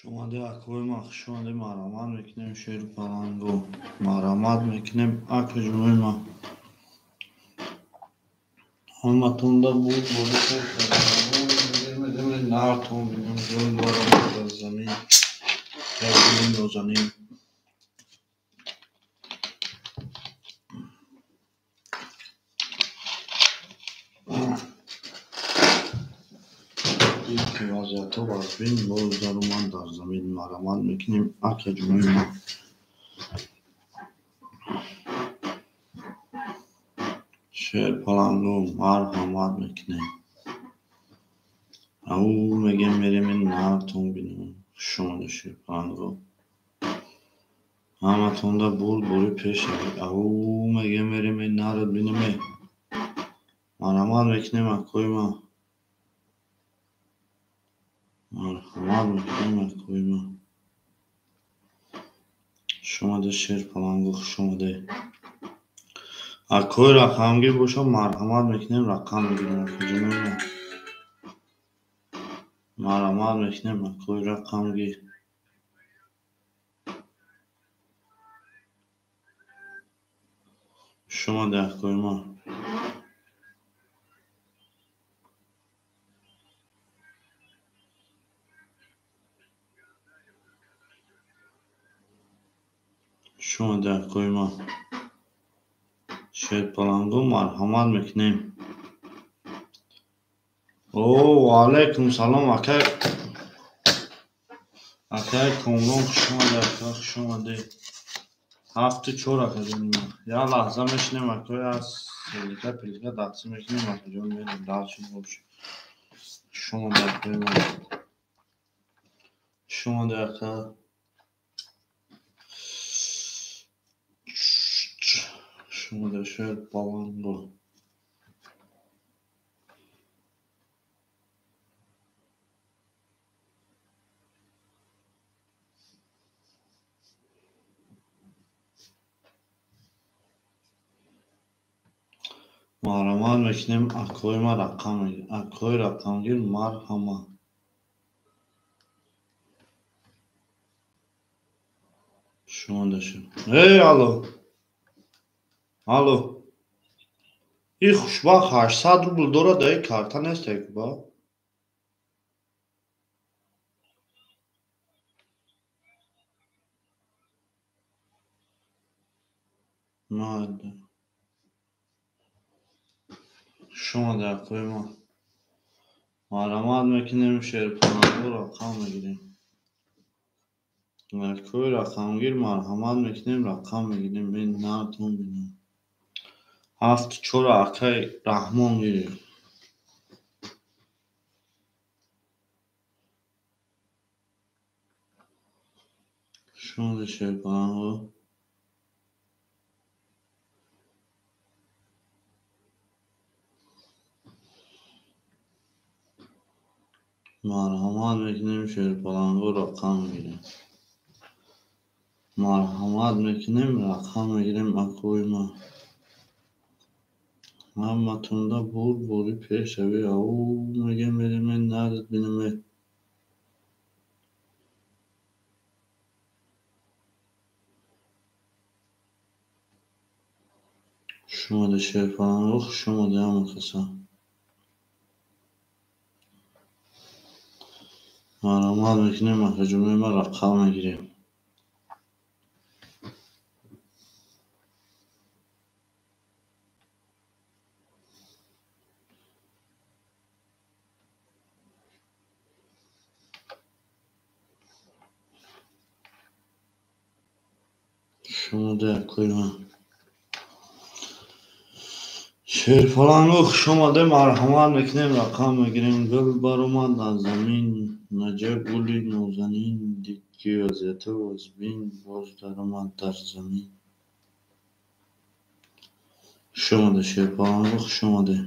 Шумода акои ма хуш омадед, марҳамат мекунем шеру паланго. Марҳамат мекунем акаҷонои ма. Ҳаматонда буд болишер нартон бинем ҷой дорам дар замин. Як гули нозанин. Ки вазъиятҳо вазбин боз даромад дар замин. Марҳамат мекунем акаҷонои ма. Шер паланго марҳамат мекунем. Ау мегем мерем нартон бинем. Хуш омадед шер паланго. Ҳаматонда бурд бори пешавед. Ау мегем мерем нарат бинем. Марҳамат мекунем акои ма. Марҳамат мекунем акои ма. Хуш омадед шер паланго, хуш омадед. Акои рақамгир бошад марҳамат мекунем, рақам мегирем акаҷонои ма. Марҳамат мекунем акои рақамгир. Хуш омадед акои ма. Хуш омадед акои ма. Шер паланго марҳамат мекунем. О, ваалайкум салом акай. Акай Комрон хуш омадед, ака хуш омадед. 7-4 акаҷони ма. Як лаҳза мешинем акои аз селика пилика тақсим мекунем акаҷон мерем дальше больше. Хуш омадед акои ма. Хуш омадед ака. Хуш омадед шер паланго. Марҳамат мекунем акои ма рақам мегирем. Акои рақамгир марҳамат. Хуш омадед шер. Эй, алло. Алло. И хушбахт 800 рубл дорад, ай карта нест ба? Майда. Хуш омадед акои ма. Марҳамат мекунем шерпаланго рақам мегирем. Акои рақамгир марҳамат мекунем рақам мегирем. Мен нартон бинам. 7-4 акай Раҳмон гирифт. Хуш омадед шерпаланго. Марҳамат мекунем шерпаланго рақам мегирем. Марҳамат мекунем рақам мегирем акои ма. Ҳаматонда бурд бори пешавӣ. Ау мегем мерем нарат бинем. Хуш омадед шерпаланго, хуш омадед ҳама каса. Марҳамат мекунем акаҷонои ма рақам мегирем. Хуш омадед акои ма. Шерпаланго хуш омадед, марҳамат мекунем, рақам мегирем. Гул баромад аз замин, наҷаб гули нозанин, дид ки вазъиятҳо вазбин боз даромад дар замин. Хуш омадед шерпаланго, хуш омадед.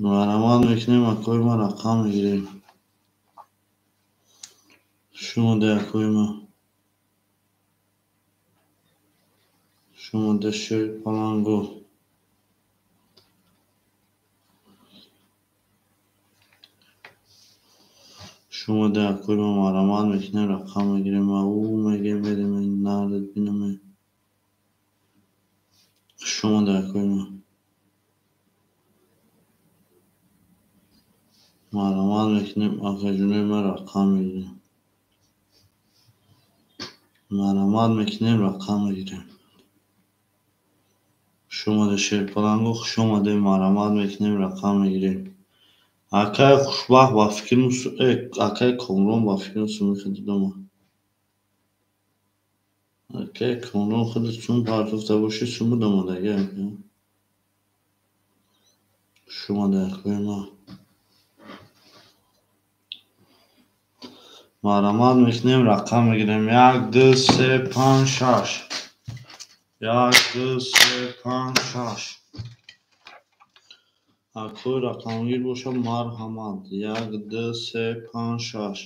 Марҳамат мекунем акои ма рақам мегирем. Хуш омадед акои ма. Хуш омадед шерпаланго. Хуш Хуш омаде, акои ма, марҳамат мекунем, рақам мегирем, ӯ мегем, мерем, наред бинаме. Хуш омаде, акои ма. Марҳамат мекунем, акаҷонои ма, рақам мегирем. Марҳамат мекунем, рақам мегирем. Хуш омаде, шерпаланго, хуш омаде, марҳамат мекунем, рақам мегирем. Акай Хушбахт ба фикрам, акай Комрон ба фикрам суми худи дома. Акай Комрон худи сум партофта бошӣ, суму домадаги ака. Хуш омаде, акои ма. Марҳамат мекунем, рақам мегирем. Як, ду, се, панҷ, шаш. Як, ду, се, панҷ, шаш. Акои рақамгир боша, марҳамат. Як, ду, се, панҷ, шаш.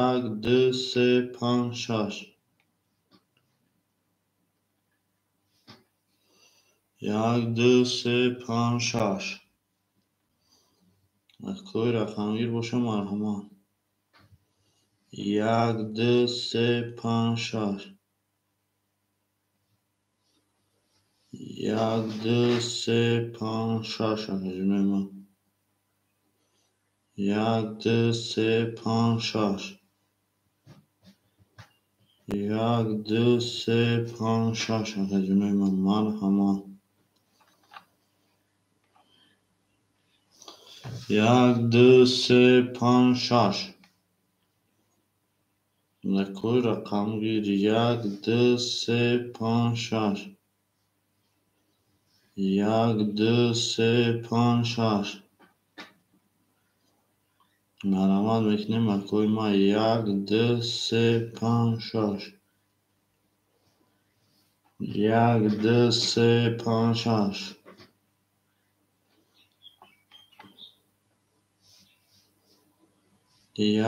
Як, ду, се, панҷ, шаш. Як, ду, се, панҷ, шаш. Акои рақамгир боша, марҳамат. Як, ду, се, панҷ, шаш. Як, ду, се, панҷ, шаш, акаҷонои ман. Як, ду, се, панҷ, шаш. Як, ду, се, панҷ, шаш, акаҷонои ман, марҳамат. Як, ду, се, панҷ, шаш. Акои рақамгир. Як, ду, се, панҷ, шаш. Як, ду, се, панҷ, шаш. Марҳамат мекунем, акои ма. Як, ду, се, панҷ, шаш. Як, ду, се, панҷ, шаш.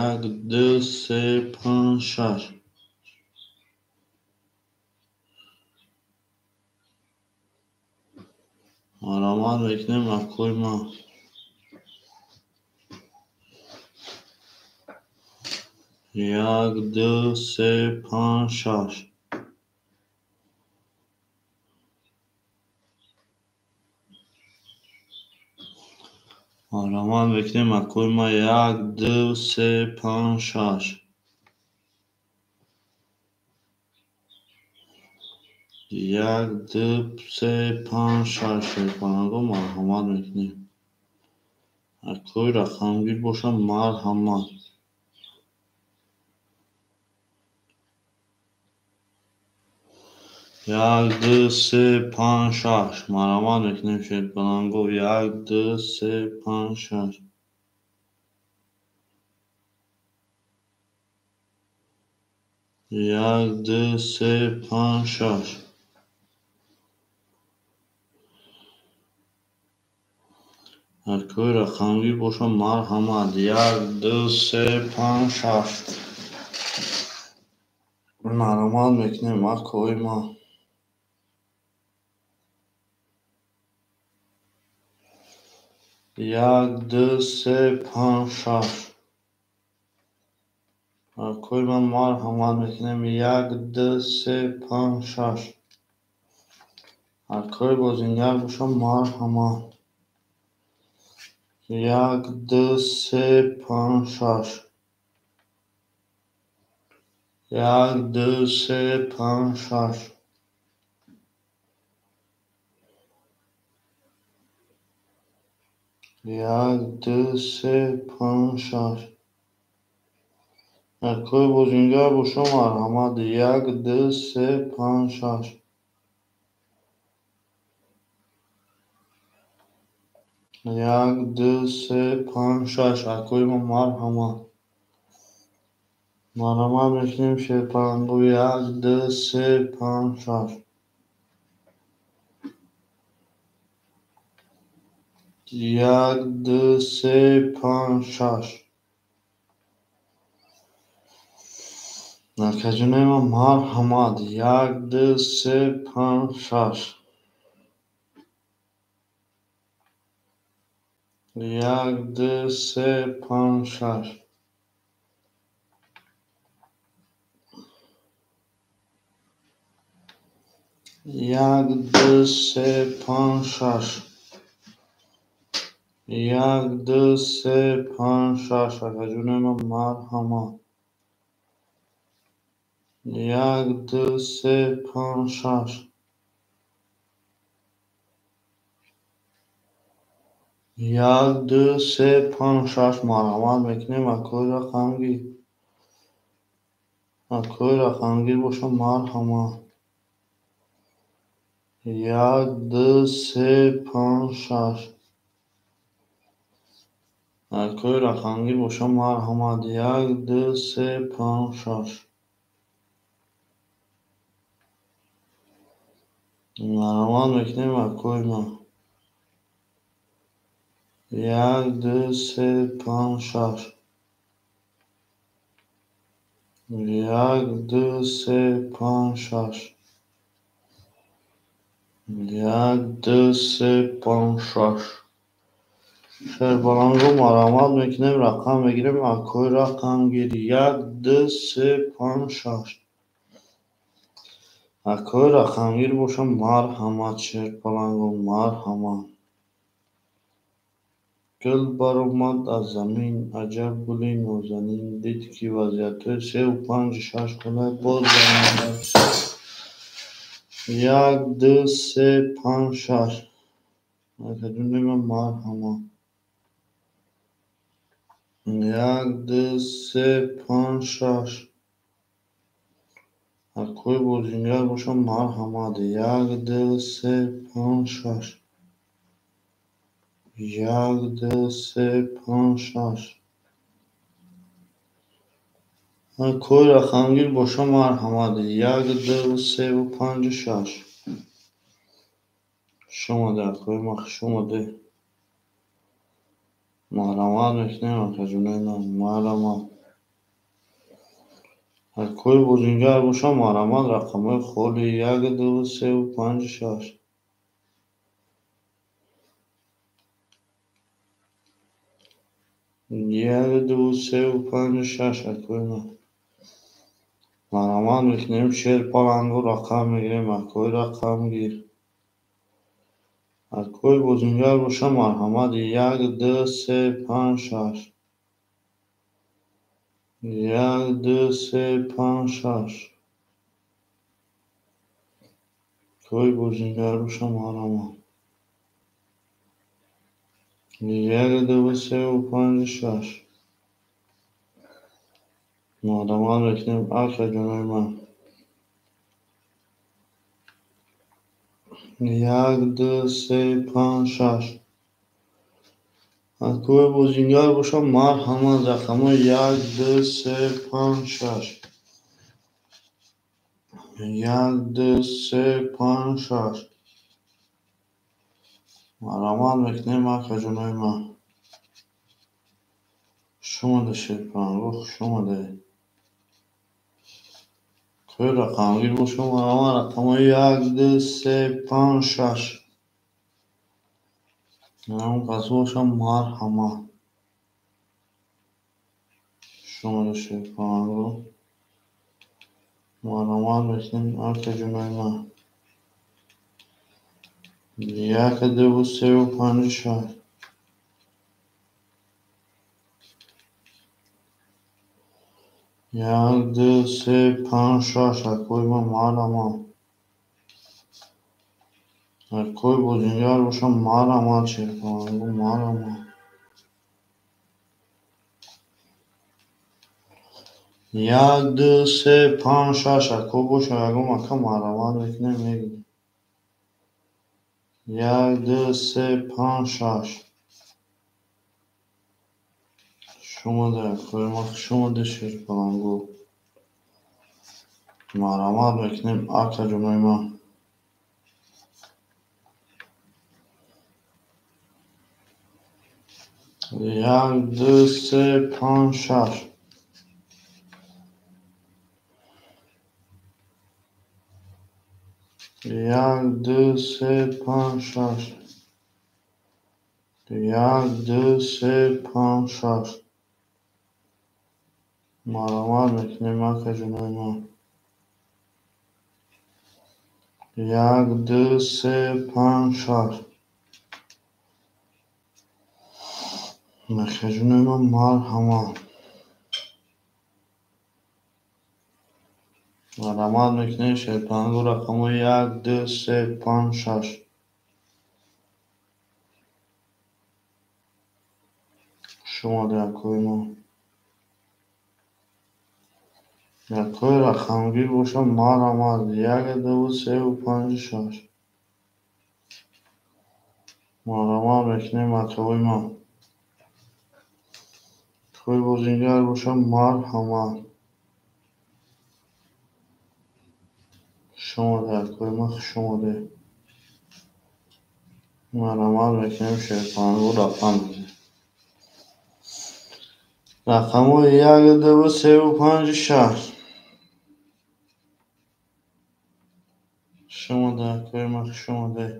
Як, ду, се, панҷ, шаш. Марҳамат мекунем, акои ма. Як, ду, се, панҷ, шаш. Марҳамат мекунем, акои ма. Як, ду, се, панҷ, шаш. Як, ду, се, панҷ, шаш. Шерпаланго, марҳамат мекунем. Акои рақамгир боша, марҳамат. Як, ду, се, панҷ, шаш. Марҳамат мекунем, шерпаланго. Як, ду, се, панҷ, шаш. Як, ду, се, панҷ, шаш. Акои рақамгир боша, марҳамат. Як, ду, се, панҷ, шаш. Марҳамат мекунем, акои ма. Як, ду, се, панҷ, шаш. Акои ман, марҳамат мекунем. Як, ду, се, панҷ, шаш. Акои бозингар боша, марҳамат. Як, ду, се, панҷ, шаш. Як, ду, се, панҷ, шаш. Як, ду, се, панҷ, шаш. Акои бозингар боша, марҳамат. Як, ду, се, панҷ, шаш. Як, ду, се, панҷ, шаш. Акои ма, марҳамат. Марҳамат мекунем, шерпаланго. Як, ду, се, панҷ, шаш. Як, ду, се, панҷ, шаш. Акаҷонои ман, марҳамат. Як, ду, се, панҷ, шаш. 1 2 3 5 6. 1 2 3 5 6. 1 2 3 5 6. Акаҷонои ман, марҳамат. 1 2 3 5 6. 1 2 3 5 6. Марҳамат мекунем. Акои рақамгир. Акои рақамгир боша, марҳамат. 1 2 3 5 6. Акои рақамгир боша, марҳамат. 1 2 3 5 6. Марҳамат мекунем, акои ман. 1 2 3 5 6. 1 2 3 5 6. 1 2 3 5 6. Шербаланго, марҳамат мекунем, рақам мегирем. Акои рақамгир. 1 2 3 5 6. Акои рақамгир боша, марҳамат. Шерпаланго, марҳамат. Гул баромад аз замин, аҷаб гули нозанин. Дид, ки вазъиятҳои севу панҷу шаш хона боз баромаданд. 1 2 3 5 6. Акаҷонои ман, марҳамат. 1 2 3 5 6. Акои бозингар боша, марҳамат. 1 2 3 5 6. 1 2 3 5 6. Акои рақамгир боша, марҳамат. 1 2 3 5 6. Хуш омаде, акои ман, хуш омаде. Марҳамат мекунем, акаҷонои ман, марҳамат. Акои бозингар боша, марҳамат. Рақамҳои холи 1 2 3 5 6. 1 2 3 5 6. Акои ман. Марҳамат мекунем, шерпалангу, рақам мегирем. Акои рақамгир. Акои бозингар боша, марҳамат. 1 2 3 5 6. 1 2 3 5 6. Акои бозингар боша, марҳамат. 1 2 3 5 6. Марҳамат мекунем, акаҷонои ман. 1 2 3 5 6. Акои бозингар боша, марҳамат. Рақамҳои 1 2 3 5 6. 1 2 3 5 6. Марҳамат мекунем, акаҷонои ман. Хуш омаде, шерпаланго, хуш омаде. Акои рақамгир боша, марҳамат. Рақамҳои 1 2 3 5 6. Ҳамон кас боша, марҳамат. Хуш омаде, шерпаланго. Марҳамат мекунем, акаҷонои ман. 1 2 3 5 6. 1 2 3 5 6. Акои ман, марҳамат. Акои бозингар боша, марҳамат. Шерпаланго, марҳамат. 1 2 3 5 6. Ако боша, ягон ака, марҳамат мекунем, мегирем. 1 2 3 5 6. Хуш омаде, акои ман, хуш омаде, шерпаланго. Марҳамат мекунем, акаҷонои ман. 1 2 3 5 6. 1 2 3 5 6. 1, 2, 3, 5, 6. Марҳамат мекунем, акаҷонои ман. 1, 2, 3, 5, 6. Акаҷонои ман, марҳамат. Марҳамат мекунем, шерпалангу рақамҳои 1, 2, 3, 5, 6. Хуш омадед, акои ман. Якои рақамгир бошад, марҳамат. 1, 2, 3, 5, 6. Марҳамат мекунем, акаҳои ман. Акои бозингар бошад, марҳамат. Хуш омадед, акои ман, хуш омадед. Марҳамат мекунем, шерпалангу рақам мезанем. Рақамҳои 1, 2, 3, 5, 6. Хуш омадед, акои ман, хуш омадед.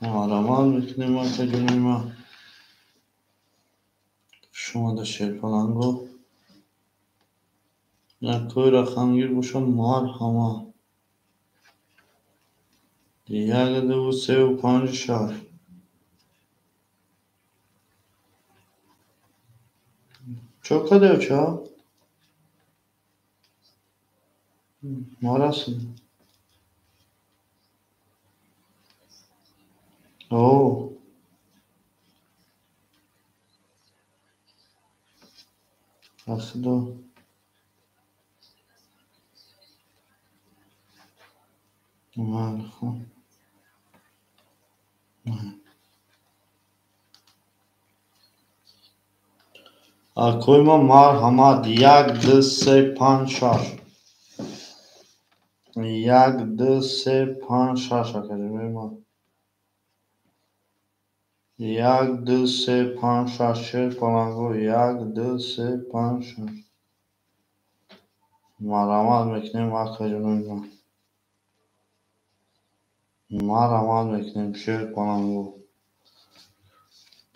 Марҳамат мекунем, акаҷонои ман. Хуш омадед, шерпалангу. Якои рақамгир бошад, марҳамат. 1, 2, 3, 5, 6. Чо кардед, оча? Ма расидем. О. Ба Худо. Майли, хуб. Акои ман, марҳамат. 1, 2, 3, 5, 6. 1, 2, 3, 5, 6, акаҷонои ман. 1, 2, 3, 5, 6. Шерпалангу. 1, 2, 3, 5, 6. Марҳамат мекунем, акаҷонои ман. Марҳамат мекунем, шерпалангу.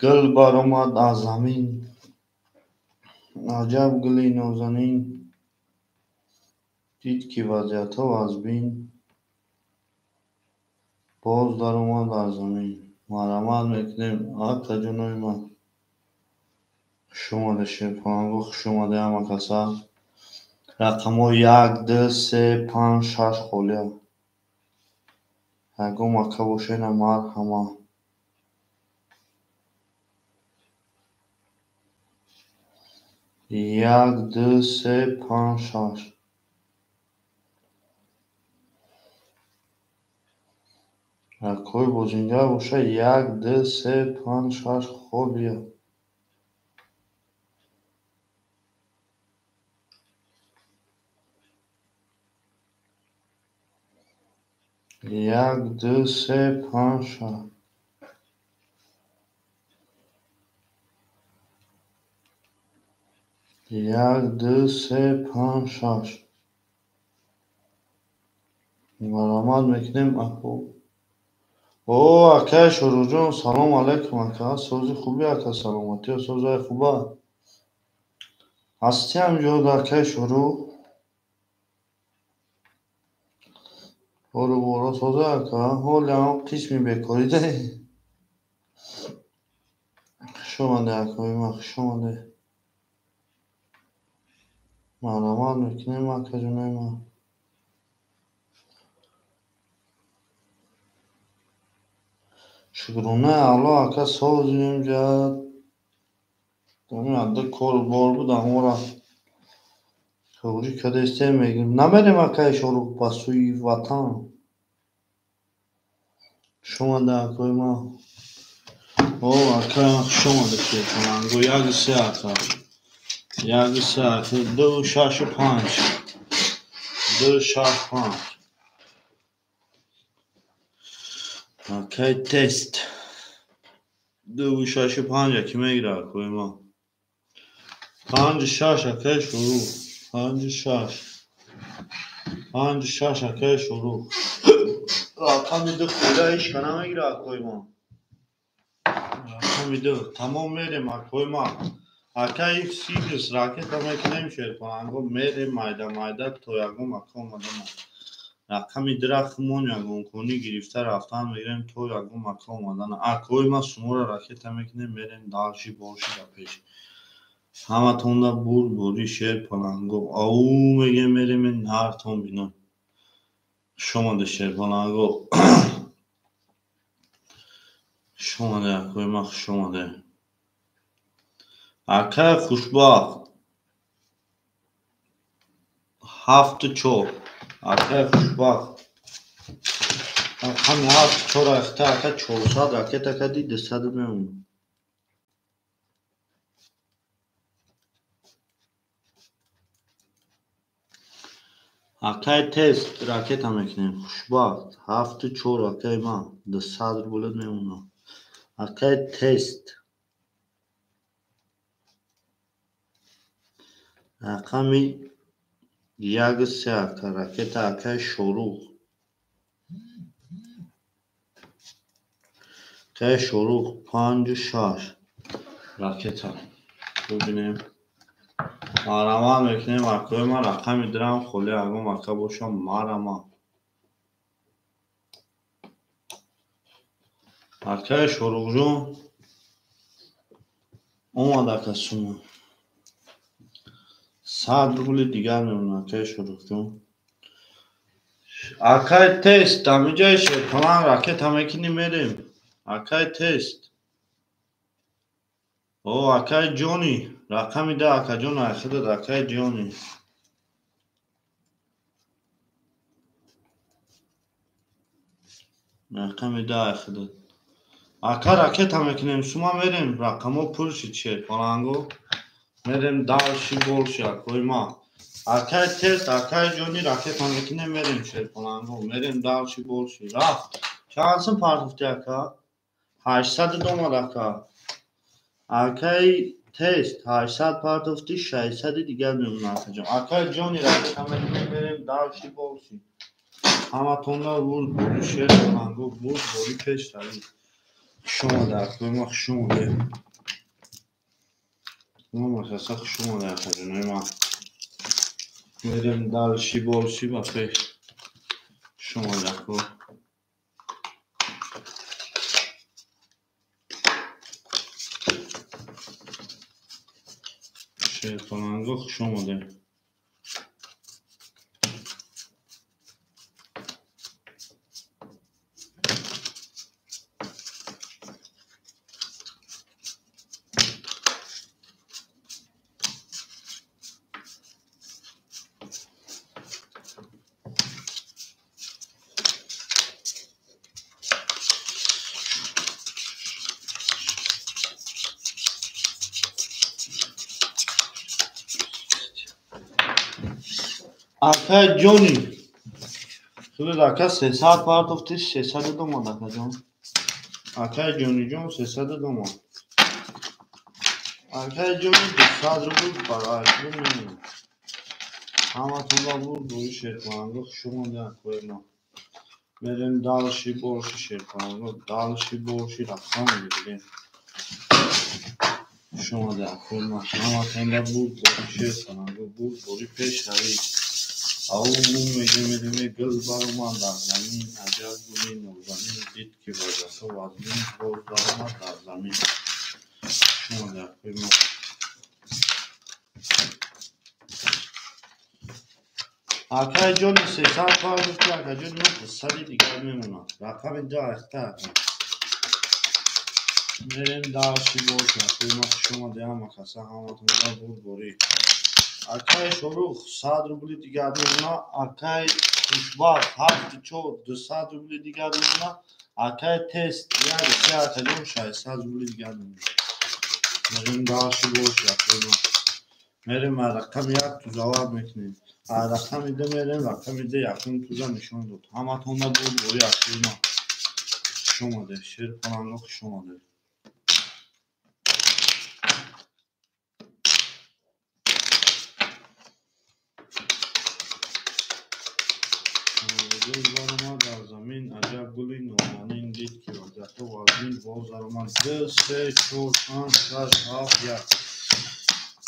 Гул баромад аз замин. Аҷаб гули нозанин. Дид, ки вазъиятҳо аз бин. Боз даромад дар замин. Марҳамат мекунем, акаҷонои ман. Хуш омадед, шерпалангу, хуш омадед ҳама каса. Рақамҳои 1, 2, 3, 5, 6 холия. Ягон ака бошед, марҳамат. 1, 2, 3, 5, 6. Акои бозингар бошад, 1, 2, 3, 5, 6 холия. 1, 2, 3, 5, 6. 1, 2, 3, 5, 6. Марҳамат мекунем, ако. О, акаи Шоҳрухҷон, салом алайкум, ака. Сози хубӣ, ака, саломатиё, созаи хуба. Ҳастӣ ҳамҷо, акаи Шоҳрух? Ору боро соза, ака. Ҳоли ҳам қисми бекорӣ даҳӣ. Хуш омадед, акои ман, хуш омадед. Марҳамат мекунем, акаҷонои ман. Шукронаи Аллоҳ, ака, созем ҷа. Ду кору бор буд, амора хуруҷӣ кардастем, мегӯем. Намерем, акаи Шоҳрух, ба сӯи ватан. Хуш омадед, акои ман. О, акаи ман, хуш омадед, шерпалангу. 1, 3, ака. 1, 3, ака. 2, 6, 5. 2, 6, 5. Акаи тест. 2, 6, 5 аки мегирад, акои ман. 5, 6, акаи Шоҳрух. 5, 6. 5, 6, акаи Шоҳрух. Рақами ду хӯра ҳеч ка намегира акои ма. Рақами ду тамом мерем акои ма. Ака X ракета мекунем шерпаланго мерем майда майда то ягон ака омадана. Рақами дирахмон ягон кони гирифта рафтан мегирем то ягон ака омадана. Акои ма шуморо ракета мекунем мерем дальше больше ба пеш. Ҳаматонда бурд бори шерпаланго. Ау мегем мерем нартон бинам. Хуш омаде шерпаланго. Хуш омаде акои ма, хуш омаде. Акай хушбахт 7-4. Акай хушбахт рақами 7-4 ахта ака 400 ракета кади 200 мемонад. Акай тест ракета мекунем. Хушбахт 7-4 акай ма 200 рубль мемонад. Акай тест рақами 1-3 ака ракета акай Шорух. Акай Шорух 5-6 ракета. Бубинем. Мараман мекунем акои ма рақами дирам холи ягон ака бошам марама. Акай Шорухҷон омад ака сума. 100 рубли дигар мемонад акай Шорухҷон. Акай тест амиҷаи шерпалан ракета мекунӣ мерем. Акай тест. О акай Ҷони рақами 10 акаҷон айхидад акай Ҷони. Рақами 10 айхидад. Ака ракета мекунем сума мерем рақамо пур шид шерпаланго. Мерем дальше больше акои ма. Акай тест акай Ҷони ракета мекунем мерем шерпаланго. Мерем дальше больше. Рафт. Чанд сум партофти ака? 800 омад ака. Акай тест 800 партофти 600 дигар мемонад акаҷон. Акай Ҷони ракета мекунем мерем дальше больше. Ҳаматонда бурд бори шерпаланго бурд бори пешравӣ. Хуш омаде акои ма, хуш омаде. Ма хуш омаде акаҷонои ма. Мерем дальше больше ба пеш. Хуш омаде ако. Шерпаланго хуш омаде. Акай Ҷони худат ака 300 партофти 300 омад акаҷон. Акай Ҷониҷон 300 омад. Акай Ҷони 200 рубл барои мемонад. Ҳаматонда бурд бори шерпаланго хуш омаде акои ма. Мерем дальше больше шерпаланго дальше больше рақам мегирем. Хуш омаде акои ма. Ҳаматонда бурд бори шерпаланго бурд бори пешравӣ. Ау мегем мерем гул баромад дар замин аҷаб гули нозанин дид ки вазифа вазнин боз баромад дар замин. Хуш омаде акои ма. Акай Ҷони 300 партофти акаҷони ма 200 дигар мемонад. Рақами 2 ахта ака. Мерем дальше больше акои ма хуш омаде ҳама каса ҳаматонда бурд борӣ. Акай Шорух 100 рубли дигар мемонад. Акай Хушбахт 7-4 200 рубли дигар мемонад. Акай тест 1-3 акаҷон 600 рубли дигар мемонад. Мерем дальше больше акои ма. Мерем рақами 1 тузавар мекунем. Рақами 2 мерем рақами 2 якум туза нишон дод. Ҳаматонда бурд бори акои ма. Хуш омаде шерпаланго хуш омаде. Гул баромад дар замин аҷаб гули нозанин дид ки вазъиятҳо вазнин боз даромад. 2, 3, 4, 5, 6, 7, 1.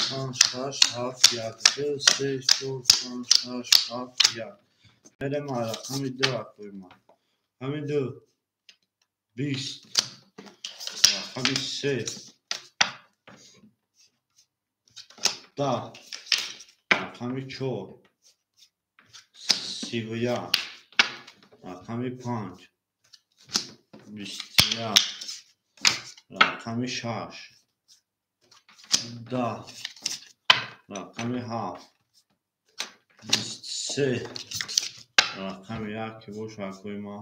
5, 6, 7, 1. 2, 3, 4, 5, 6, 7, 1. Мерем рақами 2 акои ман. Рақами 2 20. Рақами 3 10. Рақами 4 31. Рақами 5 21. Рақами 6 10. Рақами 7 23. Рақами 1 ки боша акои ман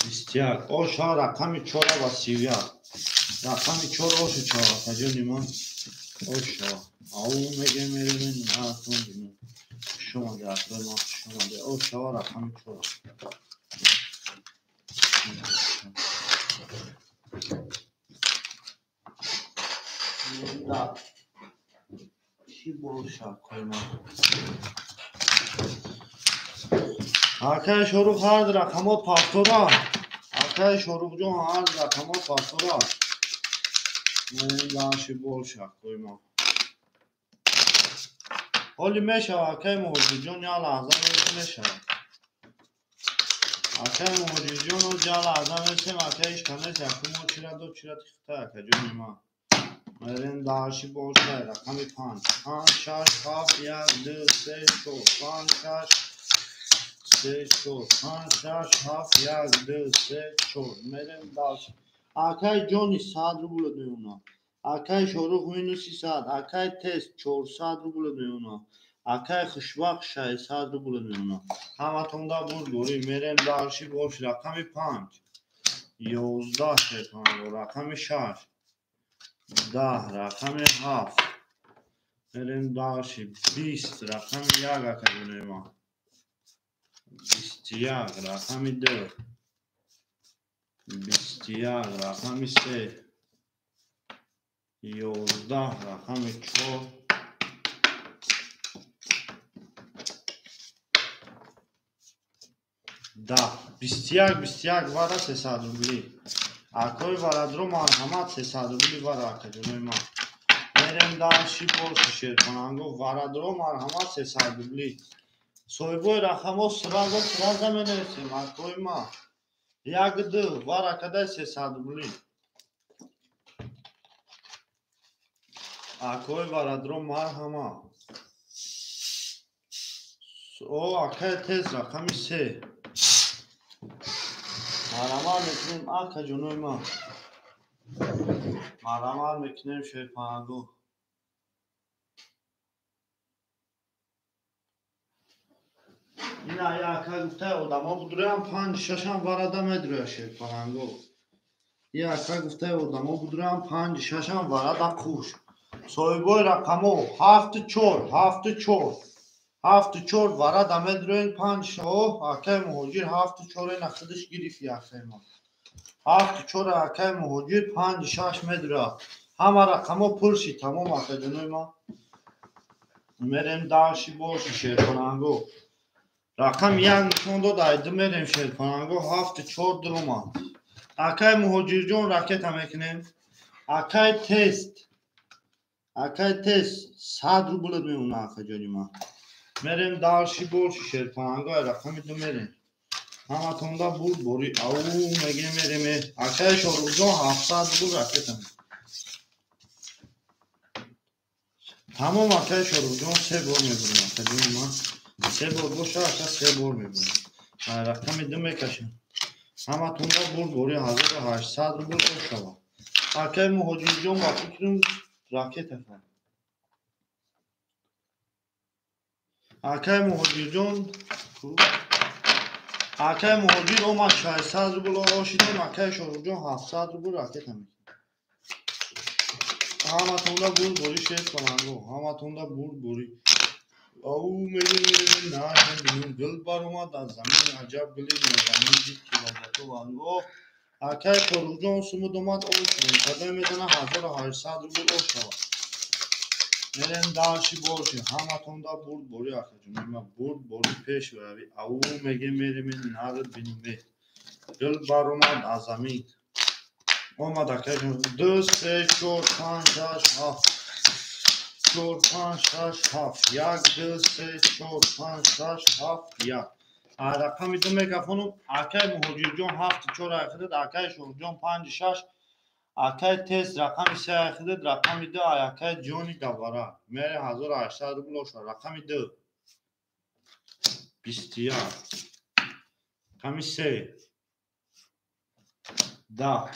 21. Оша рақами 4 ва 31. Рақами 4 ошу чава акаҷони ман. Оша. Ау мегем мерем наатон бинем. Хуш омаде акои ман, хуш омаде. Ошава рақами 4. Чӣ боша акои ман? Акай Шорух ҳар рақамот пафтора. Акай Шорухҷон ҳар рақамот пафтора. Даши боша акои ман. Ҳоли мешава акай Муҳоҷирҷон, як лаҳза мешава. Акай Муҳоҷирҷон як лаҳза месем, акай ишканес, якум мо чира дод, чира тихта акаҷони ман. Мерем даши боша рақами 5. 5, 6, 7, 1, 2, 3, 4, 5, 6, 3, 4, 5, 6, 7, 1, 2, 3, 4. Мерем дальше. Акай ҷони 100 рубл меона. Акай Шорух минуси 100. Акай тест 400 рубл меона. Акай Хушбахт 600 рубл меона. Ҳаматонда бурдборӣ. Мерем дальше бош. Рақами 5 11 шетон. Рақами 6 10. Рақами 7. Мерем дальше 20. Рақами 1 акаҷони ман. 21. Рақами 2 21. Рақами 3 11. Рақами 4 10. 21 21 вара 300 рубли. Акои варадро марҳамат 300 рубли вара акаҷонои ман. Мерем дальше боши шерпананго варадро марҳамат 300 рубли. Соҳибои рақамҳо сразу сразу менависем акои ман. 1 2 вара кадай 300 рубли. Акои варадро марҳамат. О акай тез рақами 3. Марҳамат мекунем акаҷонои ман. Марҳамат мекунем шерпананго. Ина яка гуфта одамо будурам 5-6 варада медура шерпананго. Яка гуфта одамо будурам 5-6 варада қуш. Соҳибои рақамо 7 4 7 4 7 4 варада медуроен 5 акай муҳоҷир 7 4 ина худаш гирифт акай мо. 7 4 акай муҳоҷир 5 6 медура. Ҳама рақамо пур шид тамом акаҷонои ман. Мерем дальше боши шерпананго. Рақам 1 нишон дод, айду мерем шерпананго 7 4 дуромад. Акай Муҳоҷирҷон ракета мекунем. Акай тест. Акай тест 100 рубл меона акаҷони ман. Мерем дальше боши шерпананго рақами 2 мерем. Ҳаматонда бурд бори. Ау мегем мерем. Акай Шорухҷон 700 рубл ракета. Тамом акай Шорухҷон 3 бор мебурем акаҷони ман. 3 бор боша ака 3 бор мебурем. Рақами 2 мекашем. Ҳаматонда бурд бори 1800 рубл ошава. Акай Муҳоҷирҷон ба фикрам ракета кард. Акай Муҳоҷирҷон акай Муҳоҷир омад 600 рубл ошидем. Акай Шорухҷон 700 рубл ракета мекунад. Ҳаматонда бурд бори шерпананго. Ҳаматонда бурд бори. Ау мегем на гул баромад аз замин аҷаб гули нозанин дид ки вазъиятҳо вазнин. Акай Шорухҷон сумуд омад ошидем. Кадом медона 1800 рубл ошава. Мерем дальше боши. Ҳаматонда бурд бори акаҷони ман. Бурд бори пеш барави. Ау мегем мерем нард бинем. Гул баромад аз замин. Омад акаҷон. 2, 3, 4, 5, 6, 7. 4, 5, 6, 7. 1, 2, 3, 4, 5, 6, 7, 1. Рақами ду мегафонум. Акай Муҳоҷирҷон 7, 4 айхидад, акай Шоҳҷон 5, 6, акай Тез рақами 3 айхидад, рақами 2 акай Ҷони Гаввара. Мере 1800 рубл оша. Рақами 2. 21. Рақами 3. 10.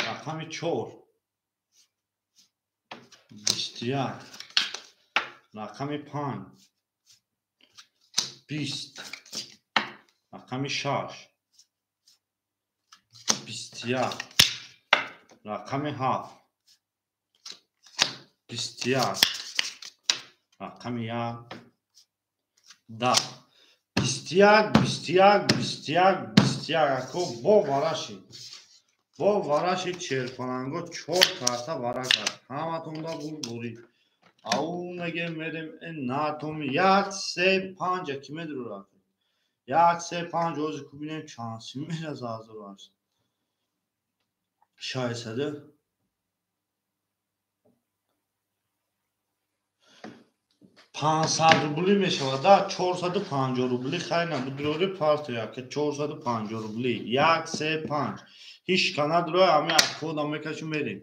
Рақами 4. 21. Рақами 5. 20. Рақами 6. 21. Рақами 7. 21. Рақами 1. 10. 21, 21, 21, 21. Ако бо варашид. Бо варашид шерпаланго 4 карта вара кард. Ҳаматонда бурдборӣ. Ау мегем мерем натом 1, 3, 5 ки медурад. 1, 3, 5 ози кубинем чанд сим мераза 1800. 600. 500 рубли мешавад, да 450 рубли хай набудрори партия ки 450 рубли. 1, 3, 5. Ҳеч канадро ами акода мекашим мерем.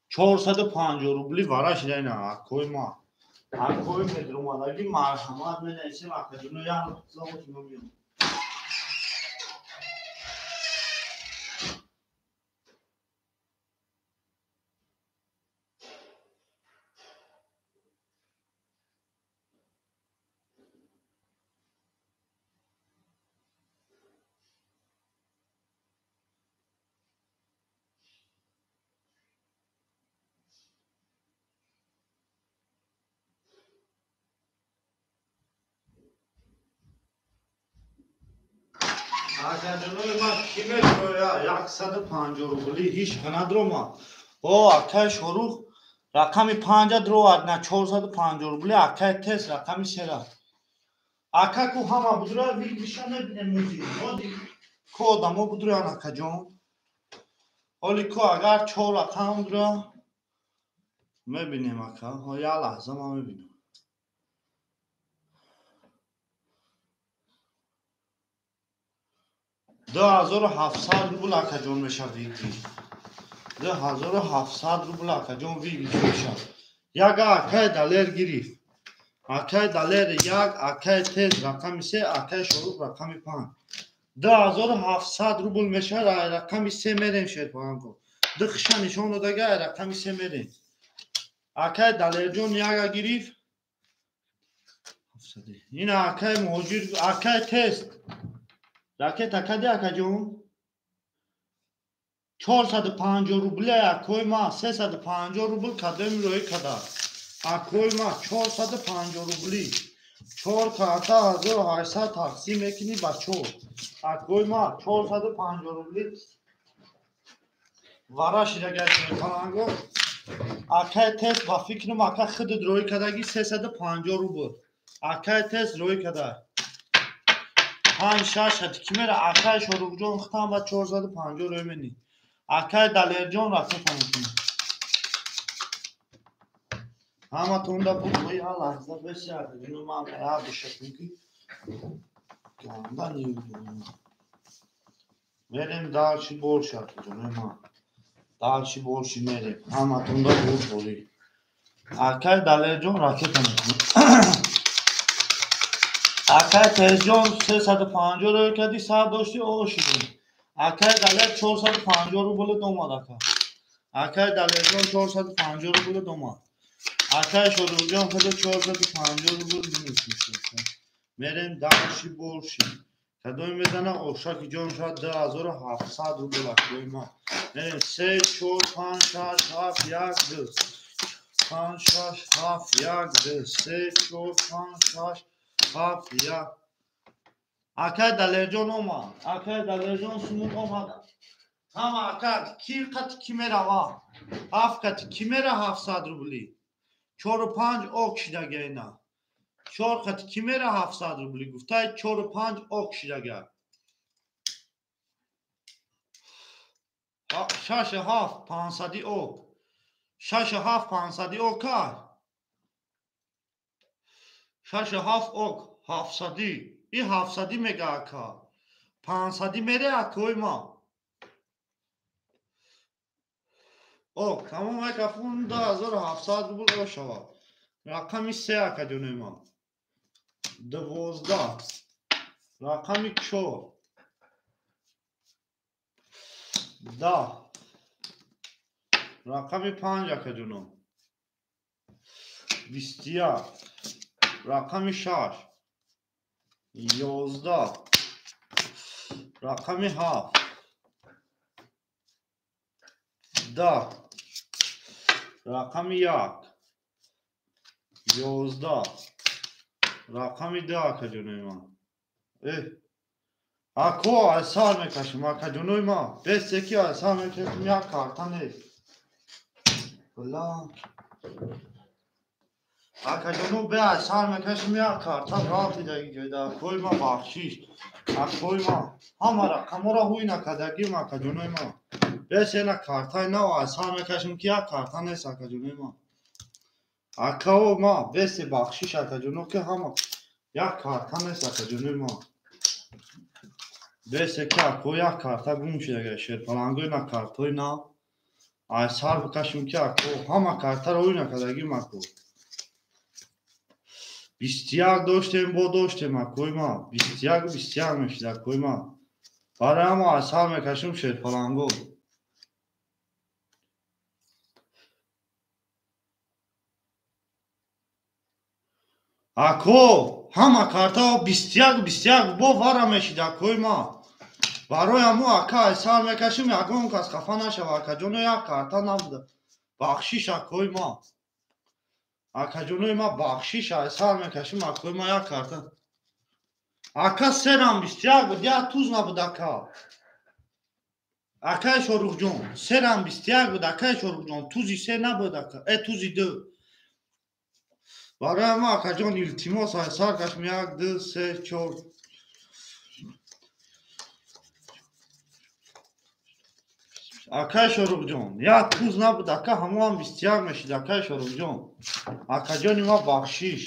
450 рубли вараш дайна акои ма. Акои медромадаги марҳамат менависем акаҷоно як замот меоям. Акаҷонои ман ки медроя 150 рубли ҳеч канадрома. О акай Шорух рақами 5 дровад на 450 рубли, акай Тез рақами 3. Ака ку ҳама будра вигиша мебинем музи. Оди ко одамо будроян акаҷон. Оли ку агар 4 рақам будра мебинем ака. Ҳо як лаҳза ман мебинам. 2700 рубл акаҷон мешавад вигӣ. 2700 рубл акаҷон вигӣ мешавад. Як акай Далер гирифт. Акай Далер 1, акай Тез рақами 3, акай Шорух рақами 5. 2700 рубл мешавад, рақами 3 мерем шерпаланго. Ду хиша нишон додага, рақами 3 мерем. Акай Далерҷон яга гирифт. Ин акай Муҳоҷир, акай Тест. Ракета кади акаҷон? 450 рубли акои ма, 350 рубл кадем рӯи када. Акои ма 450 рубли. 4 карта 1800 тақсим мекунӣ ба 4. Акои ма 450 рубли. Вара шидага шерпаланго. Акай Тест ба фикрам ака худат рӯи кадаги 350 рубл. Акай Тест рӯи када. 5, 6 ҳати ки мера акай Шоруҳҷон хутам ба 450 рӯй менӣ. Акай Далерҷон ракета мекунӣ. Ҳаматонда буд я лаҳза бесият. Ино ман як бишакум ки ганда ниюдум. Мерем дальше больше акаҷонои ман. Дальше больше мерем. Ҳаматонда буд борӣ. Акай Далерҷон ракета мекунӣ. Акай Тезҷон 350 рӯй кардӣ, сар дошти, о шудем. Акай Далер 450 рублет омад ака. Акай Далерҷон 450 рублет омад. Акай Шоруҳҷон худ 450 рубл минус мешавад. Мерем дальше больше. Кадоме мезана ошаки ҷон шояд 2700 рубл акои ман. Мерем 3, 4, 5, 6, 7, 1, 2. 5, 6, 7, 1, 2, 3, 4, 5, 6, 7, 1. Акай Далерҷон омад. Акай Далерҷон сумуқ омад. Ҳама ака ки қати ки мерава? Ҳафт қати ки мера 700 рубли? 4 5 ок шидага ина. 4 қати ки мера 700 рубли? Гуфтай 4 5 ок шидага. 6 7 500 ок. 6 7 500 ок. 6 7 ок 700. И 700 мега ака. 500 мере акои ма. Ок, тамом ака 15700 рубл ошава. Рақами 3 ака ҷонои ма. 12. Рақами 4. 10. Рақами 5 ака ҷоно. 21. Рақами 6. 11. Рақами 7. 10. Рақами 1. 11. Рақами 2 ака ҷонои ман. Ако асар мекашим ака ҷонои ман. Бес яки асар мекашим, як карта нест. Бла. Ака ҷоно бе асар мекашим, як карта рафти даги ҷойда. Акои ман бахшиш. Акои ман ҳама рақаморо ҳуй накардагим ака ҷонои ман. Бес ена картаи нав асар мекашим ки як карта нест ака ҷонои ман. Акао ма бесе бахшиш ака ҷоно ки ҳама як карта нест ака ҷонои ман. Бесе ки ако як карта гум шуда шерпалангои на картои нав асар бикашим ки ако ҳама картаро ҳуй накардагим ако. 21 доштем, бо доштем акои ман. 21 21 мешид акои ман. Барои ҳама асар мекашим шерпаланго. Ако ҳама картао 21 21 бо вара мешид акои ман. Барои ҳамо ака асар мекашим, ягон кас хафа нашава ака ҷоно, як карта набуда. Бахшиш акои ман. Ака ҷонои ман бахшиш асар мекашим акои ман як карта. Ака серам 21 буд, як туз набуд ака. Акаи Шоҳрухҷон серам 21 буд, акаи Шоҳрухҷон тузи се набуд ака. Тузи 2. Барои ҳама акаҷон илтимос асар кашм 1 2 3 4. Акаи Шоҳрухҷон як туз набуд ака, ҳамоам 21 мешид акаи Шоҳрухҷон. Акаҷони ма бахшиш.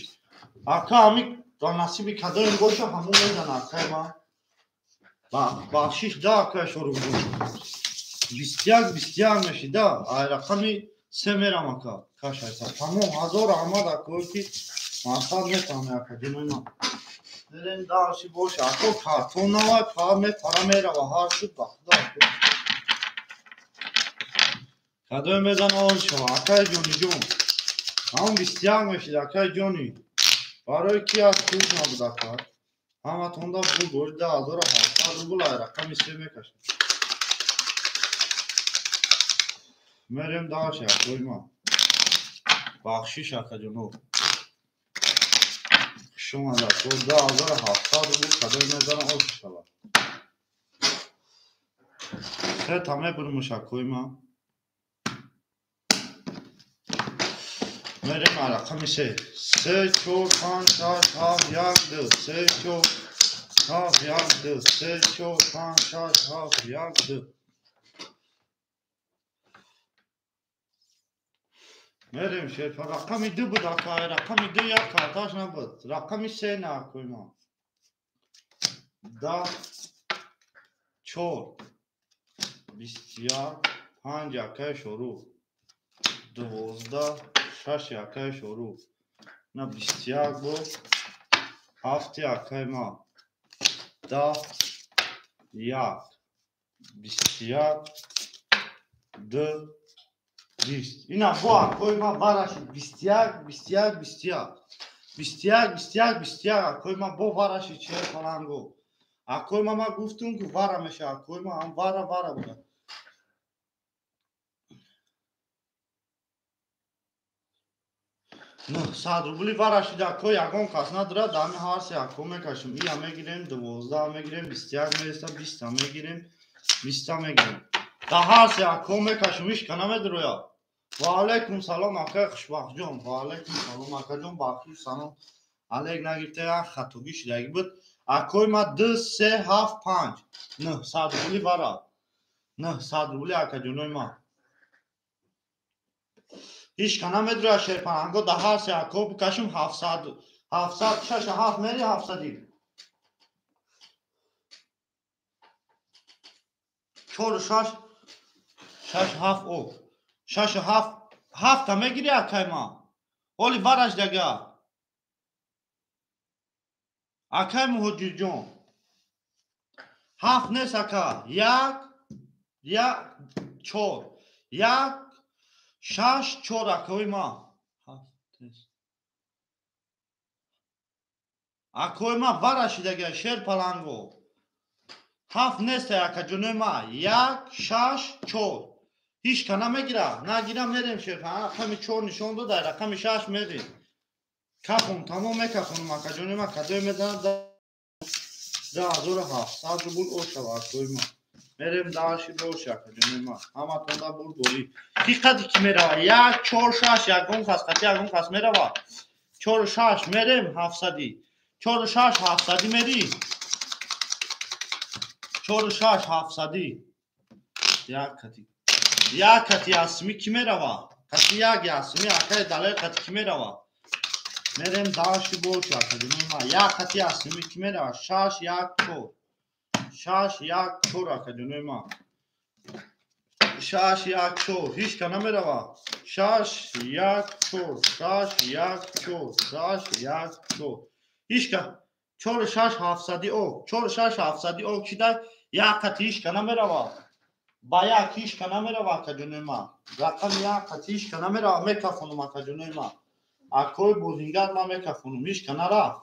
Ака ҳами ба насиби кадоем боша ҳамо мезана акаи ма. Бахшиш да акаи Шоҳрухҷон. 21 21 мешид да. Ай рақами 3 мерам ака. Кашайса. Тамом ҳазор раҳмат акои ки мақсад метавонӣ ака ҷонои ман. Мерем дарши боша. Ако картон навай пар мепара мерава ҳар шуд ба худо ако. Кадои мезана он шава акаи ҷониҷон. Ҳамон 21 мешид акаи ҷони. Барои ки аз туз набуд ака. Ҳаматонда бу гори 2700 рубл ай рақами 3 мекашад. Мерем дарши акои ман. Бахшиш ака ҷоно. Хуш омад ако 2700 рубл кадои мезана ош шава. Сета мебурмуш акои ман. Мерем рақами 3. 3 4 5 6 7 1 2 3 4 7 1 2 3 4 5 6 7 1 2. Мерем шерфа рақами 2 буд ака, рақами 2 як карташ набуд. Рақами 3 на акои ман. 10 4 21 5 акаи Шоҳрух. 12 6 акаи Шоҳрух. На 21 бо 7 акаи ман. 10 1 21 2 20. Ина бо акои ман варашид 21 21 21. 21 21 21 акои ман бо варашид шерпаланго. Акои ман гуфтум ки вара меша акои ман ҳам вара вара буда. 900 рубли варашид ако ягон кас надорад, ҳами ҳар се ако мекашим. Ия мегирем 12 мегирем 21 мереса 20 мегирем 20 мегирем. Да ҳар се ако мекашим, ҳеч ка намедрояд. Ва алайкум салом акаи Хушбахтҷон. Ва алайкум салом акаҷон, бахшиш салом. Алейк нагирифта як хатогӣ шидаги буд. Акои ма 2 3 7 5 900 рубли вара. 900 рубли акаҷонои ман. Ҳеч ка намедура шерпаланго да ҳар се ако бикашим 700 700 6 7 мери 700 4 6 6 7 о 6 7 7 та мегири акай ма. Оли вараш дага. Акай муҳоҷирҷон. 7 нест ака. 1 1 4 1 6 4 акои ма. 7 нест. Акои ма варашидага шер паланго. 7 нест акаҷонои ма. 1 6 4. Ҳеч ка намегира. Нагира мерем шер. Рақами 4 нишон дода, рақами 6 мерем. Кафон тамом мекафонам акаҷонои ма. Кадое мезанад 2700 рубл ошава акои ма. Мерем даши бош акаҷонои ма. Ҳаматонда бурдорӣ. Ҳиққати ки мерава? 1 4 6 ягон кас қати ягон кас мерава. 4 6 мерем 700. 4 6 700 мери. 4 6 700. Як кати. Як кати асми ки мерава? Кати як асми акай далер кати ки мерава? Мерем даши бош акаҷонои ма. Як кати асми ки мерава? 6 1 4. 6 1 4 акаҷонои ма. 6 1 4. Ҳеч ка намерава. 6 1 4 6 1 4 6 1 4. Ҳеч ка 4 6 700 ок. 4 6 700 ок шида як кати ҳеч ка намерава. Ба як ҳеч ка намерава акаҷонои ма. Рақами як кати ҳеч ка намерава. Мекафонам акаҷонои ма. Акои бозингар ма мекафонам. Ҳеч ка нарафт.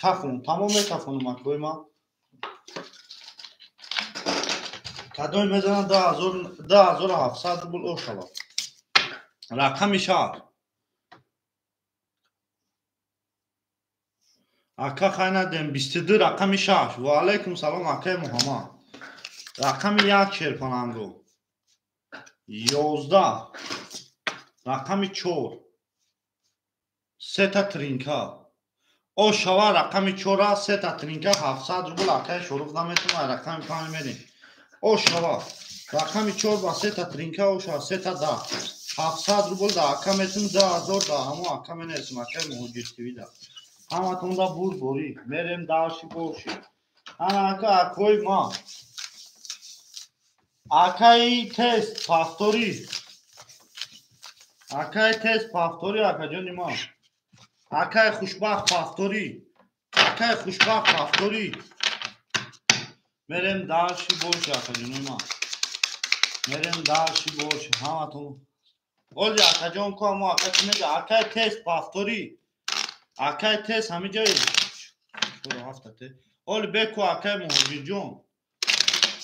Кафон тамом мекафонам акои ма. Кадои мезанад 2700 рубл ошава. Рақами шаҳр. Ака хайнадем 22 рақами 6. Ва алайкум салом акаи Муҳаммад. Рақами 1 шерпаланго. 11 рақами 4. Сета тринка. Ошава рақами 4 сета тринка 700 рубл акаи Шорух наметума рақами 5 мерем. Ошава рақами 4 ба сета тринка ошава сета 10. 700 рубл да ака метум 2000 да ҳамо ака менесим акаи Муҳоҷир ТВ да. Ҳаматонда бурдборӣ. Мерем дарши боши. Ана ака акои ма. Акаи тест павторӣ. Акаи тест павторӣ акаҷони ма. Акаи хушбахт павторӣ. Акаи хушбахт павторӣ. Мерем дарши боши акаҷони ма. Мерем дарши боши. Ҳаматон. Оли акаҷон ку амо ака чи мега? Акаи тест павторӣ. Акаи тест ҳами ҷои 4 7 те. Оли беку акаи Муҳоҷирҷон.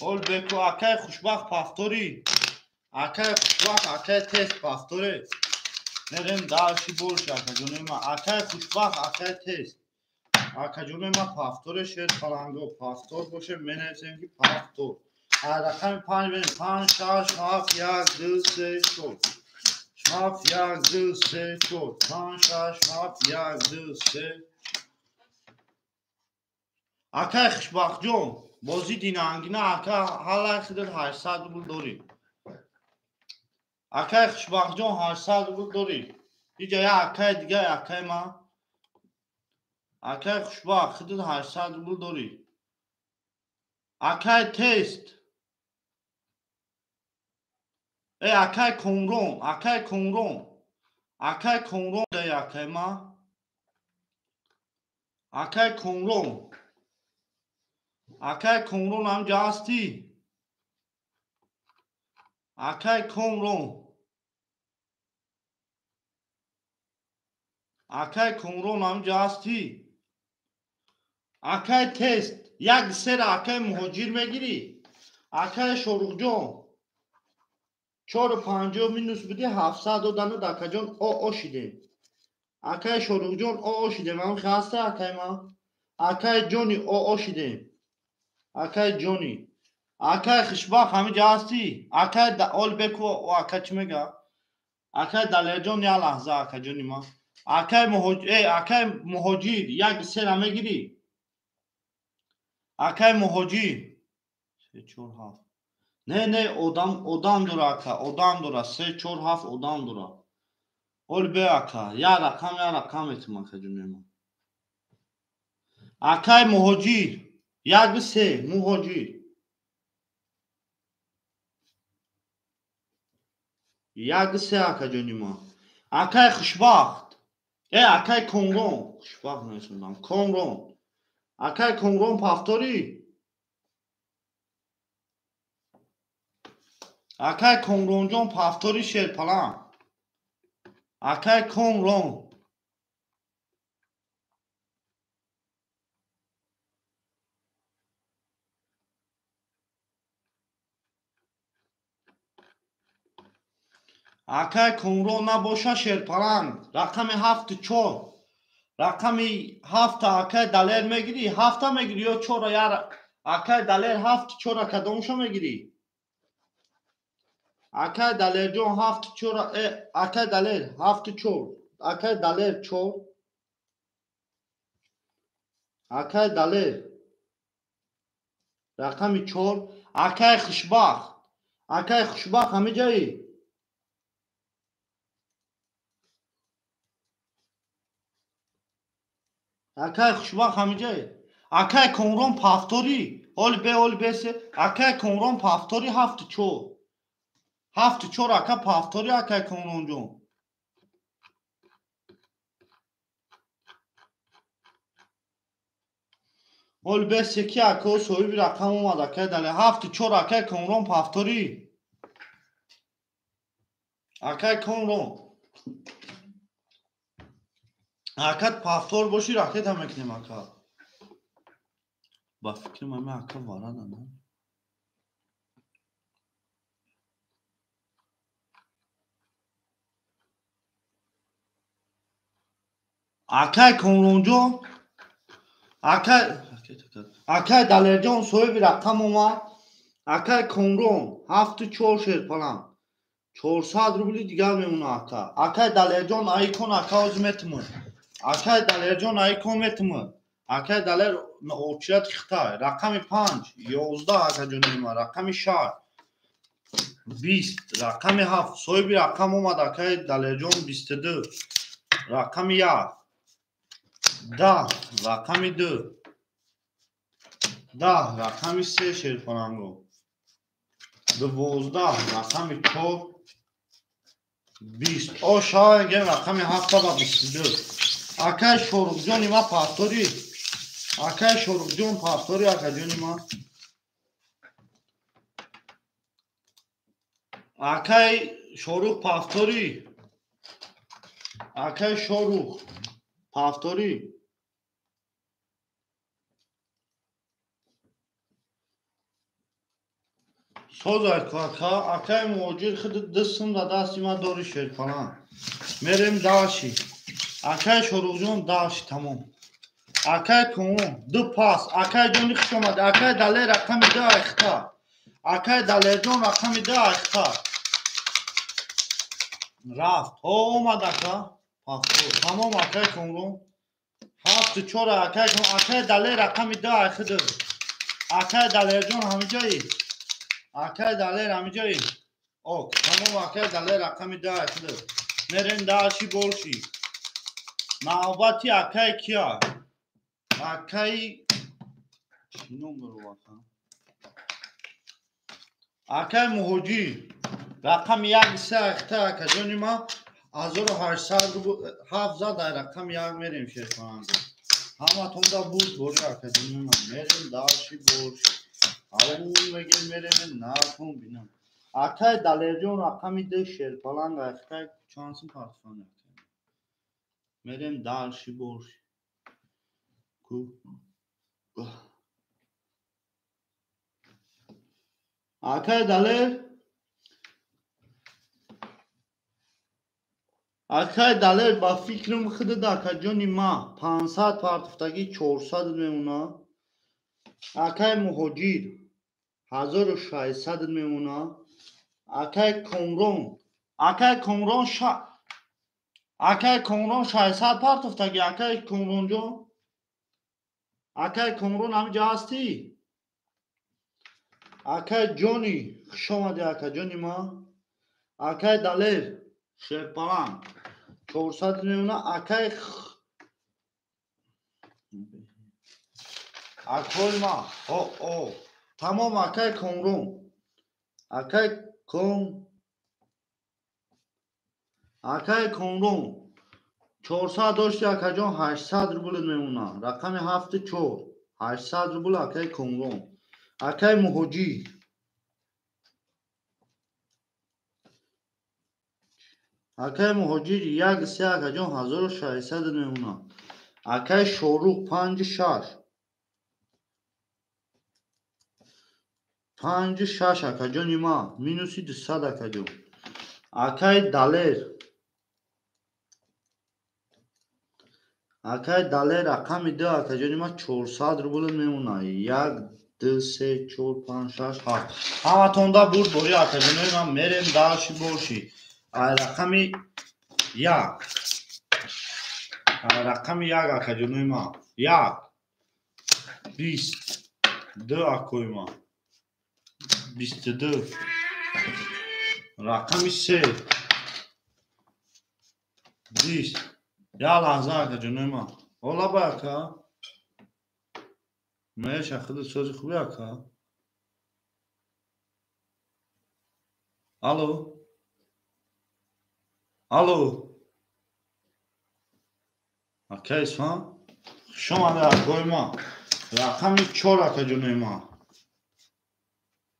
Оли беку акаи хушбахт павторӣ. Акаи хушбахт акаи тест павторӣ. Мерем дарши боши акаҷонои ма. Акаи хушбахт акаи тест. Акаҷонои ма павторе шер паланго. Павтор боше менависем ки павтор. Рақами 5 мерем. 5 6 7 1 2 3 4. 7 1 2 3 4. 5 6 7 1 2 3. Акаи хушбахтҷон, бозӣ динангина ака ҳалай хидат 800 рубл дорӣ. Акаи хушбахтҷон 800 рубл дорӣ. Иҷа як акаи дига акаи ма. Акаи хушбахт хидат 800 рубл дорӣ. Акаи тест. Акаи Комрон, акаи Комрон. Акаи Комрон да акаи ма. Акаи Комрон. Акаи Комрон ҳамҷа ҳастӣ? Акаи Комрон. Акаи Комрон ҳамҷа ҳастӣ? Акаи тест. Як сера акаи Муҳоҷир мегирӣ? Акаи Шоруҳҷон. 4.50 минус буди 700 додану акаҷон о шидем. Акаи Шоруҳҷон о шидем. Ҳам хаста акаи ма? Акаи ҷони о шидем. Акаи ҷони. Акаи хушбахт ҳамиҷа ҳастӣ? Акаи Олбеку ака чӣ мега? Акаи Далерҷон як лаҳза акаҷони ма. Акаи Муҳоҷир як сера мегирӣ? Акаи Муҳоҷир 3 4 7. Не, не, одам, одам дора, ака, одам дора. Се, чор, ҳафт одам дора. Оли бе, ака, як рақам, як рақам метим, ака ҷони ма. Акай муҳоҷир, як се, муҳоҷир. Як се, ака ҷони ма. Акай хушбахт. Э, акай Комрон. Хушбахт несондам. Комрон. Акай Комрон повтори. Акай Комронҷон повтори шерпалан. Акай Комрон. Акай Комрон набоша шерпаланг. Рақами ҳафту чор. Рақами ҳафта акай Далер мегирӣ? Ҳафта мегирӣ ё чора? Я акай Далер ҳафту чора кадомшо мегирӣ? Акай Далерҷон ҳафту чора, э, акай Далер ҳафту чор. Акай Далер чор. Акай Далер рақами чор. Акай Хушбахт. Акай Хушбахт ҳамиҷаӣ? Акай Хушбахт ҳамиҷаӣ? Акай Комрон повтори. Оли бе, оли бесе. Акай Комрон повтори ҳафту чор. Ҳафту чор ака повтори акай Комронҷон. Оли бесе ки ака соҳиби рақам омад акай Далер. Ҳафту чор акай Комрон повтори. Акай Комрон. Акат повтор боши ракета мекунем ака. Ба фикрам ҳами ака варада на. Акай Комронҷон, акай Далерҷон соҳиби рақам омад. Акай Комрон ҳафту чор шерпалан. 400 рубли дигар мемона ака. Акай Далерҷон айкон ака ҳозир метимад. Акай Далерҷон айкон метимад. Акай Далер очират хитай. Рақами панҷ, 11 ака ҷони ма. Рақами шаш, 20, рақами ҳафт. Соҳиби рақам омад акай Далерҷон 22. Рақами як, 10, рақами ду, 10, рақами се шерпаланго. 12, рақами чор, 20. О, шавангем рақами ҳафта ба 22. Акай Шоруқҷони ма повтори. Акай Шоруқҷон повтори акаҷони ма. Акай Шоруқ повтори. Акай Шоруқ повтори. Созай ака, акай муҳоҷир худ дастам да дасти ма дори шерпалан. Мерем даши. Акай Шоруқҷон даши тамом. Акай Комрон ду пас. Акай ҷони хуш омад. Акай Далер рақами ду айхта. Акай Далерҷон рақами ду айхта. Рафт. О, омад ака. Пафтор. Тамом акай Комрон. Ҳафту чор акай Комрон. Акай Далер рақами ду айхиду. Акай Далерҷон ҳамиҷаӣ? Акай Далер ҳамиҷаӣ? Ок, тамом акай Далер рақами ду айхиду. Мерем даши борши. Навбати акай кия? Акай чӣ ном дору ака? Акай муҳоҷир. Рақами як се айхта акаҷони ма. 1800 рубл ҳафт зад ай рақами як мерем шерпаланго. Ҳаматон да буд бори акаҷони ма. Мерем даши борши. Ау мегем мерем накун бинам. Акай Далерҷон рақами ду шерпаланг айхта чанд сум партофан акай. Мерем даши борши. Ку. Акай Далер. Акай Далер ба фикрам худад акаҷони ма 500 партофтагӣ 400 мемона. Акай муҳоҷир 1600 мемона. Акай Комрон, акай Комрон акай Комрон 600 партофтагӣ. Акай Комронҷон, акай Комрон ҳамиҷа ҳастӣ? Акай Ҷони, хуш омадӣ, акаҷони ма. Акай Далер, Шерпаланг, 400 мемона. Акай акой ма, о, тамом, акай Комрон. Акай Ком Акай Комрон 400 дошти, акаҷон, 800 рубл мемона. Рақами 7 4, 800 рубл, акай Комрон. Акай Муҳоҷир. Акай Муҳоҷир 1 3, акаҷон, 1600 мемона. Акай Шорух 5 6. 5 6, акаҷони ма, минуси 200, акаҷон. Акай Далер. Акай Далер рақами 2, акаҷони ма, 400 рубл мемона. 1 2 3 4 5 6 7. Ҳаматонда бурд бори, акаҷонои ман, мерем дальше боши. Ай рақами 1. Ай рақами 1, акаҷонои ман. 1 20 2, акои ман. 22. Рақами 3 20. Я лаҳза, акаҷонои ман. Ола ба ака. Меша худи сози хуби, ака. Алло. Алло. Ака Исфан. Хуш омадӣ, акои ман. Рақами 4, акаҷонои ман.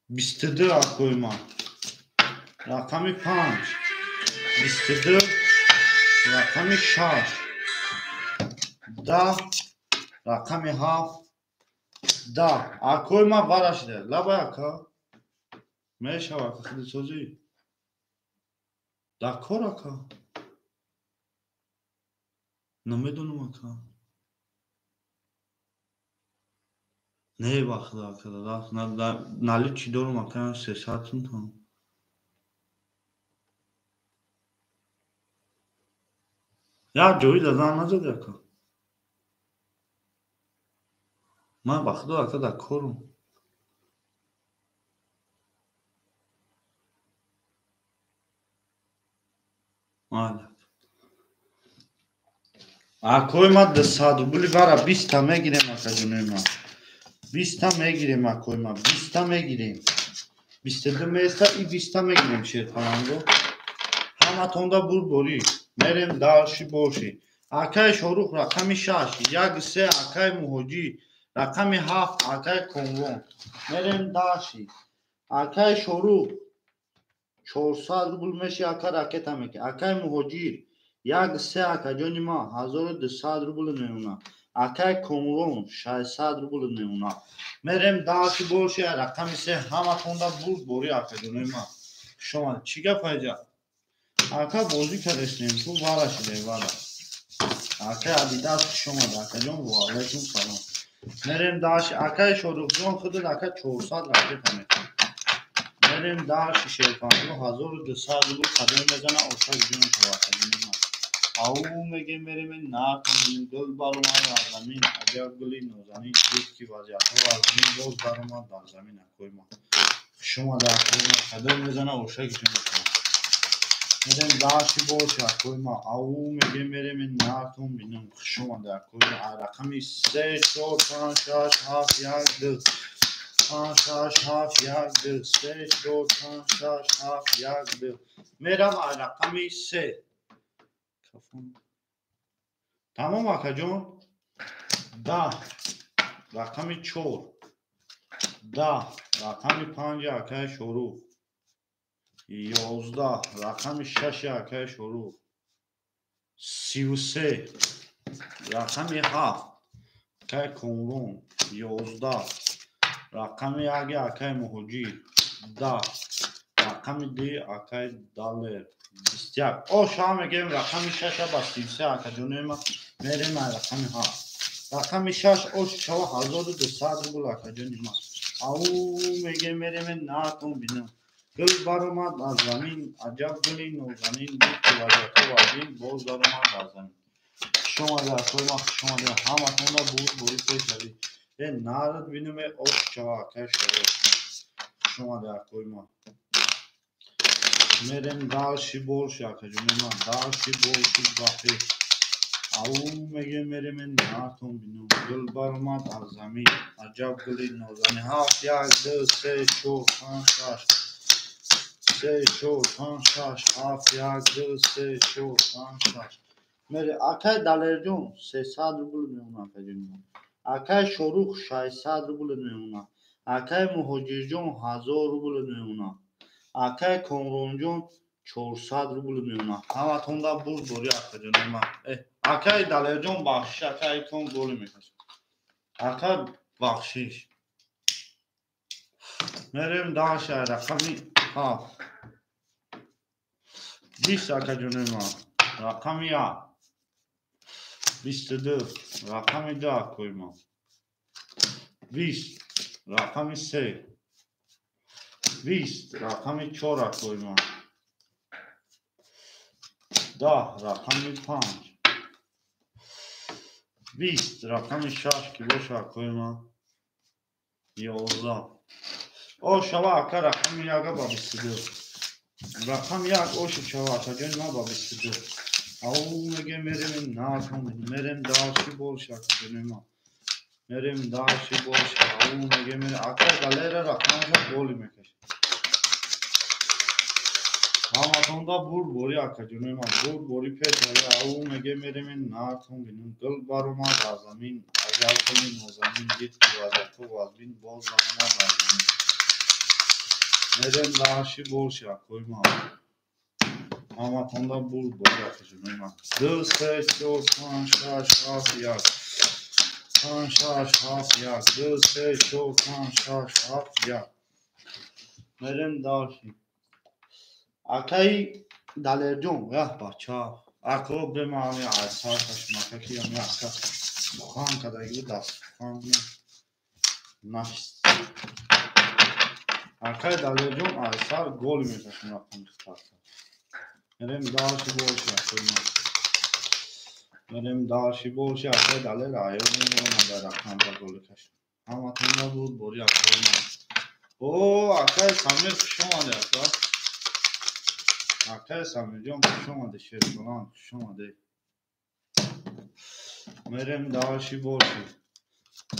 22, акои ман. Рақами 5 22, рақами 6 10, рақами 7 10. Акои ман варашида. Лабай, ака. Мешава, ака, худи созӣ. Дар кор, ака. Намедонам, ака. Не, ба худо, ака, наличи дорум, ака, 300 сум. Як ҷои да зан назади, ака. Ман ба худо, ака, дар корум. Майли. Акои ман 200 рубли вара 20 та мегирем, акаҷонои ман. 20 та мегирем, акои ман, 20 та мегирем. 22 места и 20 та мегирем, шерпаланго. Ҳаматонда бурд борӣ. Мерем дальше боши. Акай Шорух рақами 6, 1 3, акай Муҳоҷир, рақами 7, акай Комрон. Мерем дальше. Акай Шорух 400 рубл меши, ака, ракета меки. Акай Муҳоҷир 1 3, акаҷони ман, 1200 рубл мемона. Акай Комрон 600 рубл мемона. Мерем дальше боши, рақами 3, ҳаматонда бурд борӣ, акаҷонои ман. Хуш омадед. Чӣ гап айҷа? Ака, бозӣ кардестем, ту вара шидай, вара. Акай Адидас, хуш омадед, акаҷон, ва алайкум салом. Мерем дальше. Акай Шорухҷон, худат, ака, 400 ракета мекунӣ. Мерем дальше, шерпанҷо 1200 рубл қадам мезана, ошак ҷон шава, акаҷони ман. Ау мегем, мерем накунем, гул баромад аз замин, аҷаб гули нозанин, дид ки вазъиятҳо аз замин боз баромад дар замин, акои ман. Хуш омадед, акои ман, қадам мезана, ошак ҷон шава. Мерем дальше боши, акои ман. Ау мегем, мерем накун бинам. Хуш омадед, акои ман. Рақами 3 4 5 6 7 1 2 5 6 7 1 2 3 4 5 6 7 1 2. Мерам рақами 3. Тамом, акаҷон. 10 рақами 4 10, рақами 5, акаи Шорух. 11, рақами 6, акаи Шорух. 33, рақами 7, акаи Комрон. 11, рақами 1, акаи Муҳоҷир. 10, рақами 2, акаи Далер. 21. О, шава мегирем рақами 6 ба 33, акаҷонои ман. Мерем рақами 7. Рақами 6 ош шава 1200 рубл, акаҷони ман. Ау мегем, мерем накун бинам. Гул баромад аз замин, аҷаб гули нозанин, буд ки вазъиятҳо вазин, боз даромад дар замин. Хуш омадед, акои ман, хуш омадед. Ҳаматонда бурд борӣ пешравӣ. Е нарад бинам, ош шава, акаи Шорух. Хуш омаде, акои ман. Мерем дальше больше, акаҷони ман, дальше больше ба пеш. Ау меге мерем нартон бинум. Гул баромад аз замин. Аҷаб гули нозанин. Ҳафт, як, ду, се, чор, панҷ, шаш. Се, чор, панҷ, шаш, ҳафт, як, ду, се, чор, панҷ, шаш. Мере акай Далерҷон 300 рубл мемонад, акаҷони ман. Акай Шорух 600 рубл мемонад. Акай Муҳоҷирҷон 1000 рубл мемонад. Акай Комронҷон 400 рубл мемонад. Ҳаматонда бурд бори, акаҷони ман. Акай Далерҷон, бахшиш, акай кон голи мекашад. Ака, бахшиш. Мерем дальше, рақами ҳафт. 20, акаҷони ман. Рақами як. 22. Рақами ду, акои ман. 20. Рақами се. 20. Рақами чор, акои ман. 10. Рақами панҷ. 20. Рақами шаш ки боша, акои ман. 11. О шава, ака, рақами яга ба 22. Рақами як оши шава, акаҷони ман, ба 22. Ау меге мерем натон мерем дальше больше, акаҷони ман. Мерем дальше больше. Ау меге мерем ака галера рақамаша голи мекашад. Ҳаматонда бурд бори, акаҷони ман, бурд бори пеш. Ау меге мерем натон бинум. Гул баромад аз замин. Аҷаб гули нозанин. Дид ки вазъиятҳо вазбин боз баромад аз замин. Мерем дальше больше, акои ман. Ҳаматонда бурд бори, акаҷони ман. Ду, се, чор, панҷ, шаш, ҳафт, як. Панҷ, шаш, ҳафт, як. Ду, се, чор, панҷ, шаш, ҳафт, як. Мерем дальше. Акаи Далерҷон, яҳ бача. Ако бемаами асар кашмака ки ами ака сухан кадаги даст сухан нашт. Акаи Далерҷон асар голи мекашем рақами хитарса. Мерем дальше больше, акои ман. Мерем дальше больше, акаи Далер аёр мемонад рақамда голи кашем. Ҳаматонда буд бори, акои ман. О, акаи Самир, хуш омаде, ака. Акаи Самирҷон, хуш омаде, шербаланд, хуш омаде. Мерем дальше больше.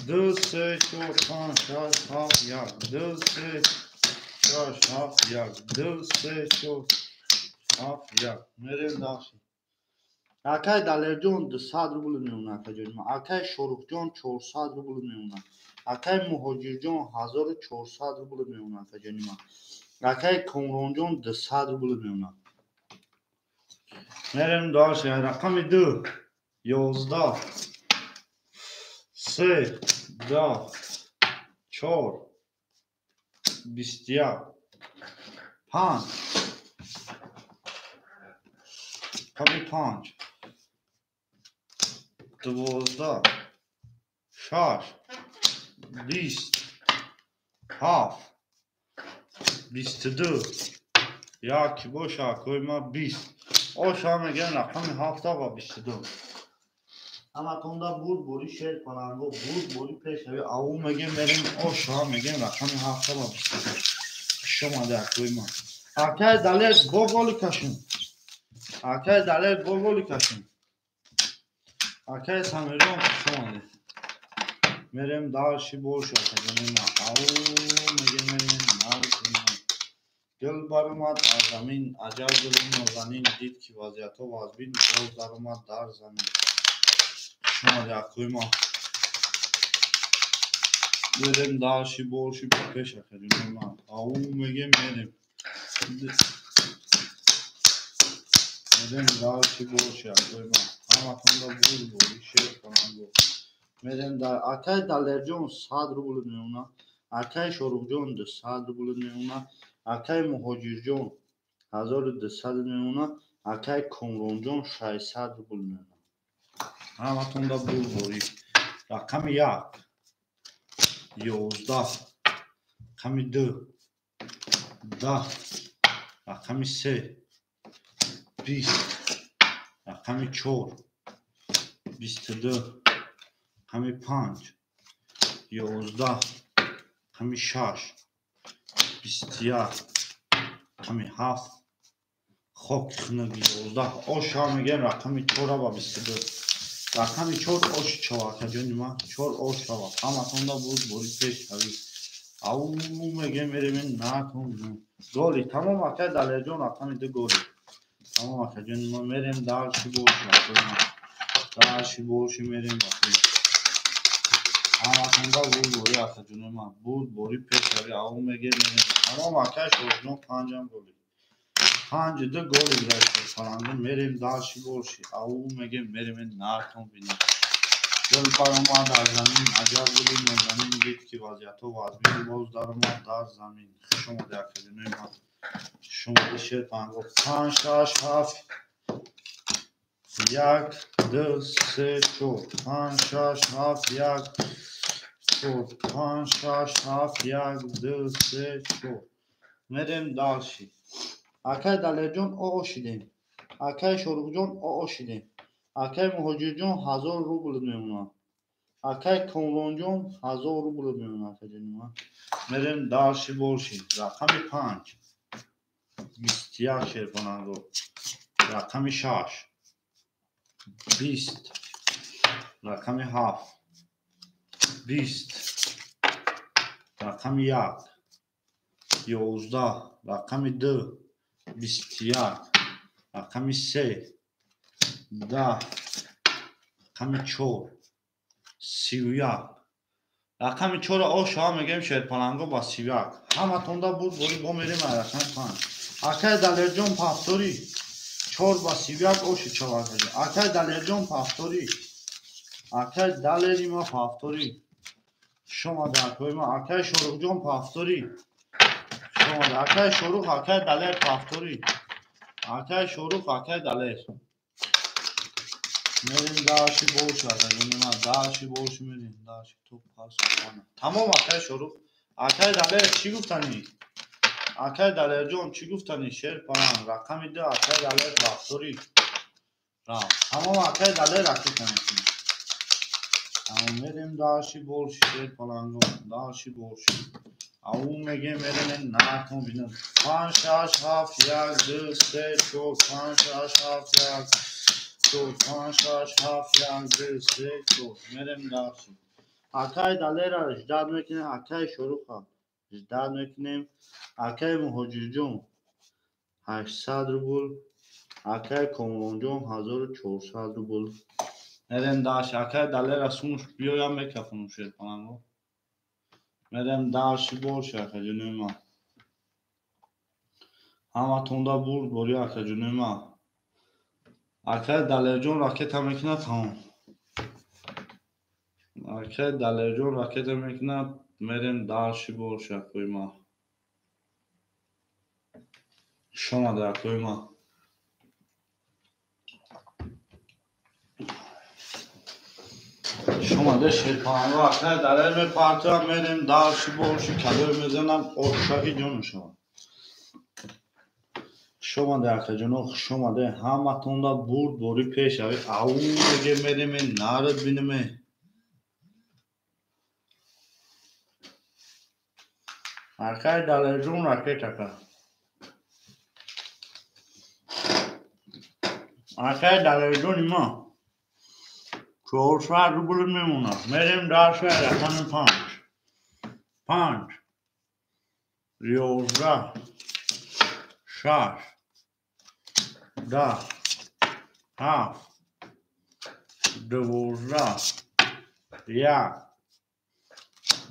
Ду, се, чор, панҷ, шаш, ҳафт, як. Ду, се, шаш, ҳафт, як. Ду, се, чор, ҳафт, як. Мерем дальше. Акай Далерҷон 200 рубл мемонад, акаҷони ман. Акай Шорухҷон 400 рубл мемонад. Акай Муҳоҷирҷон 1400 рубл мемонад, акаҷони ман. Акай Комронҷон 200 рубл мемонад. Мерем дальше. Рақами ду. 11. Се, 10, чор, 21, панҷ. Рақами панҷ. 12, шаш, 20, ҳафт, 22. Як ки боша, акои ман, 20. Оша мегӯям рақами ҳафта ба 22. Ҳаматонда бурд бори, шер паланго, бурд бори пешави. Ау мегем мерем оша мегем рақами ҳафта ба 22. Хуш омаде, акои ман. Акай Далер бо голи кашем. Акай Далер бо голи кашем. Акай Самирҷон, хуш омаде. Мерем дальше больше, акаҷони ман. Ау мегем мерем наркунам. Гул баромад аз замин, аҷаб гули нозанин, дид ки вазъиятҳо вазбин, боз даромад дар замин. Хуш омаде, акои ман. Мерем дальше больше ба пеш, акаҷони ман. Ау мегем мерем. Мерем дальше больше, акои ман. Ҳаматонда бурд бори, шер паланго. Мерем дар акай Далерҷон 100 рубл мемонад. Акай Шорухҷон 200 рубл мемонад. Акай Муҳоҷирҷон 1200 мемонад. Акай Комронҷон 600 рубл мемонад. Ҳаматонда бурд бори. Рақами як. 11. Рақами ду. 10. Рақами се. 20. Рақами чор. 22. Рақами панҷ. 11. Рақами шаш. 21, рақами 7, хоки хунук 11, ош ҳам мегӯем рақами 4 ба 22. Рақами 4 ош шава, акаҷони ман, 4 ош шава. Ҳаматонда буд бори пеш шавӣ. Ау мегӯем мерем накун. Голи, тамом акай Далерҷон рақами 2 голи. Тамом акаҷони ман мерем дальше больше. Дальше больше мерем бахи. Ҳаматонда буд бори акаҷони ман, буд бори пеш шавӣ. Ау мегӯем мерем. Тамом акай Шоҳҷон 5 голи. 5 2 голи гирифт. Мерем дальше больше. Ау мегӯем мерем накун бинем. Дил баромад аз замин, аҷаб гули нозанин дид ки вазъиятҳо вазмин боз даромад дар замин. Хуш омадед акаҷонои ман. Хуш омадед шерпанго. 5 6 7 1 2 3 4 5 6 7 1 4 5 6 7 1 2 3 4. Мерем дальше. Акай Далерҷон оо шидем. Акай Шоруқҷон оо шидем. Акай Муҳоҷирҷон 1000 рубл мемонад. Акай Комронҷон 1000 рубл мемонад. Акаҷони ман. Мерем дальше больше. Рақами 5 21 шерпананго. Рақами 6 20. Рақами 7 20. Рақами 1 11. Рақами 2 21. Рақами 3 10. Рақами 4 31. Рақами 4 ош ҳам мегӯем шерпаланго ба 31. Ҳаматонда буд бори бо мерем рақами 5. Акай Далерҷон пафтори 4 ба 31 оши чава. Акай Далерҷон пафтори. Акай Далери ма пафтори. Шомада акои ма. Акай Шоруқҷон пафтори. Шомада акай Шоруқ, акай Далер пафтори. Акай Шоруқ, акай Далер. Мерем дальше больше, акаҷони ман, дальше больше мерем, дальше то пас. Тамом акай Шоруқ. Акай Далер чӣ гуфтанӣ? Акай Далерҷон чӣ гуфтанӣ? Шерпаланг рақами 2 акай Далер рафтори. Тамом акай Далер ракета мекунад. Тамом мерем дальше больше шерпаланго, дальше больше. Ау мегем мерем накун бинам. 5 6 7 1 2 3 4 5 6 7 1 4 5 6 7 1 2 3 4. Мерем дальше. Акай Далера ждать мекунем, акай Шоруқа ждать мекунем, акай Муҳоҷирҷон 800 рубл, акай Комронҷон 1400 рубл. Мерем дальше. Акай Далера сумуш биёям мекафонам шерпаланго. Мерем дальше больше акаҷонои ман. Ҳаматонда бурд бори акаҷонои ман. Акай Далерҷон ракета мекунад, тамом. Акай Далерҷон ракета мекунад, мерем дальше больше акои ман. Хуш омадед акои ман. Хуш омадед шерпаланго. Акай Далер мепартоям, мерем дальше больше, кадой мезанам, ошаки ҷону шавад. Хуш омадед акаҷоно, хуш омадед. Ҳаматонда бурд бори пеш шавед. Ау мегем мерем нарад бинеме. Акай Далерҷон ракета кард. Акай Далерҷони ма 400 рубл мемонад. Мерем дальше рақами 5 5 11 6 10 7 12 1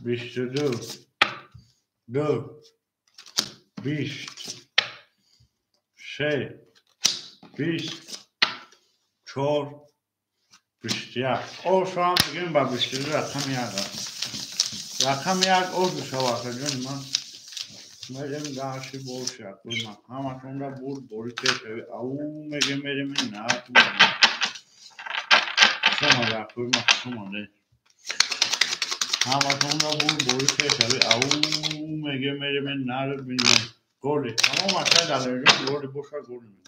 22 2 20 3 20 4 21. Ош ҳам мегӯем ба 22 рақами 1. Рақами 1 ош бишава акаҷони ман. Мерем дальше больше акои ман. Ҳаматонда бурд бори пеш шавӣ. Ау мегем мерем накун. Хуш омадед акои ман, хуш омадед. Ҳаматонда бурд бори пеш шавӣ. Ау мегем мерем нарад бинем. Голи. Тамом акай Далерҷон голи боша голи мегӯем.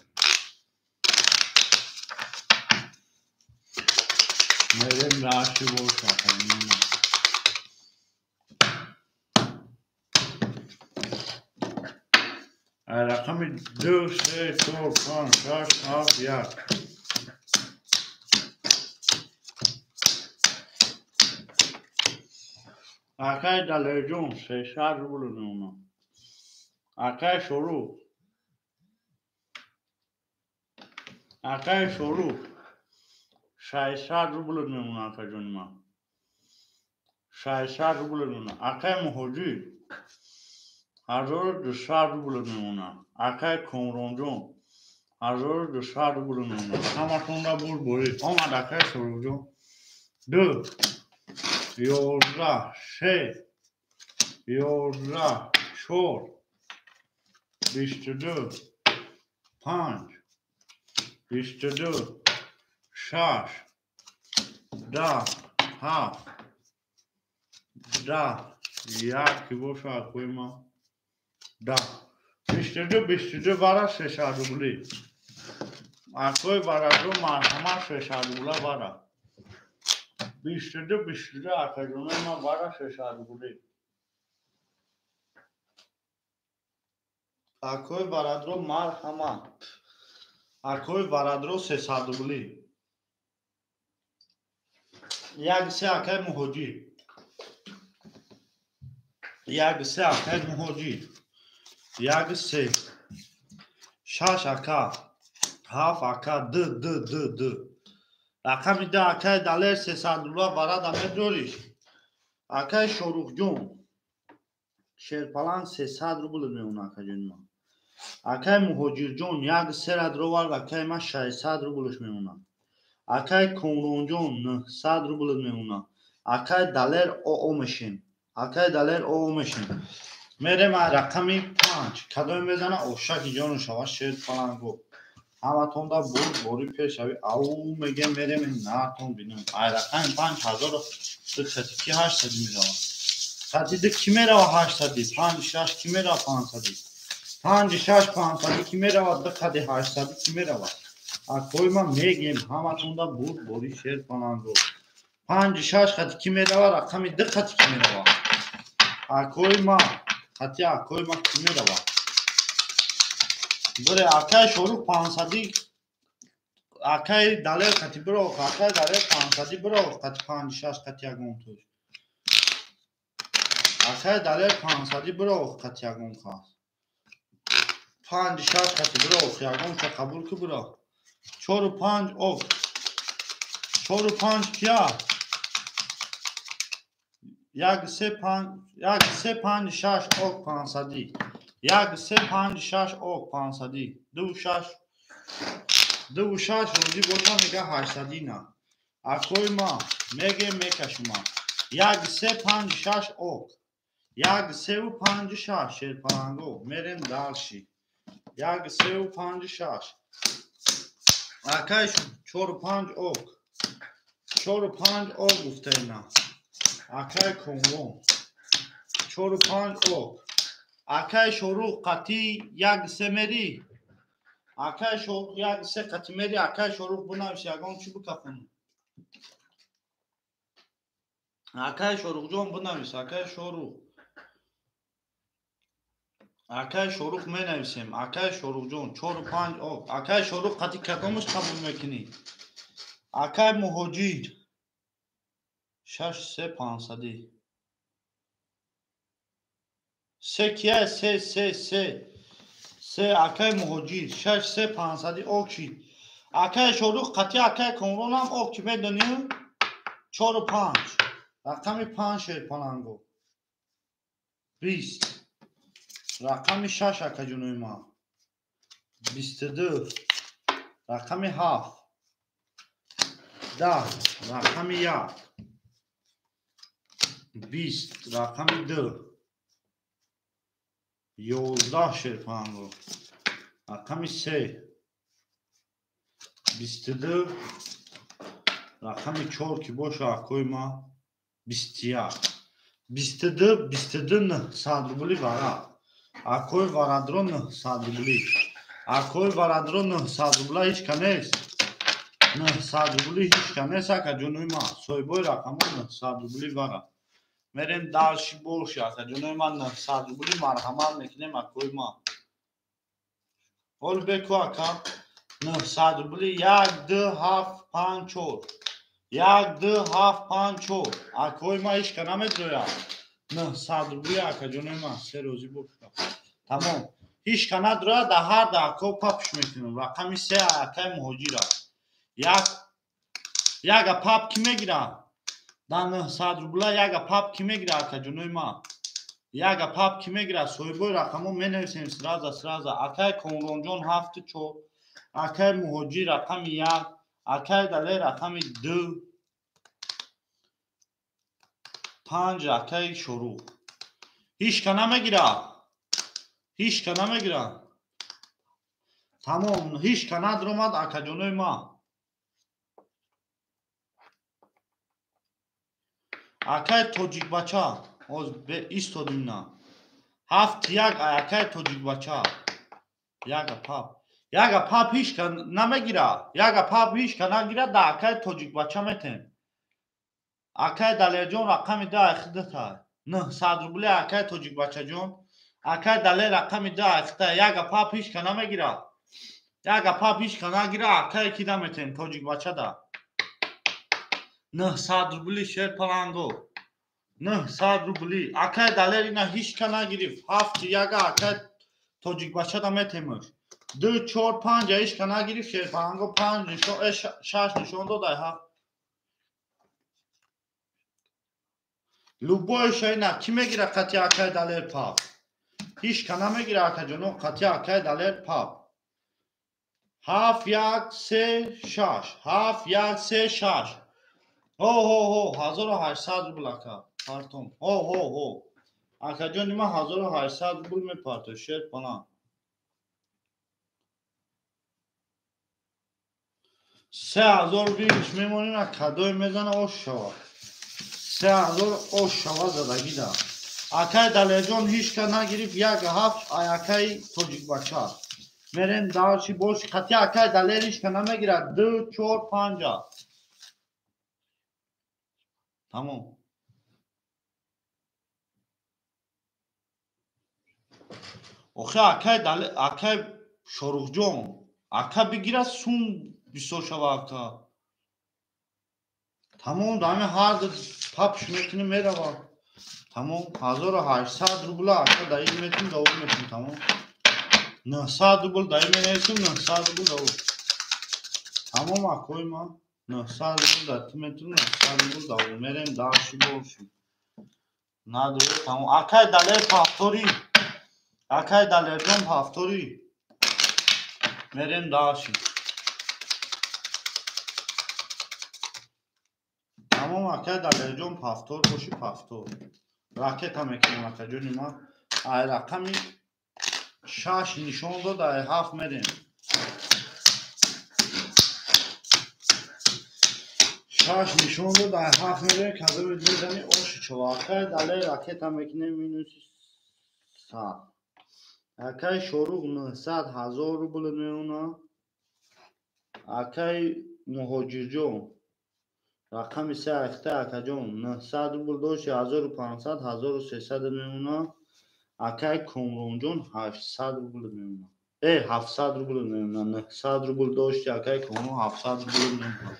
Мерем дальше больше акаҷони ман. Рақами 2, 3, 4, 5, 6, 7, 1. Акай Далерҷон 300 рубл мемонад. Акай Шорух. Акай Шорух 600 рубл мемонад, акаҷони ман. 600 рубл мемонад. Акай Муҳоҷир 1200 рубл мемонад. Акай Комронҷон 1200 рубл мемонад. Ҳаматонда бур борид. Омад акай Шорухҷон. 2, 11, 6, 11, 4, 22, 5, 22, 6, 10, 7, 10, 1 ки боша акои ма 10, 22, 22 вара 600 рубли. Акои вараҷо марҳамат 600 рубла вара. 22, 22 акаҷонои ман вара 600 рубли. Акои варадро марҳамат. Акои варадро 300 рубли. 1, 3 акаи Муҳоҷир. 1, 3 акаи Муҳоҷир. 1, 3. 6 ака. 7 ака. 2, 2, 2, 2. Рақами 2 акаи Далер 300 рубла варада медориш. Акаи Шорухҷон шерпаланг 300 рубл мемонад, акаҷони ман. Акаи Муҳоҷирҷон 1, 3 дровард, акаи ман 600 рублш мемонад. Акаи Комронҷон 900 рубл мемонад. Акаи Далер ОО мешем. Акаи Далер ОО мешем. Мерем рақами 5. Кадоме мезана ошаки ҷону шава шерпаланго. Ҳаматонда бур бори пешави. Ау мегем мерем натон бинем. Ай рақами 5 ҳазору хати ки 800 мерава. Хати ду ки мерава 800, 5 6 ки мерава 500. 5 6 500 ки мерава, 2 хати 800 ки мерава. Акои ман мегем ҳаматонда бур бори шерпаланго. 5 6 хати ки мерава, рақами 2 хати ки мерава. Акои ман хати акои ман ки мерава. Бире акаи Шорух 500, акаи Далер хати биро, акаи Далер 500 биро, хати 5 6 хати ягон туш. Акаи Далер 500 биро, хати ягон хас. 5 6 хати биро, ягон та қабул ки биро. 4 5 ок. 4 5 кия? 1 3 5, 1 3 5 6 ок 500. 1 3 5 6 ок 500. 2 6 2 6 рӯзи боша мега 800 на. Акои ма меге мекашума. 1 3 5 6 ок. 1 3 5 6 шерпаланго мерем дальше. 1 3 5 6. Акай 4 5 ок. 4 5 ок гуфтаина. Акай Комрон 4 5 ок. Акай Шорух қати 1 3 мери. Акай Шорух 1 3 қати мери. Акай Шорух бунавис ягон чӣ бикафони. Акай Шорухҷон бунавис. Акай Шорух. Акай Шорух менависем. Акай Шорухҷон 4 5 ок. Акай Шорух қати кадомаш қабул мекунӣ? Акай Муҳоҷир 6 3 500. 3 кия? 3 3 3 3. Акай Муҳоҷир 6 3 500 ок шид. Акай Шорух қати акай Комронам ок ки медонӣ? 4 5. Рақами 5 шерпаланго. 20. Рақами 6 акаҷонои ман. 22. Рақами 7. 10. Рақами 1. 20. Рақами 2. 11 шерпаланго. Рақами 3. 22. Рақами 4 ки боша акои ман 21. 22, 22 900 рубли варад. Акои варадро 900 рубли. Акои варадро 900 рубла ҳеч ка нест. 900 рубли ҳеч ка нест акаҷонои ман. Соҳибои рақамҳо 900 рубли варад. Мерем дальше больше акаҷонои ман 900 рубли марҳамат мекунем акои ман. Ҳол беку ака. 900 рубли 1 2 7 5 4. 1 2 7 5 4. Акои ма ҳеч ка намедрояд. 900 рубли акаҷонои ма се розӣ бошад. Тамом. Ҳеч ка надрояд, дар ҳар да ако папш мекунем. Рақами 3 акаи муҳоҷира. Яга пап ки мегира? Дар 900 рубла яга пап ки мегира акаҷонои ма? Яга пап ки мегира? Соҳибои рақамҳо менависем сраза сраза. Акаи Комронҷон 7 4, акаи муҳоҷир рақами 1, акаи Далер рақами 2, 5 акаи Шорух. Ҳеч ка намегира. Ҳеч ка намегира. Тамом, ҳеч ка надромад акаҷонои ма. Акаи тоҷикбача, ҳоз истодим на. 7 1 акаи тоҷикбача. Яга пап. Яга пап ҳеч ка намегира. Яга пап ҳеч ка нагира, да акаи тоҷикбача метем. Акаи Далерҷон рақами 2 айхидата. 900 рубли акаи тоҷикбачаҷон. Акаи Далер рақами 2 айхида. Яга пап ҳеч ка намегира. Яга пап ҳеч ка нагира, акаи ки наметем тоҷикбачада. 900 рубли шер паланго. 900 рубли. Акаи Далер ина ҳеч ка нагирифт. 7 яга акаи тоҷикбачада метемаш. 2 4 5 ҳеч ка нагирифт шер паланго 5 нишон 6 нишон дод ай 7. Любой ина ки мегира қати акаи Далер пап? Ҳеч ка намегира акаҷоно қати акаи Далер пап. 7 1 3 6 7 1 3 6. Ҳо ҳо ҳо 1800 рубл ака партом. Ҳо ҳо ҳо акаҷони ман 1800 рубл мепарто шер палан. 3000 рублиш мемонем, кадой мезана ош шава. 3000 ош шава задагида. Акаи Далерҷон ҳеч ка нагирифт 1 7 ай акаи тоҷикбача. Мерем дарчи бош қати акаи Далер ҳеч ка намегирад. 2 4 5. Тамом. Охе акаи Далер, акаи Шорухҷон, ака бигира сум бисёр шава ака. Тамом, дами ҳар ду папш мекунем мерава. Тамом, 1800 рубла ака даи метим давом мекунем тамом. 900 рубл даи менависем 900 рубл давом. Тамом акои ма 900 рубл дати метим 900 рубл давом. Мерем дарши боши. Надоре тамом. Акаи Далер пафтори. Акаи Далерҷон пафтори. Мерем дарши. Тамом акаи Далерҷон пафтор боши пафтор. Ракета мекунем акаҷони ма. Ай рақами 6 нишон дод, ай 7 мерем. 6 нишон дод, ай 7 мерем. Кадоме мезани оши чова. Акаи Далер ракета мекунем минуси 100. Акаи Шорух 900 1000 рубл меона. Акаи Муҳоҷирҷон рақами 3 айхта акаҷон 900 рубл дошти 1500 1300 меона. Акаи Комронҷон 800 рубл меона. 700 рубл меона. 900 рубл дошти акаи Комрон 700 рубл меона.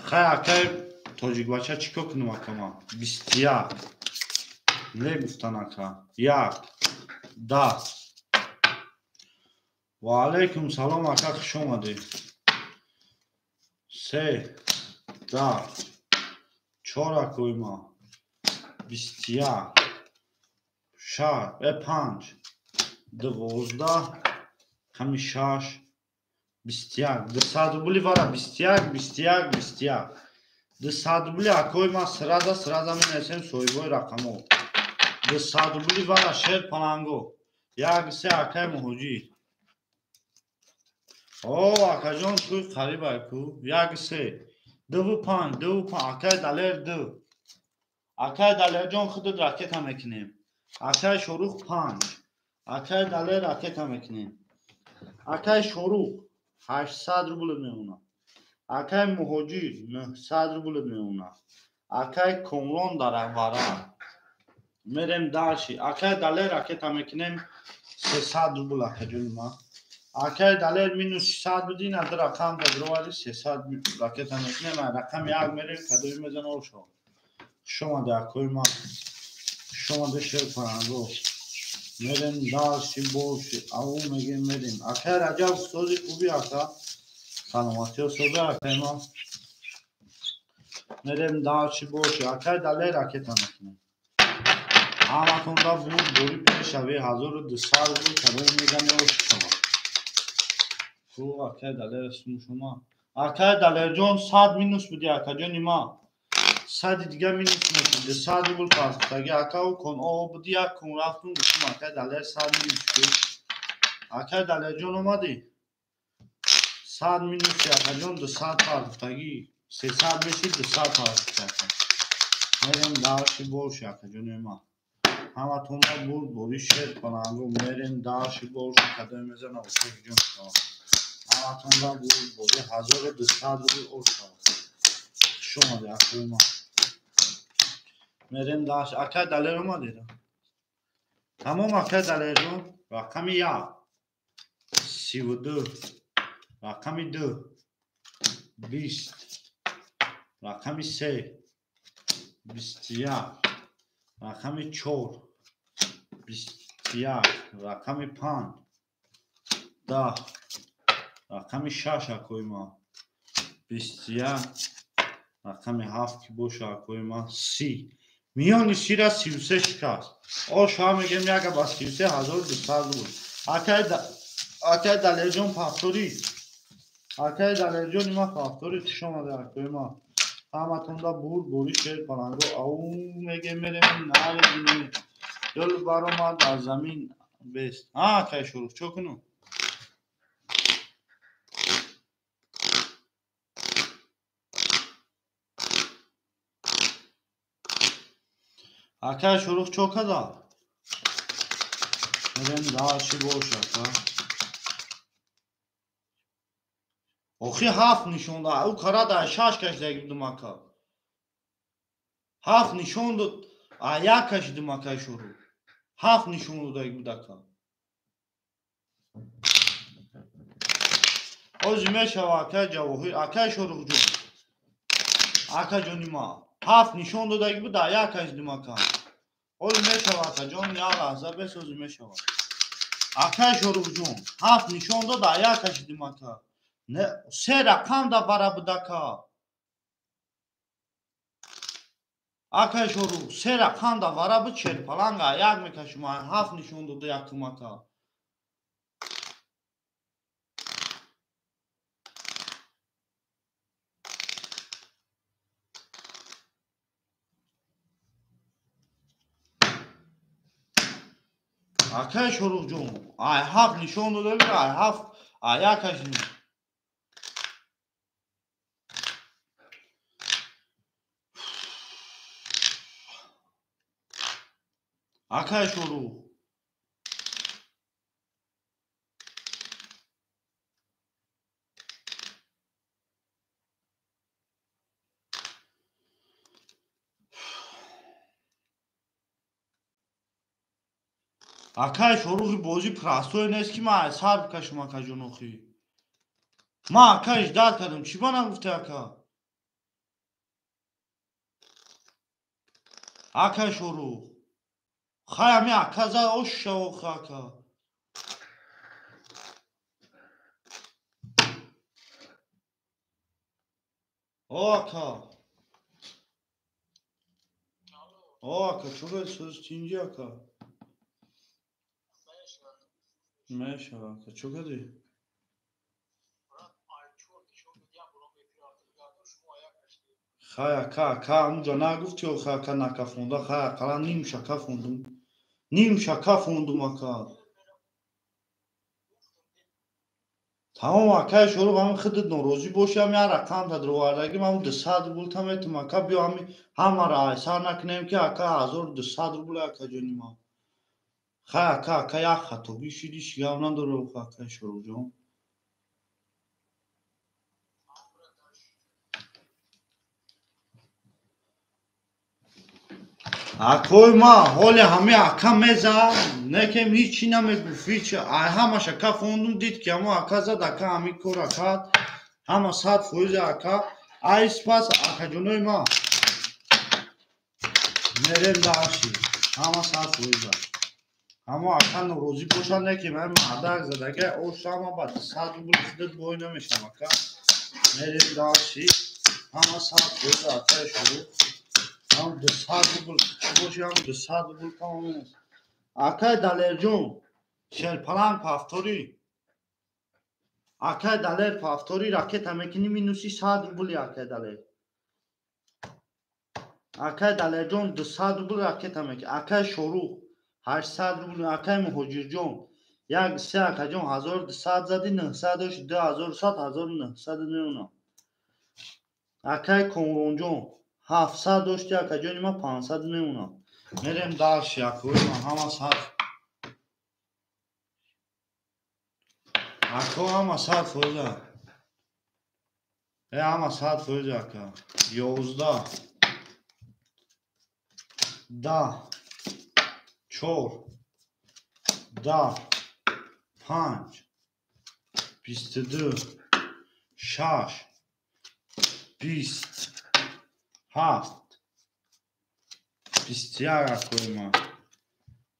Хай акаи тоҷикбача чӣ кор кунам акама? 21 не гуфтан ака. 1 10. Ва алайкум салом ака, хуш омадед. 3 10 4 акои ма 21 6 5 12 ҳами 6 21 200 рубли вара 21 21 21 200 рубли акои ма сраза сраза менависем соҳибои рақамҳо. 200 рубли вара шер паланго. 1 3 акаи муҳоҷир. О акаҷон туй қариб айку. 1 3 2 5 2 5 акаи Далер 2. Акаи Далерҷон худат ракета мекунем. Акаи Шорух 5. Акаи Далер ракета мекунем. Акаи Шорух 800 рубл меона. Акаи Муҳоҷир 900 рубл меона. Акай Комрон дар вара. Мерем дальше. Акай Далер ракета мекунем 300 рубл акаҷони ма. Акай Далер минус 600 буди, на ду рақам дадровари 300 ракета мекунем. Рақами як мерем, кадои мезана ошо. Хуш омаде акои ма. Хуш омаде шер паранго. Мерем дальше больше. Ау мегем мерем. Акай Раҷаб сози хуби ака. Саломатиё соза акай ма. Мерем дальше больше. Акай Далер ракета мекунем. Ҳаматонда буд бори пешави 1200 рубл кадои мезани ошшава. Ку акай Далер сумшума. Акай Далерҷон 100 минус буди акаҷони ма. 100 дига минус мешуд. 200 рубл пасгуфтаги ака у кон о буди як кун рафтум гуфтум акай Далер 100 минус шуд. Акай Далерҷон омадӣ? 100 минус акаҷон 200 пасгуфтаги. 300 мешуд 200 пасгуфта ака. Мерем дальше больше акаҷони ма. Ҳаматонда бурд бори шер паланго мерем дальше больше кадои мезана ошоҷон шава. Ҳаматонда бурд бори 1200 рубл ошава. Хуш омаде акои ма. Мерем дальше. Акай Далер омадед? Тамом акай Далерҷон. Рақами 1 32, рақами 2 20, рақами 3 21, рақами 4 21, рақами 5 10, рақами 6 акои ма 21, рақами 7 ки боша акои ма 30. Миёни сира 33 шикаст. Оша мегем яка ба 33 1200 рубл. Акай Далерҷон пафторӣ. Акай Далерҷони ма пафторӣ. Хуш омаде акои ма. Ҳаматонда бурд бори шер паланго. Ау мегем мерем наре. Дил баромад аз замин бест. А акай Шурух чо кунум? Акай Шурух чо када? Мерем дальше бош ака. Охи ҳафт нишон дод. Ӯ кара дар шаш кашидаги будум ака. Ҳафт нишон дод, а як кашидум акай Шурух. Ҳафт нишон додаги буд ака. Ози мешава акай Ҷавоҳир, акай Шурухҷон. Акаҷони ма. Ҳафт нишон додаги буд, а як кашидум ака. Ози мешава акаҷон, як лаҳза бес ози мешава. Акай Шурухҷон, ҳафт нишон дод, а як кашидум ака. Се рақам да бара буд ака. Акай Шурух, се рақам да вара буд шерпаланга, як мекашум, ҳафт нишон дода якум ака. Акай Шурухҷон, ай ҳафт нишон дода, ай ҳафт, ай як кашидум. Акай Шурух. Акай Шурухи бозӣ простой нест ки ман сар бикашам акаҷон охи. Ман акай ждат кардам, чӣ ба нагуфте ака? Акай Шурух. Хай ами ака за оша охи ака. О ака. О ака, чо гӯяд соз тинҷи ака? Мешава ака, чо кардӣ? Хай ака, ака амуҷа нагуфти охи ака накафонда, хай ақаллан ним шака фондум. Ним шака фондум ака. Тамом акай Шурух, ҳамин худат норозӣ бошӣ, ҳам як рақам тадровардагим, ҳамун 200 рубл та метум ака, биё ҳами ҳамаро айсар накунем ки ака 1200 рубл акаҷони ман. Хай ака, ака як хатогӣ шиди, шигав надора охи акай Шурухҷон. Акои ма ҳоли ҳами ака меза, некем ҳичи намегуфт, ҳич ай ҳамаш ака фондум дид ки ҳамо ака зад, ака ҳами кора кард, ҳама 100% ака. Ай спас акаҷонои ма мерем дарши, ҳама 100%. Ҳамо ака норозӣ бошад, некем ай мардак задага ош ҳама ба 100 рубл худат бой намешам ака. Мерем дарши, ҳама 100% акаи шурӯъ. Ҳам 200 рубл чӣ боши, ҳам 200 рубл тамом аст. Акай Далерҷон, шерпаланг пафторӣ. Акай Далер пафторӣ ракета мекунӣ минуси 100 рубли акай Далер. Акай Далерҷон 200 рубл ракета мекунӣ. Акай Шорух 800 рубл, акай Муҳоҷирҷон як се акаҷон 1200 зади, 900 дошт, 2100, 1900 меонам. Акай Комронҷон 700 дошти, акаҷони ма 500 мемонам. Мерем дарши, акои ма ҳама сад. Ако ҳама 100%. Ҳама 100% ака. 11 10 4 10 5 22 6 20 7 21 акои ма.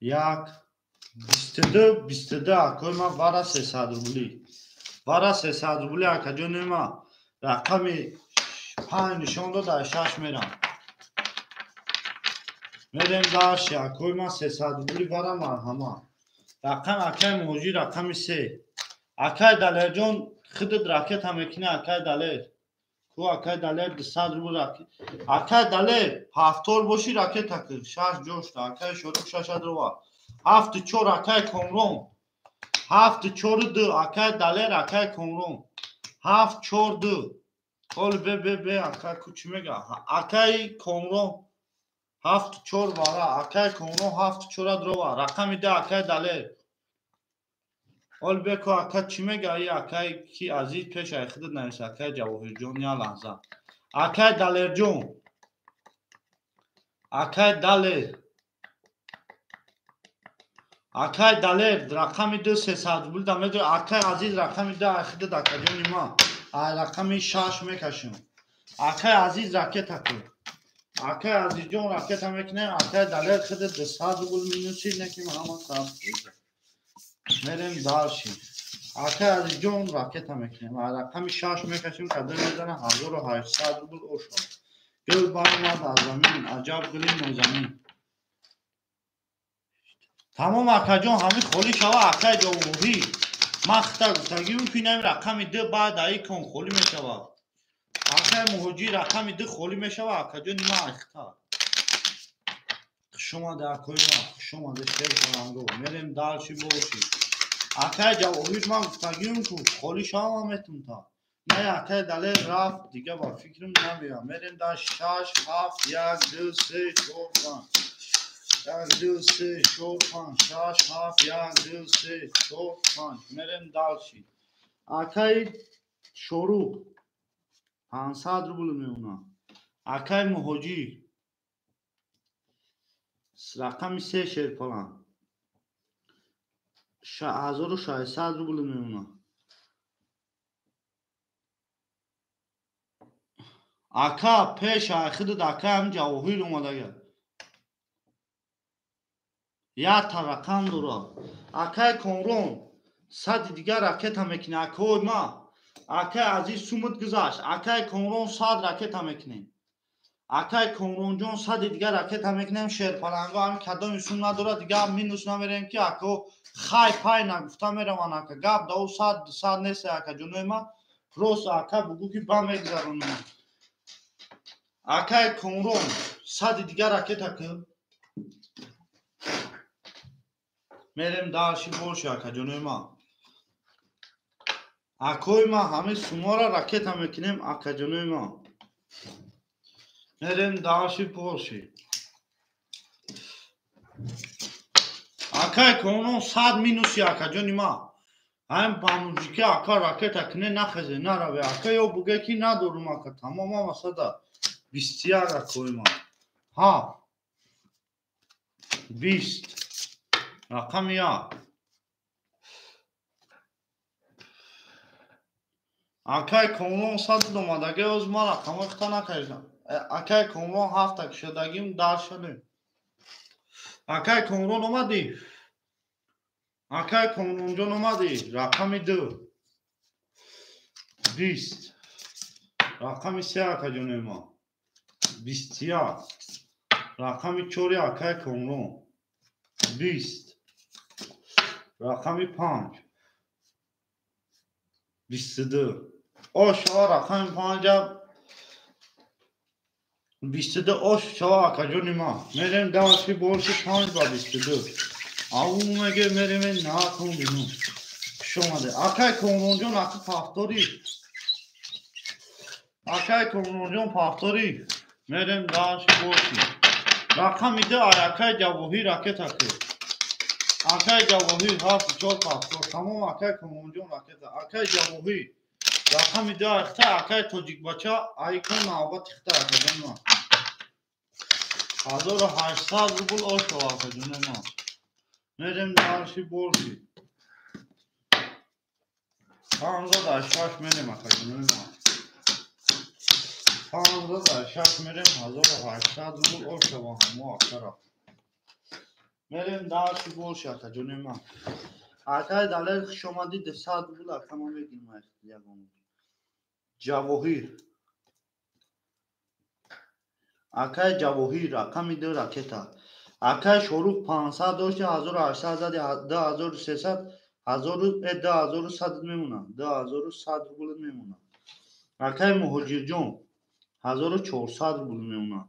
1 22 22 акои ма вара 300 рубли. Вара 300 рубли акаҷони ма. Рақами 5 нишон дод, ай 6 мерам. Мерем дарши, акои ма 300 рубли вара марҳама. Рақам акаи Муҳоҷир рақами 3. Акаи Далерҷон худат ракета мекунӣ, акаи Далер. Ку акаи Далер 200 рубл ракет. Акаи Далер пафтор боши ракета кир. 6 ҷошта. Акаи Шорух 6 рова. 7 4 акаи Комрон. 7 4 2 акаи Далер, акаи Комрон. 7 4 2. Ҳол бе бе бе ака ку чӣ мега? Акаи Комрон 7 4 вара. Акаи Комрон 7 4 дрова. Рақами 2 акаи Далер. Ҳол бе ку ака чӣ мега? И акаи ки азиз пеш ай худат нависа, акаи Ҷавоҳирҷон я лаҳза. Акаи Далерҷон. Акаи Далер. Акаи Далер рақами 2 300 рубл да медо. Акаи Азиз рақами 2 ай худат акаҷони ма. Ай рақами 6 мекашем. Акаи Азиз ракета кун. Акаи Азизҷон ракета мекунем. Акаи Далер худат 200 рубл минуси неким ҳама 100. Мерем дарши. Акаи Азизҷон ракета мекунем. Ай рақами 6 мекашем, кадом мезана 1800 рубл ошад. Гул баромад аз замин, аҷаб гули нозанин. Тамом акаҷон ҳами холӣ шава, акаи Ҷавоҳир. Ман хита гуфтагим ки инами рақами 2 баъд аи кон холӣ мешавад. Акаи Муҳоҷир рақами 2 холӣ мешава, акаҷони ман ай хита. Хуш омаде акои ман, хуш омаде шер фаланго. Мерем дарши боши. Акаи Ҷавоҳир ман гуфтагим ку холӣ шава ман метум та. Не акаи Далер рафт, дига ба фикрам намеям. Мерем дар 6 7 1 2 3 4 5. 1 2 3 4 5 6 7 1 2 3 4 5. Мерем дарши. Акаи Шорух 500 рубл меона. Акаи Муҳоҷир рақами 3 шерпалан 1600 рубл меона. Ака пеш ай худат акаи ҳам Ҷавоҳир омадага. Якта рақам дорад. Акаи Комрон 100 дигар ракета мекунӣ. Акои ма, акаи Азиз сумат гузашт. Акаи Комрон 100 ракета мекунем. Акаи Комронҷон 100 дигар ракета мекунем. Шерпаланго ҳами кадоми сум надорад, дигар минус намерем ки ако хай пай нагуфта мераванд ака. Гап да ӯ 100 200 нест ака ҷонои ма. Просто ака бугӯ ки ба мегузаронем. Акаи Комрон 100 дигар ракета кун. Мерем дарши боши акаҷонои ма. Акои ма ҳамаи сумора ракета мекунем акаҷонои ма. Мерем дарши боши. Акаи Комрон 100 минуси акаҷони ма. Ҳам ба мужики ака ракета куне нахезе нараве. Ака ё буге ки надорум ака. Тамом ама 121 акои ма. 7 20. Рақами 1. Акай Комрон 100 омадаги, оз ман рақамҳои хита накардам. Акай Комрон 7 кушодагим дар шудем. Акай Комрон омадӣ? Акай Комронҷон омадӣ? Рақами 2. 20. Рақами 3 акаҷони ма. 21. Рақами 4 акай Комрон. 20. Рақами 5. 22. Ош шава рақами 5 22 ош шава акаҷони ма. Мерем даши борши 5 ба 22. Ау меге мерем наатон бину. Хуш омаде. Акай Комронҷон аки пафтори. Акай Комронҷон пафтори. Мерем даши борши. Рақами 2 акай Ҷавоҳир ракета ки. Акай Ҷавоҳир 7 4 пафтор. Тамом акай Комронҷон ракета. Акай Ҷавоҳир рақами 2 ахта акай Тоҷикбача айкон навбати хита акаҷон ма. 1800 рубл ошава акаҷони ма. Мерем дарши борши. 56 мерем акаҷони ма. 56 мерем 1800 рубл ошава ҳамо акара. Мерем дарши борши акаҷони ма. Акай Далер хуш омадӣ 200 рубл ака ма мегирем ягон. Ҷавоҳир. Акай Ҷавоҳир рақами 2 ракета. Акай Шорух 500 дошти 1800 зади 2300 2100 мемона. 2100 рубл мемона. Акай Муҳоҷирҷон 1400 рубл мемона.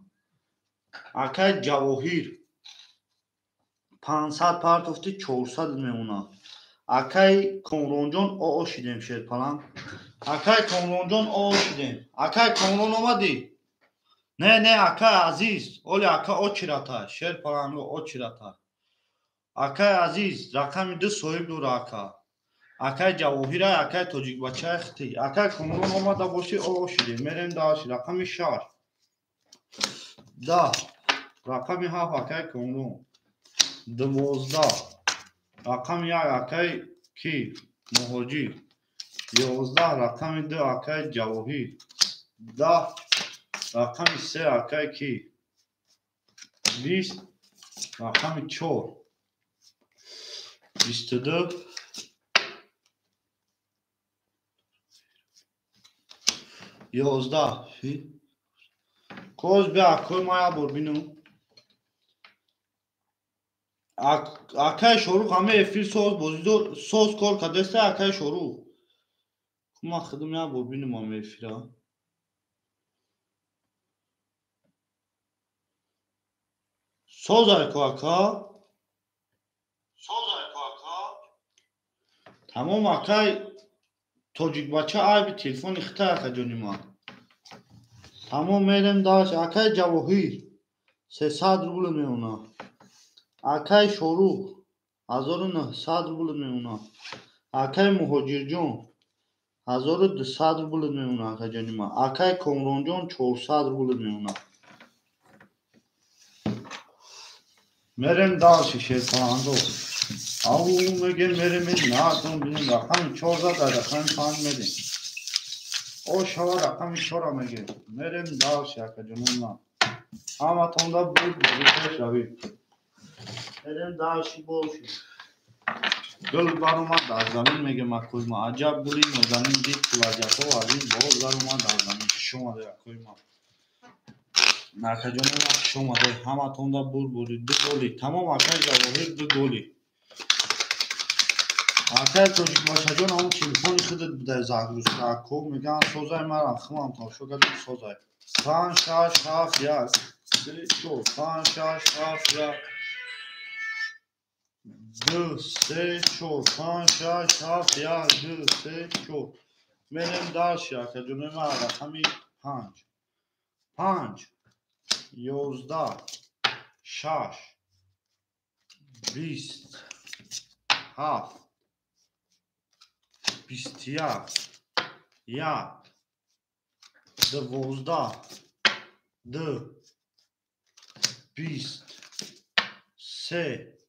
Акай Ҷавоҳир 500 партофти 400 мемона. Акай Комронҷон оо шидем шерпаланг. Акай Комронҷон оо шидем. Акай Комрон омадӣ? Не, не, акай Азиз, оли ака очирата, шерпаланго очирата. Акай Азиз, рақами 2 соҳиб дора ака. Акай Ҷавоҳира, акай Тоҷикбачаи хити. Акай Комрон омада бошӣ оо шидем. Мерем даши рақами 6. 10. Рақами 7 акай Комрон. 12. Рақами 1 акай ки Муҳоҷир. 11 рақами 2 акай Ҷавоҳир. 10 рақами 3 акай ки 20 рақами 4. 22 11 коз бия акои ма як бор бинум. Акай Шорух ҳама эфир соз бозидор соз кор кардеста акай Шорух. Ман худам як бор бинум ҳама эфира. Соз айко ака. Соз айко ака. Тамом акай Тоҷикбача айби телефони хита акаҷони ман. Тамом мерем даш акай Ҷавоҳир 300 рубл меона. Акай Шорух 1900 рубл меона. Акай Муҳоҷирҷон 1200 рубл меона акаҷони ман. Акай Комронҷон 400 рубл меона. Мерем даши шерпаланго. Ау мегем мерем наатон бинем рақами 4 зад рақами 5 мерем. О шава рақами 4 мегем. Мерем даши акаҷони ман. Ҳаматонда буд бозӣ шавӣ. Мерем даши боши. Гул баромад дар замин мегем акои ма. Аҷаб гули нозанин дид кулаҷаҳо аз ин боз баромад дар замин. Хуш омаде акои ма. Акаҷони ма хуш омаде. Ҳаматонда буд бозӣ. 2 голи. Тамом акай Ҷавоҳир 2 голи. Акай Тоҷикбачаҷон ҳамон телефони худат будай загрузка ако мегӯянд созай марам химам тамошо кардем созай. 5 6 7 1 3 4 5 6 7 1 2 3 4 5 6 7 1 2 3 4. Мерем даши акаҷони ма рақами 5. 5 11 6 20 7 21 1 12 2 20 3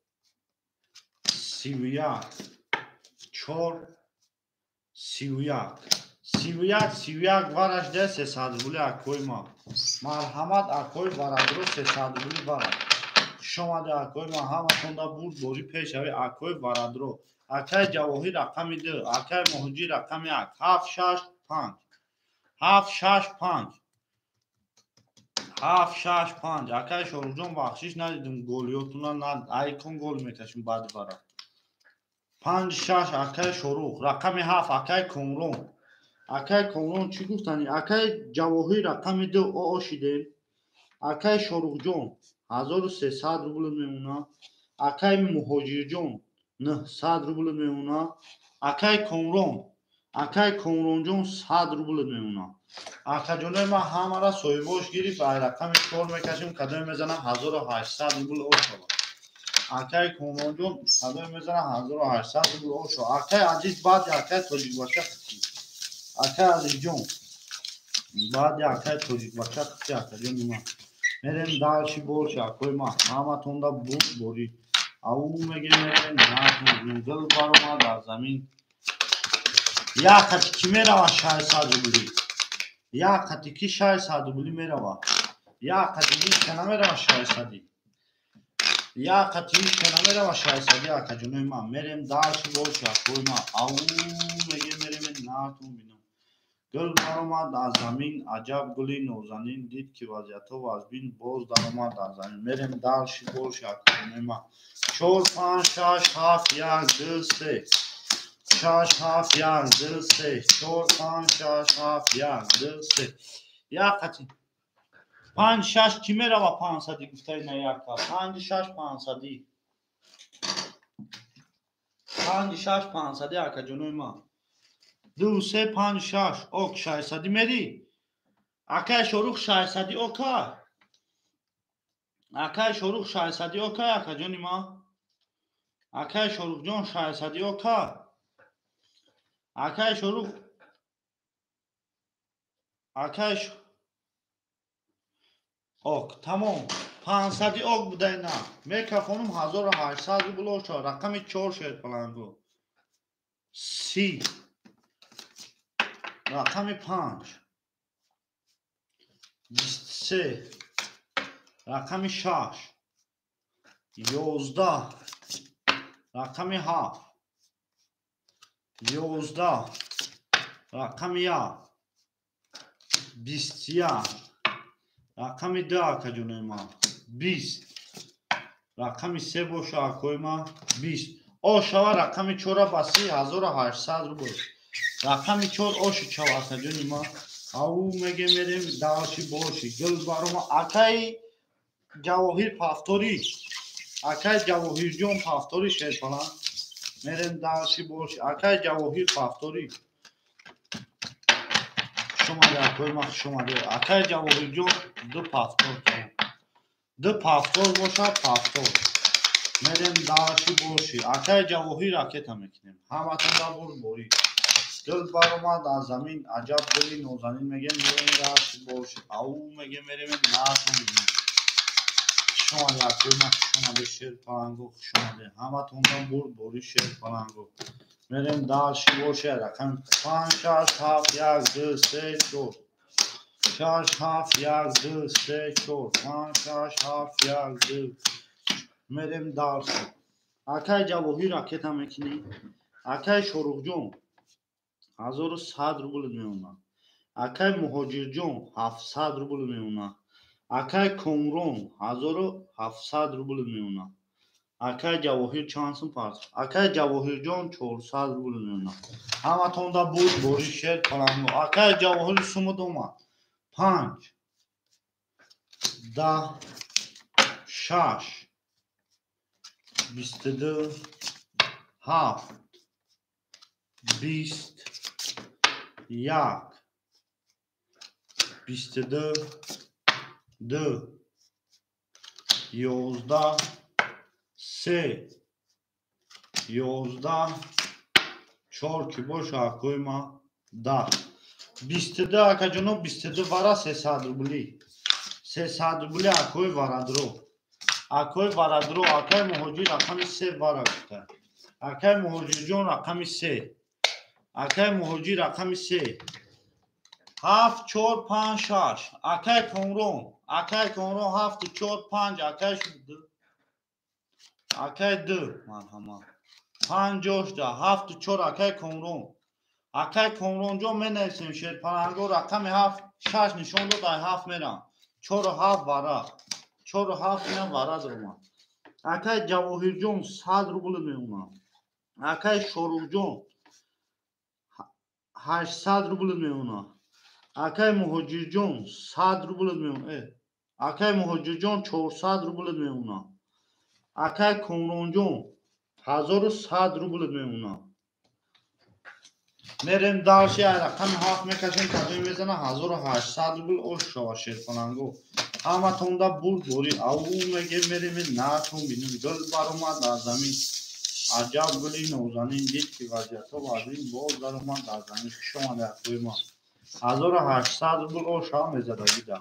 31 4 31 31 31 вараш де 300 рубли акои ма. Марҳамат акои варадро 300 рубли вараш. Хуш омаде акои ма, ҳаматонда бурд бори пешави акои варадро. Акай Ҷавоҳир рақами 2, акай Муҳоҷир рақами 1, 7 6 5. 7 6 5. 7 6 5. Акай Шоҳрухҷон бахшиш надидим голиётуна на айкон гол мекашим баъди вара. 5 6 акай Шоҳрух, рақами 7 акай Комрон. Акай Комрон чӣ гуфтани? Акай Ҷавоҳир рақами 2 оошидем. Акай Шоҳрухҷон 1300 рубл мемона. Акай Муҳоҷирҷон 900 рубл мемона. Акай Комрон, акай Комронҷон 100 рубл мемона. Акаҷонои ман ҳамара соҳибош гирифт, ай рақами 4 мекашем, кадоме мезанам 1800 рубл ошава. Акай Комронҷон кадоме мезанам 1800 рубл ошава. Акай Азиз баъди акай Тоҷикбача хити. Акай Азизҷон баъди акай Тоҷикбача хити акаҷони ман. Мерем дальше больше акои ман, ҳаматонда бурд борӣ. Ау мегем мерем гул баромад аз замин. Як қати ки мерава 600 рубли. Як қати ки 600 рубли мерава. Як қати ҳичка намерава 600. Як қати ҳичка намерава 600 акаҷонои ман. Мерем дальше больше акои ман. Ау мегем мерем натон бинам. Гул баромад аз замин, аҷаб гули нозанин, дид ки вазъиятҳо вазбин, боз даромад аз замин. Мерем дальше больше акаҷонои ман. 4 5 6 7 1 2 3 6 7 1 2 3 4 5 6 7 1 2 3. Як қати 5 6 ки мерава 500 гуфтаи на яка 5 6 500 5 6 500 акаҷонои ман. 2 3 5 6 ок 600 мери. Акай Шоҳрух 600 ока. Акай Шоҳрух 600 ока акаҷони ман. Акай Шоҳрухҷон 600 ока. Акай Шоҳрух акай ок тамом 500 ок будайна. Мекафонум 1800 рубл оша. Рақами 4 шерпаланго. 30 рақами 5 23 рақами 6 11 рақами 7 11 рақами 1 21 рақами 2 акаҷонои ман 20 рақами 3 боша акои ман 20 ошава рақами 4 ба 3800 рубл. Рақами 4 оши чава акаҷони ман. Ау меге мерем дальше больше. Гул барома акай Ҷавоҳир пафторӣ. Акай Ҷавоҳирҷон пафторӣ шерпалан. Мерем дальше больше. Акай Ҷавоҳир пафторӣ. Хуш омаде акои ман, хуш омаде. Акай Ҷавоҳирҷон 2 пафтор. 2 пафтор боша пафтор. Мерем дальше больше. Акай Ҷавоҳир ракета мекунем. Ҳаматонда бурд борӣ. Гул баромад аз замин, аҷаб гули нозанин мегем мерем дальше больше. Ау мегем мерем натон бинем. Хуш омаде акои ман, хуш омаде шерпаланго, хуш омаде. Ҳаматонда бурд борӣ шерпаланго. Мерем дальше больше. Рақами 5 6 7 1 2 3 4 6 7 1 2 3 4 5 6 7 1 2. Мерем дальше. Акай Ҷавоҳир ракета мекунӣ. Акай Шоҳрухҷон 1100 рубл мемонад. Акай Муҳоҷирҷон 700 рубл мемонад. Акай Комрон 1700 рубл мемонад. Акай Ҷавоҳир чанд сум парт? Акай Ҷавоҳирҷон 400 рубл мемонад. Ҳаматонда буд бори шер паланго. Акай Ҷавоҳир сумуд омад. 5 10 6 22 7 20 1 22 2 11 3 11 4 ки боша акои ма 10 22 акаҷоно 22 вара 300 рубли 300 рубли акои варадро. Акои варадро, акай муҳоҷир рақами се вара гуфта. Акай муҳоҷирҷон рақами се. Акай муҳоҷир рақами се. 7 4 5 6. Акай Комрон, акай Комрон 7 4 5, акай акай 2 марҳамат. 5 7 4 акай Комрон. Акай Комронҷон менависем шерпаланго рақами 7 6 нишон дод, ай 7 мерам. 4 7 вара. 4 7 инам вара дорам. Акай Ҷавоҳирҷон 100 рубл меонам. Акай Шоруҳҷон 800 рубл меонам. Акай Муҳоҷирҷон 100 рубл меонам. Акай Муҳоҷирҷон 400 рубл меонам. Акай Комронҷон 1100 рубл меонам. Мерем дальше, ай рақами 7 мекашем, кадоме мезана 1800 рубл ош шава шерпаланго. Ҳаматонда бурд борӣ. Ау меге мерем натон бинем. Гул баромад аз замин. Аҷаб гули нозанин дид ки вазъиятҳо вазин боз даромад аз замин. Хуш омада акои ма. 1800 рубл ош ҳам мезадагида.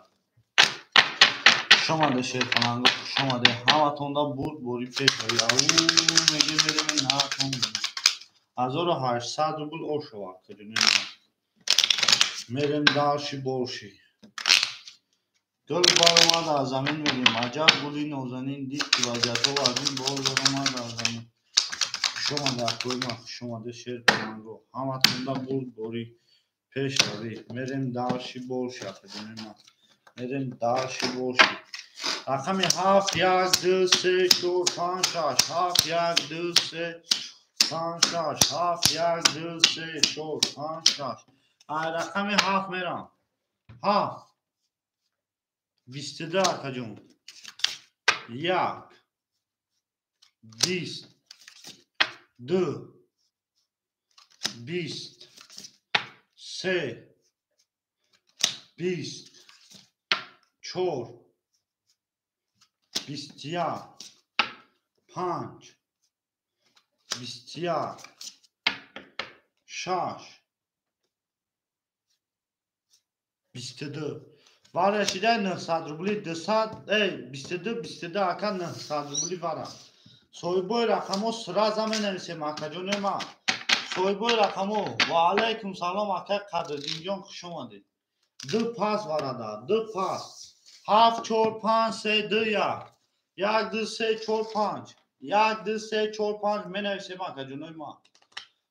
Хуш омада шерпаланго, хуш омада. Ҳаматонда бурд борӣ пешавӣ. Ау меге мерем натон бинем. 1800 рубл ош шава акаҷони ма. Мерем дальше больше. Гул баромад аз замин мерем. Аҷаб гули нозанин дид ки вазъиятҳо вазин боз даромад аз замин. Хуш омада акои ма, хуш омада шерпаланго. Ҳаматонда бурд борӣ пешравӣ. Мерем дальше больше акаҷони ма. Мерем дальше больше. Рақами 7 1 2 3 4 5 6 7 1 2 3 5 6 7 1 2 3 4 5 6. Ай рақами 7 мерам. 7 22 акаҷон. 1 20 2 20 3 20 4 21 5 21 6 22. Вара шида 900 рубли 200 22 22 ака 900 рубли вара. Соҳибои рақамо сразу менависем акаҷони ма. Соҳибои рақамо ва алайкум салом акай Қадриддинҷон, хуш омадед. Ду пас варада, ду пас. 7 4 5 3 2 1. 1 2 3 4 5. 1 2 3 4 5 менависем акаҷони ма.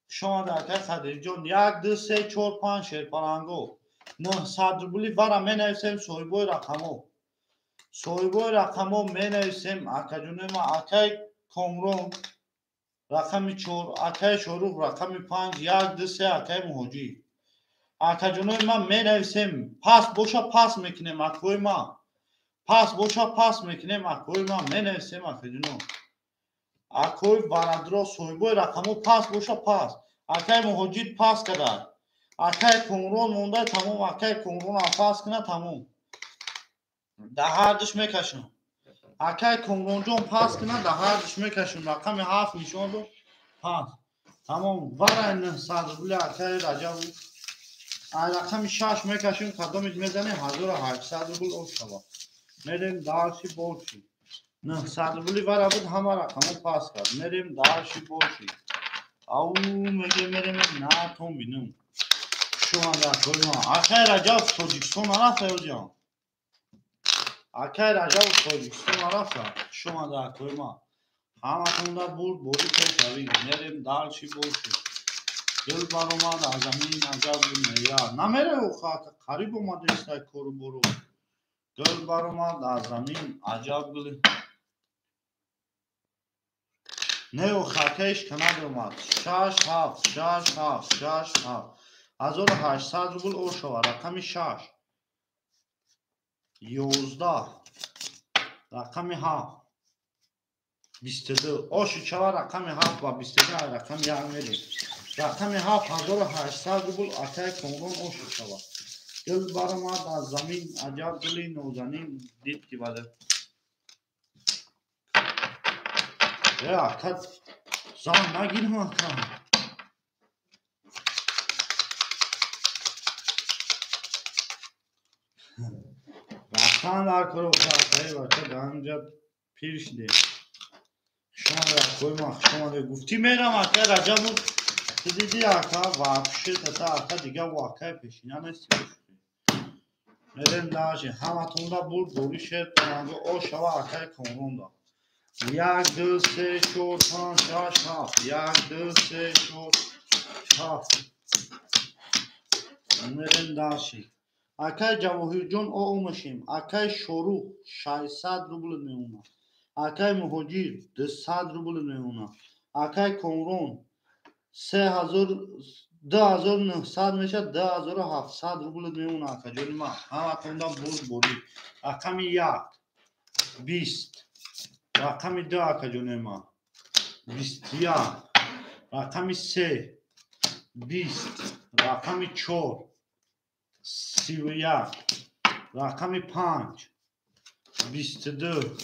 Хуш омадед акай Қадриддинҷон. 1 2 3 4 5 шерпаланго. 900 рубли вара менависем соҳибои рақамо. Соҳибои рақамо менависем акаҷони ма. Акай Комрон рақами 4, акай Шорух рақами 5, 1 2 3 акай Муҳоҷир. Акаҷонои ма менависем, пас боша пас мекунем акои ма. Пас боша пас мекунем акои ма менависем акаҷоно. Акои Варадро соҳибои рақамо пас боша пас. Акай Муҳоҷир пас када. Акай Комрон монда тамом, акай Комрон пас кина тамом. Да ҳардуш мекашам. Акай Комронҷон пас кина, да ҳардуш мекашам. Рақами 7 нишон дод. Пас. Тамом. Варай 900 рубли акай Раҷаб. Ай рақами 6 мекашем, кадомиш мезанем 1800 рубл ош шава. Мерем дальше больше. 900 рубли вара буд, ҳама рақамо пас кард. Мерем дальше больше. Ау меге мерем натон бинем. Хуш омада акои ма. Акай Раҷаб Тоҷикистон нарафта ёҷон. Акай Раҷаб Тоҷикистон нарафта. Хуш омада акои ма. Ҳаматонда бурд борӣ пешравӣ. Мерем дальше больше. Гул баромад аз замин аҷаб я. Намере оха, қариб омадестай кору бору. Гул баромад аз замин аҷаб гул. Не оха, акаиш канад омад. 6 7 6 7 6 7. 1800 рубл ош шава. Рақами 6. 11 рақами 7 22 оши чава рақами 7 ва 22 рақами 1 мерем. Рақами 7 1800 рубл акай Комрон оши чава. Гул баромад аз замин аҷаб гули нозанин дид ки вада. Ака зан нагирам ака. Рафтан дар кор акаи бача дар ҳамҷа Пир шидем. Хуш омадед акои ман, хуш омадед. Гуфтӣ мерам акай Раҷабу, ту дидӣ ака, вообще тата ака дига у акай пешина нести. Мерем дальше. Ҳаматонда бурд бори шер паланго о шава акай Комронда. 1 2 3 4 5 6 7. 1 2 3 4 7. Мерем дальше. Акай Ҷавоҳирҷон о омашем. Акай Шорух 600 рубл меона. Акай Муҳоҷир 200 рубл меона. Акай Комрон 2900 мешад, 2700 рубл меона акаҷони ман. Ҳаматонда бурд борӣ. Рақами 1 20. Рақами 2 акаҷони ман 21. Рақами 3 20. Рақами 4 31. Рақами 5 22.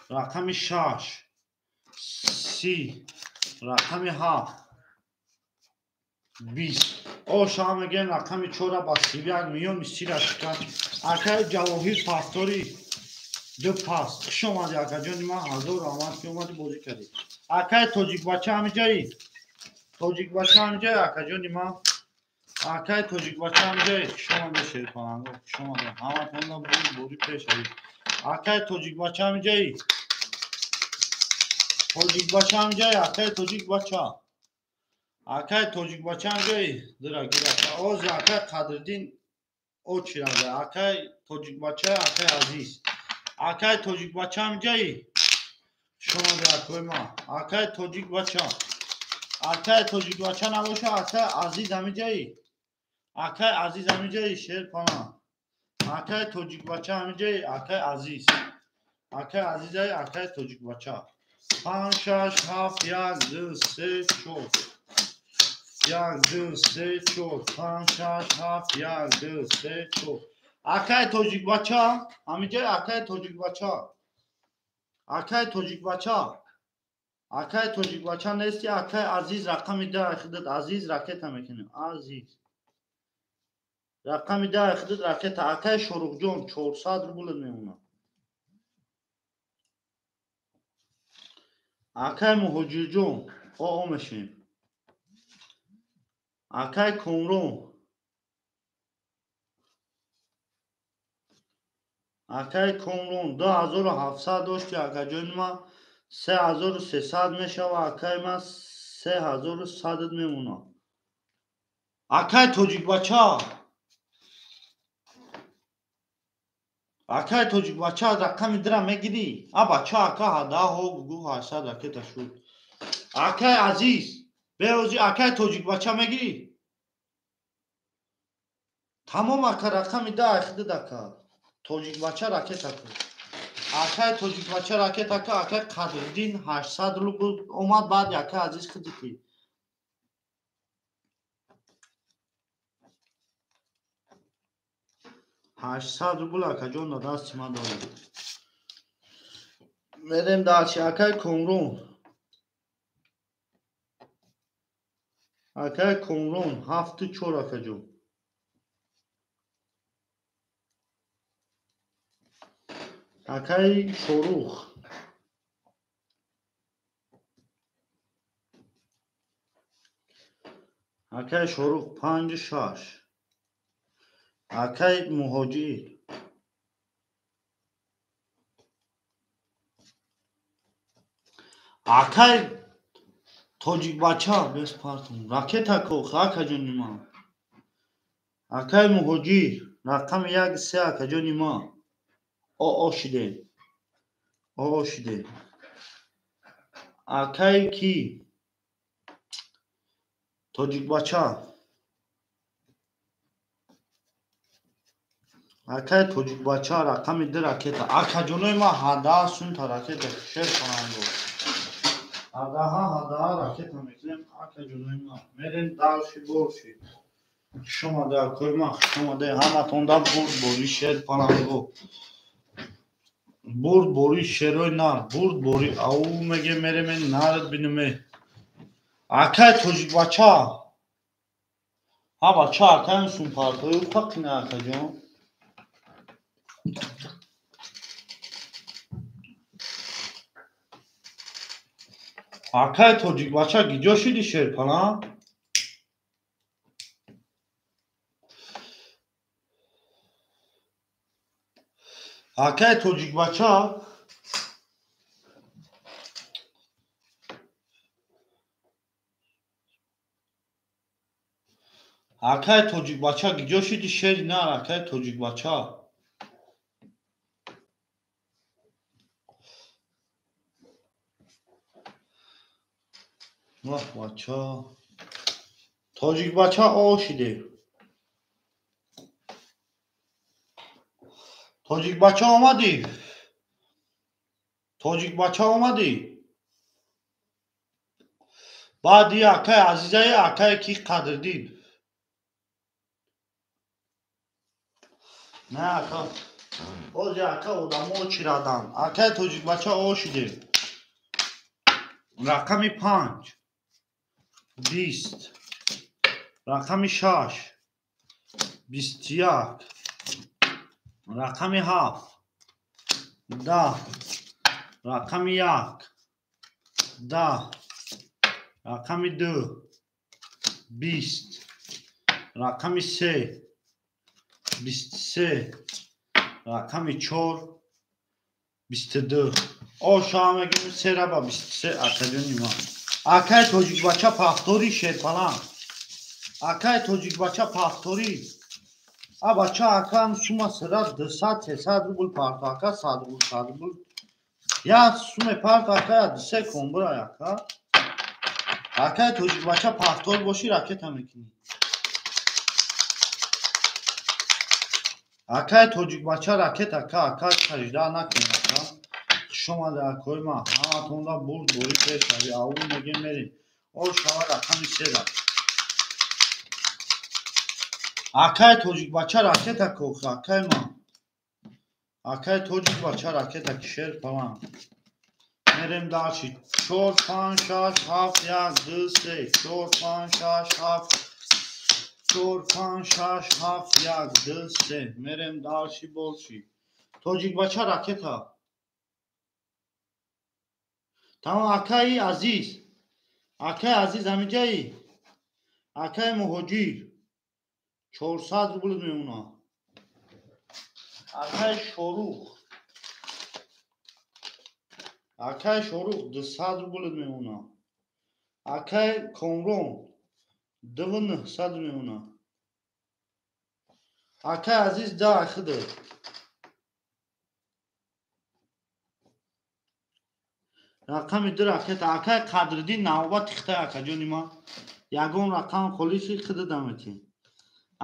Рақами 6 30. Рақами 7 20. О шава мегӯем рақами 4 ба 31 миён мисира шикан. Акай Ҷавоҳир пастори ду паст. Хуш омадӣ акаҷони ман, ҳазор раҳмат ки омадӣ бозӣ кардӣ. Акай тоҷикбача ҳамиҷаи? Тоҷикбача ҳамиҷаи акаҷони ман? Акай тоҷикбача ҳамиҷаи? Хуш омадӣ шерпаланго, хуш омадӣ. Ҳаматонда бурд борӣ пеш авид. Акай тоҷикбача ҳамиҷаи? Тоҷикбача ҳамиҷаи? Акай тоҷикбача. Акай тоҷикбача ҳамиҷаи? Дира гир ака. Ози акай Қадриддин очирада. Акай тоҷикбача, акай Азиз. Акай тоҷикбача ҳамиҷаи? Хуш омадӣ акои ман. Акай тоҷикбача. Акай тоҷикбача набоша, акай Азиз ҳамиҷаи? Акай Азиз ҳамиҷаи? Шерпана. Акай тоҷикбача ҳамиҷаи? Акай Азиз. Акай Азизай, акай тоҷикбача. 5 6 7 1 2 3 4. 1 2 3 4 5 6 7 1 2 3 4. Акай тоҷикбача ҳамиҷаи? Акай тоҷикбача. Акай тоҷикбача. Акай тоҷикбача нести, акай Азиз рақами 10 хидат Азиз ракета мекунем. Азиз. Рақами 10 хидат ракета. Акай Шоруқҷон 400 рубл мемонад. Акай Муҳоҷирҷон о омешем. Акай Комрон. Акай Комрон 2700 дошти акаҷони ман, 3300 мешава, акай ман 3100 мемонад. Акай тоҷикбача. Акай тоҷикбача рақами 2 мегирӣ? А бача ака ҳадаҳо гугу 800 ракета шуд. Акай Азиз, беози акай тоҷикбача мегирӣ? Тамом ака рақами 10 хидад ака. Тоҷикбача ракета кун. Акай тоҷикбача ракета кун, акай Қадриддин 800 рубл омад, баъд акай Азиз хидити. 800 рубл акаҷон на дасти ман дорем. Мерем дальше. Акай Комрон. Акай Комрон 7 4 акаҷон. Акай Шорух. Акай Шорух 5 6. Акай Муҳоҷир. Акай тоҷикбача без партум. Ракета ко акаҷони ман. Акай Муҳоҷир рақами 1 3 акаҷони ман. О шидем. О шидем. Акай ки? Тоҷикбача. Акай тоҷикбача рақами 2 ракета. Акаҷонои ман ҳадаҳ сунта ракета шер хонанд. Ҳадаҳа ҳадаҳа ракета мекунем акаҷонои ман. Мерем дальше больше. Хуш омадед акои ман, хуш омадед. Ҳаматонда бурд бори шер паланго. Бурд бори шерои нар, бурд бори ау меге мереме нард биниме. Акай тоҷикбача. Ҳа бача акаем сумпартои фақина акаҷон. Акай тоҷикбача гиҷо шиди шерпаланг? Акай тоҷикбача акай тоҷикбача гиҷо шиди шери нар акай тоҷикбача. Вах бача. Тоҷикбача о шиде. Тоҷикбача омадӣ? Тоҷикбача омадӣ? Баъди акай Азизаи акай ки Қадриддин. Не ака. Бози ака одамо чираданд. Акай тоҷикбача о шиде. Рақами 5 20, рақами 6 21, рақами 7 10, рақами 1 10, рақами 2 20, рақами 3 23, рақами 4 22. Оша мегӯем сера ба 23 акаҷони ман. Акай тоҷикбача пахтори шерпаланг. Акай тоҷикбача пахтори. А бача акам сума сера 200-300 рубл парто ака 100 рубл 100 рубл. Я суме парто ака я 2 комбра ака. Акай тоҷикбача пахтор боши ракета мекунӣ. Акай тоҷикбача ракет ака ака сажда накун ака. Хуш омада акои ман. Ҳаматонда бурд бори пеш рави. Аву мегем мерем. О шава рақами сера. Акай тоҷикбача ракета кохи акай ман. Акай тоҷикбача ракета ки шер паланг. Мерем дальше. 4 5 6 7 1 2 3 4 5 6 7 4 5 6 7 1 2 3. Мерем дальше больше. Тоҷикбача ракета. Тамом акаи Азиз. Акаи Азиз ҳамиҷаи? Акаи Муҳоҷир 400 рубл мемонад. Акаи Шорух. Акаи Шорух 200 рубл мемонад. Акаи Комрон 2900 мемонад. Акаи Азиз да ахида. Рақами 2 ракета. Акаи Қадриддин навбат тихтай акаҷони ман. Ягон рақам холиси хида даметӣ.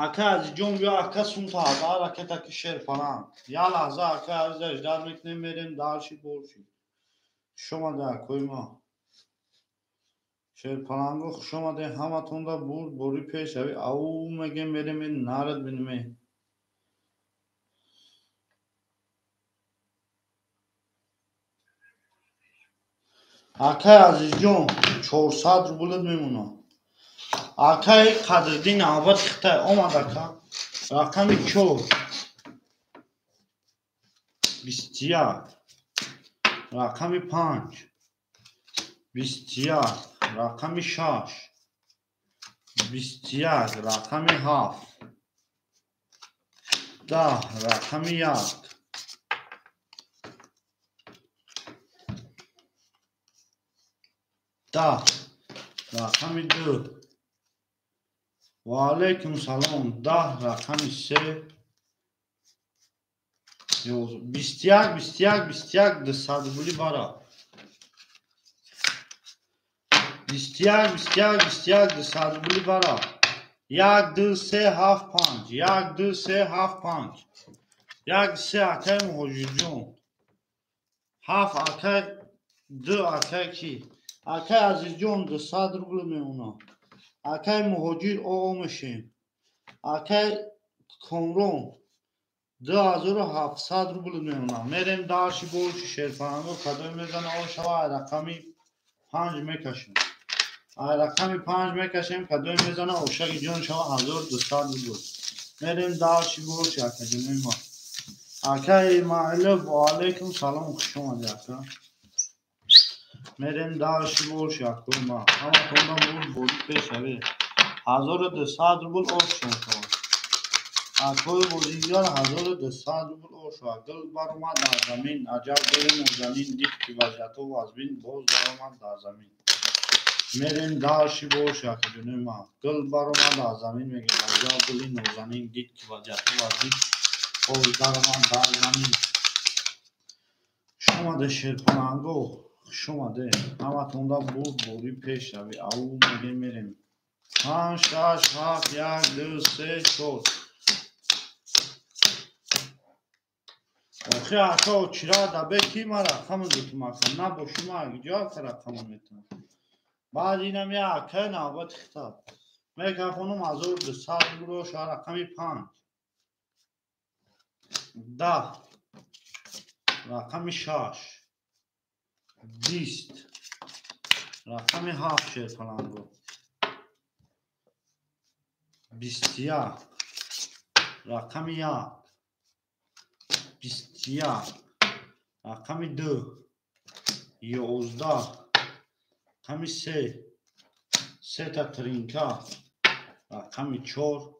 Акаи Азизҷон биё ака сумта ҳазор ракета ки шер фалан. Я лаҳза акаи Азиза ждар мекунем мерем дальше больше. Хуш омада акои ман. Шерпаланго хуш омаде ҳаматонда бурд бори пеш рави. Ау мегем мерем нарад бинеме. Акаи Азизҷон 400 рубл мемонад. Акаи Қадриддин навбат хитай омад ака. Рақами 4 21, рақами 5 21, рақами 6 21, рақами 7 10, рақами 1 10, рақами 2. Ва алайкум салом. 10, рақами 3 21 21 21 200 рубли бара. 21 21 21 200 рубли бара. 1 2 3 7 5 1 2 3 7 5 1 3 акай Муҳоҷирҷон 7 акай 2 акай ки акай Азизҷон 200 рубл мемонад. Акай Муҳоҷир оо мешем. Акай Комрон 2700 рубл мемонад. Мерем дальше больше шерпаланго кадоме мезана о шава рақами 5 мекашем. Рақами 5 мекашем кадоме мезана ошаги ҷон шава 1200 рубл. Мерем дальше больше акаҷони ма. Акай Маълиб ва алайкум салом хуш омадӣ ака. Мерем дальше больше акои ма. Ҳаматонда бурд борӣ пешавӣ. 1200 рубл ош шуд. Акои бозингар 1200 рубл ош шуд. Гул баромад дар замин, аҷаб гули нозанин, дид ки вазъиятҳо вазмин, боз даромад дар замин. Мерем дальше больше акаҷонои ман. Гул баромад дар замин мегӯям, аҷаб гули нозанин, дид ки вазъиятҳо вазмин, боз даромад дар замин. Хуш омаде шерпаланго, хуш омаде. Ҳаматонда бурд борӣ пешравӣ. Ау мегем мерем. 5, 6, 7, 1, 2, 3, 4. Охи ака очира дабе ки ма рақамро дутум ака. Набоши ма ҷо ака рақамро метавонам. Баъд инам я ака навбати хитаб. Мекафонам 1200 рубло ша рақами 5. 10. Рақами 6. 20. Рақами 7 шерпаланго. 21. Рақами 1. 21. Рақами 2. 11. Рақами 3. Сета тринка. Рақами 4.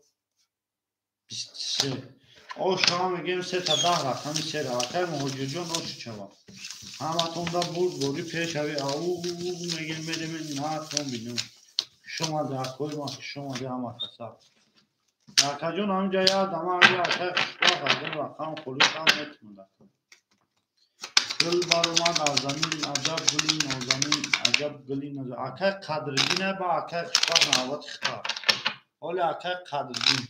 23. Ош ҳама мегӯем сета 10 рақами 3. Акай муҳоҷирҷон ош чава. Ҳаматонда бурд борӣ пешавӣ. Ау мегӯем мерем наатон бинем. Хуш омаде акои ман, хуш омаде ҳама каса. Акаҷон ҳаминҷа як дама акай хушбахт агар рақам холӣ шав метавонад. Гул баромад аз замин, аҷаб гули нозанин, аҷаб гули нозанин. Акай Қадриддин ба акай хушбахт навбати хитаб. Ҳоли акай Қадриддин.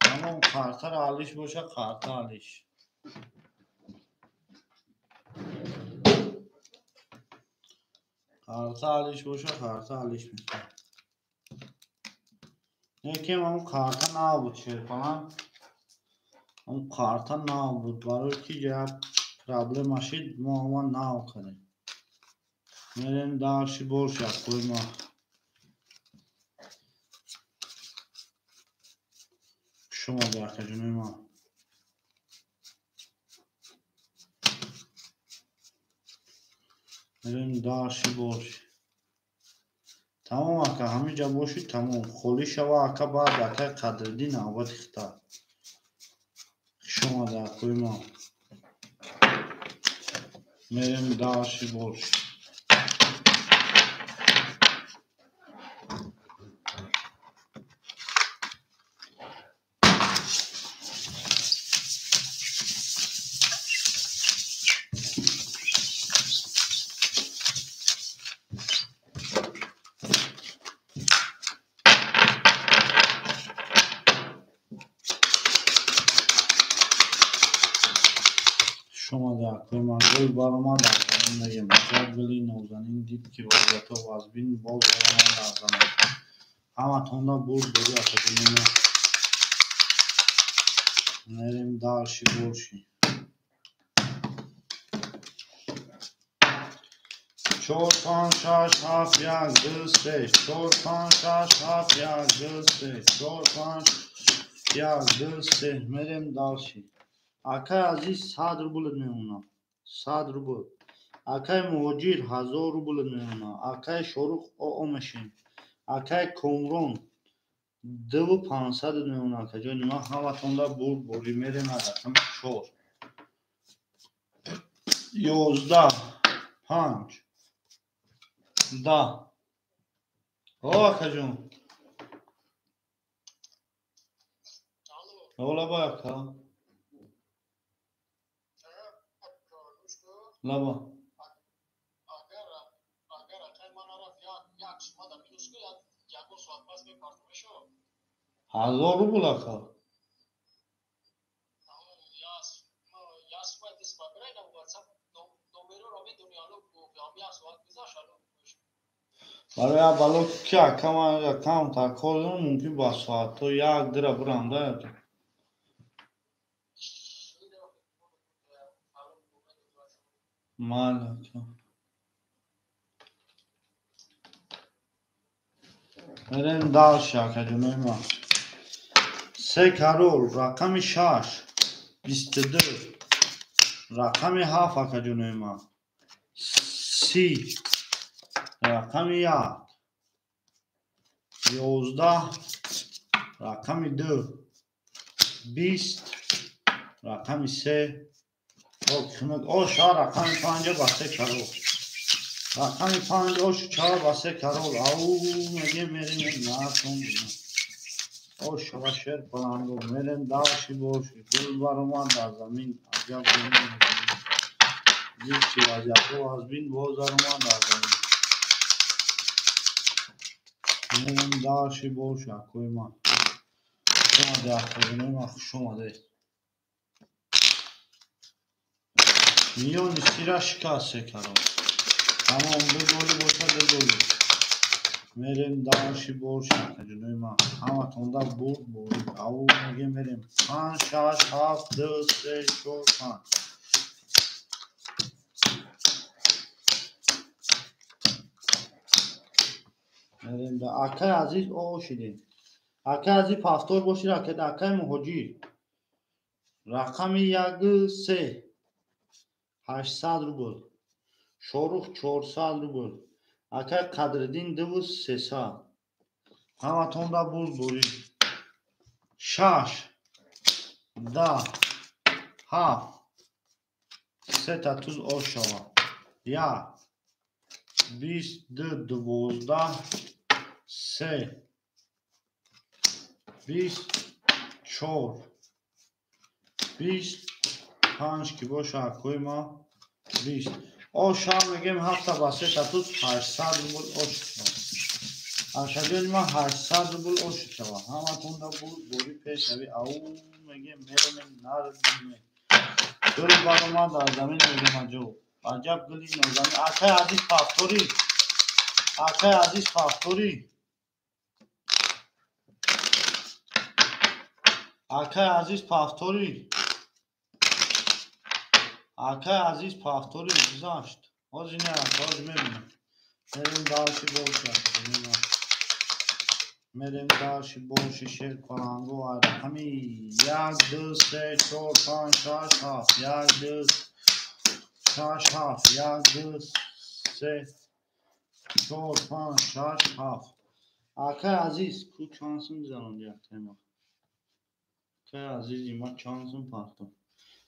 Тамом қартаро алиш боша, қарта алиш. Қарта алиш боша, қарта алиш мекунам. Якем ҳамун қарта набуд шерпалан. Ҳамун қарта набуд. Барои ки як проблема шид, мо ҳама нав кардем. Мерем дальше больше акои ма. Хуш омаде акаҷонои ман. Мерем дальше больше. Тамом ака, ҳаминҷа бошид, тамом. Холӣ шава ака, баъд акай Қадриддин навбати хитаб. Хуш омаде акои ман. Мерем дальше больше. Гул баромад аз замин мегӯем, аҷаб гули нозанин, дид ки вазъиятҳо вазмин, боз даромад дар замин. Ҳаматонда бурд борӣ акаҷонои ман. Мерем дальше больше. 4, 5, 6, 7, 1, 2, 3. 4, 5, 6, 7, 1, 2, 3. 4, 5, 1, 2, 3. Мерем дальше. Акай азиз 100 рубл мемонад. 100 рубл. Акай муҳоҷир 1000 рубл мемонад. Акай Шорух оо мешем. Акай Комрон 2500 мемонад. Акаҷони ман ҳаматонда бурд борӣ мерем аз рақами 4. 11 5 10. О акаҷон. Ола ба ака. Лаба. Агар акай ман нарафт, як сума да минус ку, ягон соат пас мепартом мешавад? 1000 рубл ака. Як сума дис бабирай на WhatsApp номероро медони, ало як соат гузашт, ало. Барои як бало ки ака ман аккаунт кор дорам, мумкин ба соатҳо як дира бирам да. Майли ака. Мерем дальше акаҷонои ман. Се карол, рақами 6, 22, рақами 7 акаҷонои ман. 30 рақами 1 11 рақами 2 20 рақами 3 ош рақами 5 ба 3 карол рақами 5 ош 4 ба 3 карол ау мегем мерем насон ош ва шер паланго мерем даши боши гул баромад дар замин аҷаб зичи вазиятҳо аз бин боз даромад дар замин мерем даши боши акои ман хуш омаде акои ман хуш омадед миёни сира шикаст се карол тамом ду голи бошад ду голи мерем даши боши акаҷонои ман ҳаматонда бурд борид ау мегем мерем 5 6 7 2 3 4 5 мерем да акай азиз ошидем акай азиз пафтор бошид акай муҳоҷир рақами 1 3 800 рубл Шорух 400 рубл акай Қадриддин 2 300 ҳаматонда бурд борид 6 10 7 3 та туз ош шавад 1 22 12 3 24 25 ки боша акои ма 20 оша мегем 7 ба 3 та туз 800 рубл ош шавад ашаҷони ма 800 рубл ош шавад ҳаматонда бурд бори пешави ау мегем меремем нардиме гул баромад дар замин мегем аҷоб аҷаб гули нозанин акай азиз пафторӣ акай азиз пафторӣ акай азиз пафторӣ акай азиз пафторӣ гузашт ҳозир не ҳозир мебинем мерем даши боши мерем даши боши шер паланго рақами 1 2 3 4 5 6 7 1 2 6 7 1 2 3 4 5 6 7 акай азиз ку чанд сум гузаронд як тема акай азизи ма чанд сум партофт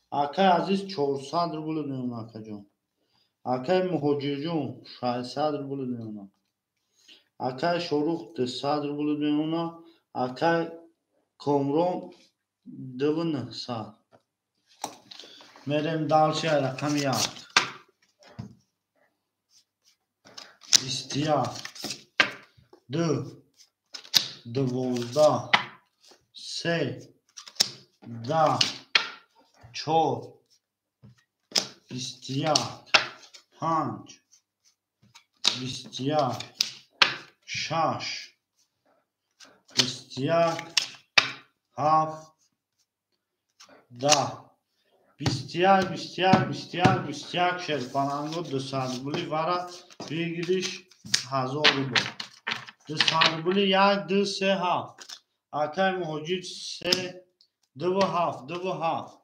акай азиз 400 рубл меона акаҷон акай муҳоҷирҷон 600 рубл меона акай Шорух 200 рубл меона акай Комрон 2900 мерем дальше рақами 1 21 2 12 3 10 4 21 5 21 6 21 7 10 21 21 21 21 шерпаланго 200 рубли вара выигрыш 1000 рубл 200 рубли 1 2 3 7 акай муҳоҷир 3 2 7 2 7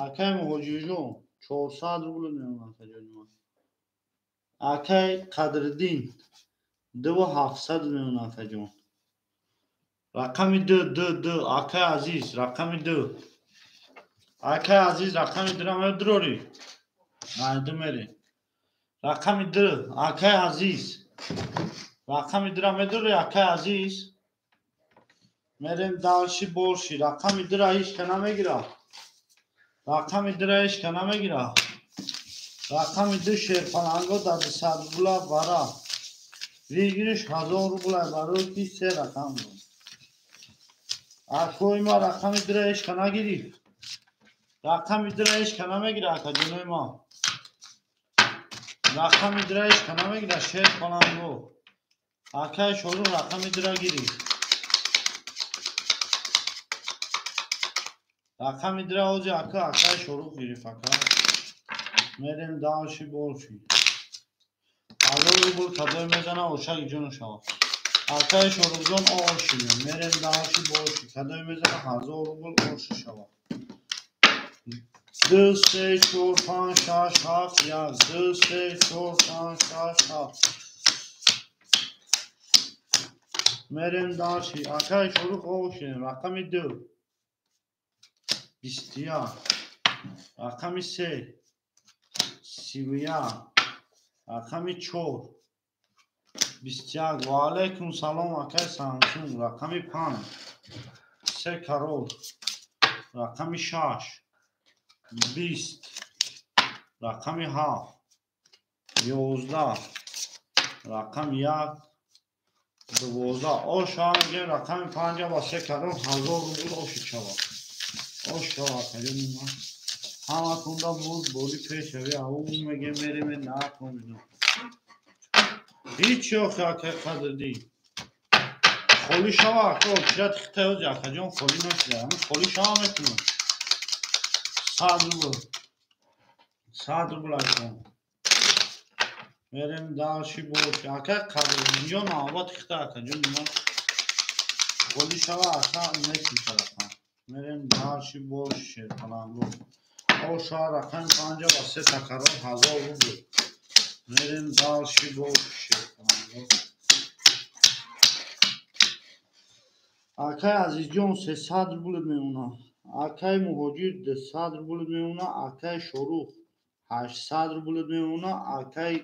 акай муҳоҷирҷон 400 рубл меона акаҷони ман акай Қадриддин 2 700 меона акаҷон рақами 2 2 2 акай азиз рақами 2 акай азиз рақами 2 медрори найду мере рақами 2 акай азиз рақами 2 медрори акай азиз мерем дальше больше рақами 2 ҳеч ка намегирад рақами 2 ҳеч ка намегирад рақами 2 шерпаланго дар 200 рубла бара выигрыш 1000 рубла барои ки се рақам акои ма рақами 2 ҳеч ка нагирифт рақами 2 ҳеч ка намегирад акаҷонои ма рақами 2 ҳеч ка намегирад шерпаланго акай Шорух рақами 2 гирифт рақами 2 ҳозир ака акай Шорух гирифт ака мерем дальше больше 1000 рубл кадое мезана ошак ҷону шавад акай Шорухҷон ошиме мерем дальше больше кадое мезана 1000 рубл оши шавад 2 3 4 5 6 7 1 2 3 4 5 6 7 мерем дарши акай шорух ошем рақами 2 21 рақами 3 31 рақами 4 21 ва алайкум салом акай Самсунг рақами 5 3 карол рақами 6 20 рақами 7 11 рақами 1 12 оша мегем рақами 5 ба 3 карол 1000 рубл оши шава ош шава акаҷони ман ҳаматонда буд бори пешави ау мегем мерем накун ҳеҷ охи акай қадрдӣ холӣ шава ака очират хитаёзи акаҷон холӣ нашуда ҳамин холӣ шава метунам 100 рубл 100 рубл акон мерем дарши бош акай қадрдинҷон навбат хита акаҷони ман холӣ шава ака метуншадака мерем дарши бош шерпаланго оша рақами 5 ба 3 такарон 1000 рубл мерем дарши бош шерпаланго акай азизҷон 300 рубл мемона акай муҳоҷир 200 рубл мемона акай шорух 800 рубл мемона акай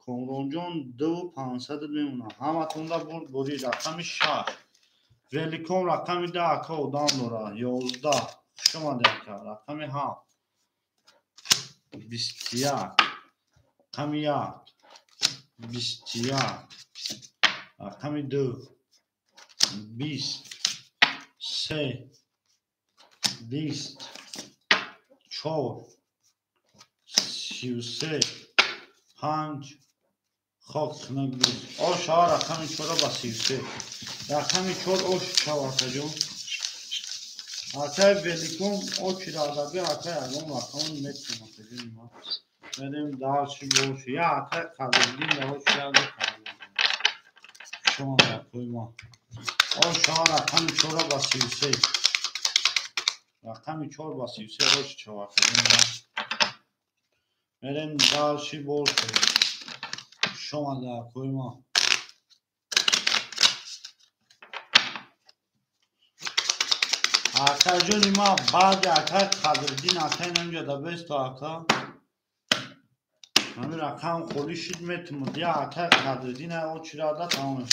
комронҷон 2500 мемона ҳаматонда бурд бори рақами 6 великом рақами 10 ака одам дора 11 хуш омадед ака рақами 7 21 рақами 1 21 рақами 2 20 3 20 4 33 5 хок хунак 20 оша рақами 4 ба 33 рақами 4 ош шава акаҷон акай великом очи радаби акай ягон рақамон метунам акаҷони ман мерем дарши боши я акай қадрдин даоши яго шумо акои ма оша рақами 4 ба 33 рақами 4 ба 33 ош шава акаҷони ман мерем дарши боши шумо акои ма акаҷони ма баъди акай қадрдин акай намҷада бесто ака ҳамин рақам холӣ шуд метумад я акай қадрдин очирада тамом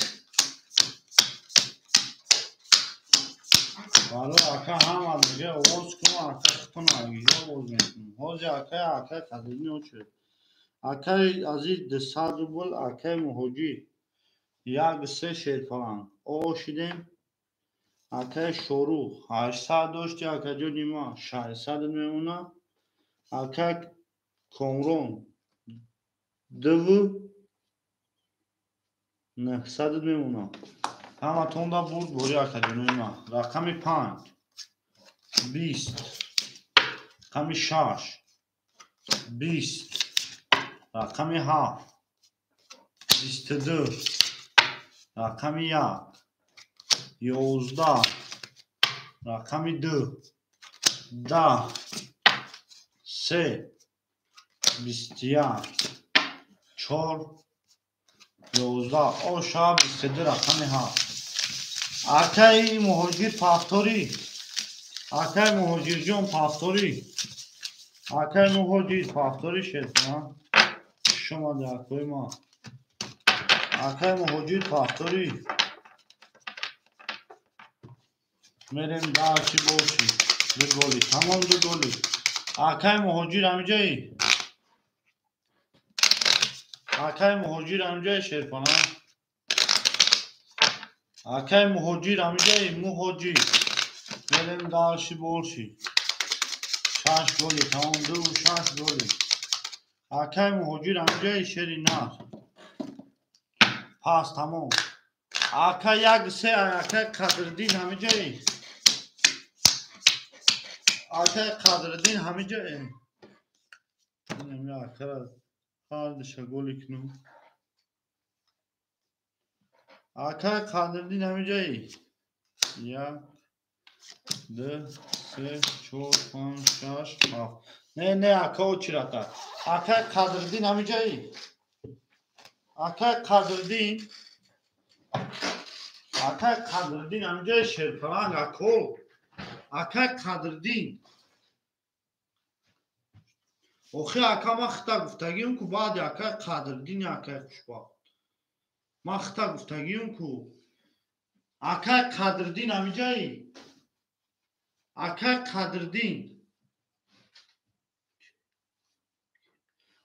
барои ака ҳама мега овоз кун ака хитон агиҷо овоз мекунам ҳози акай акай қадрдин очирад акай азиз 200 рубл акай муҳоҷир 1 3 шерпаланг ошидем акай шорух 800 дошти акаҷони ма 600 мемона акай комрон 2 900 мемона ҳаматонда бурд бори акаҷонои ма рақами 5 20 рақами 6 20 рақами 7 22 рақами 1 11 рақами 2 10 3 21 4 11 оша 22 рақами 7 акай муҳоҷир пафторӣ акай муҳоҷирҷон пафторӣ акай муҳоҷир пафторӣ шерпана шумо акои ма акай муҳоҷир пафторӣ мерем дарши боши ду голи тамом ду голи акай муҳоҷир ҳамиҷаи акай муҳоҷир ҳамиҷаи шерпана акай муҳоҷир ҳамиҷаи муҳоҷир мерем дарши боши 6 голи тамом 2 6 голи акай муҳоҷир ҳамиҷаи шери нар пас тамом ака 1 3 акай қадрдин ҳамиҷаи акай қадрдин ҳамиҷаи инами акара ҳардиша голи кунам акай қадрдин ҳамиҷаи 1 Ду, се, чор, панҷ, шаш, ҳафт. Не, не, ака очирата. Акай Қадриддин ҳамиҷаи? Акай Қадриддин? Акай Қадриддин ҳамиҷаи шерпаланг, ако? Акай Қадриддин. Охи ака ман хита гуфтагиам ку баъди акай Қадриддин акай Хушбахт. Ман хита гуфтагиам ку. Акай Қадриддин ҳамиҷаи? Акай Қадриддин.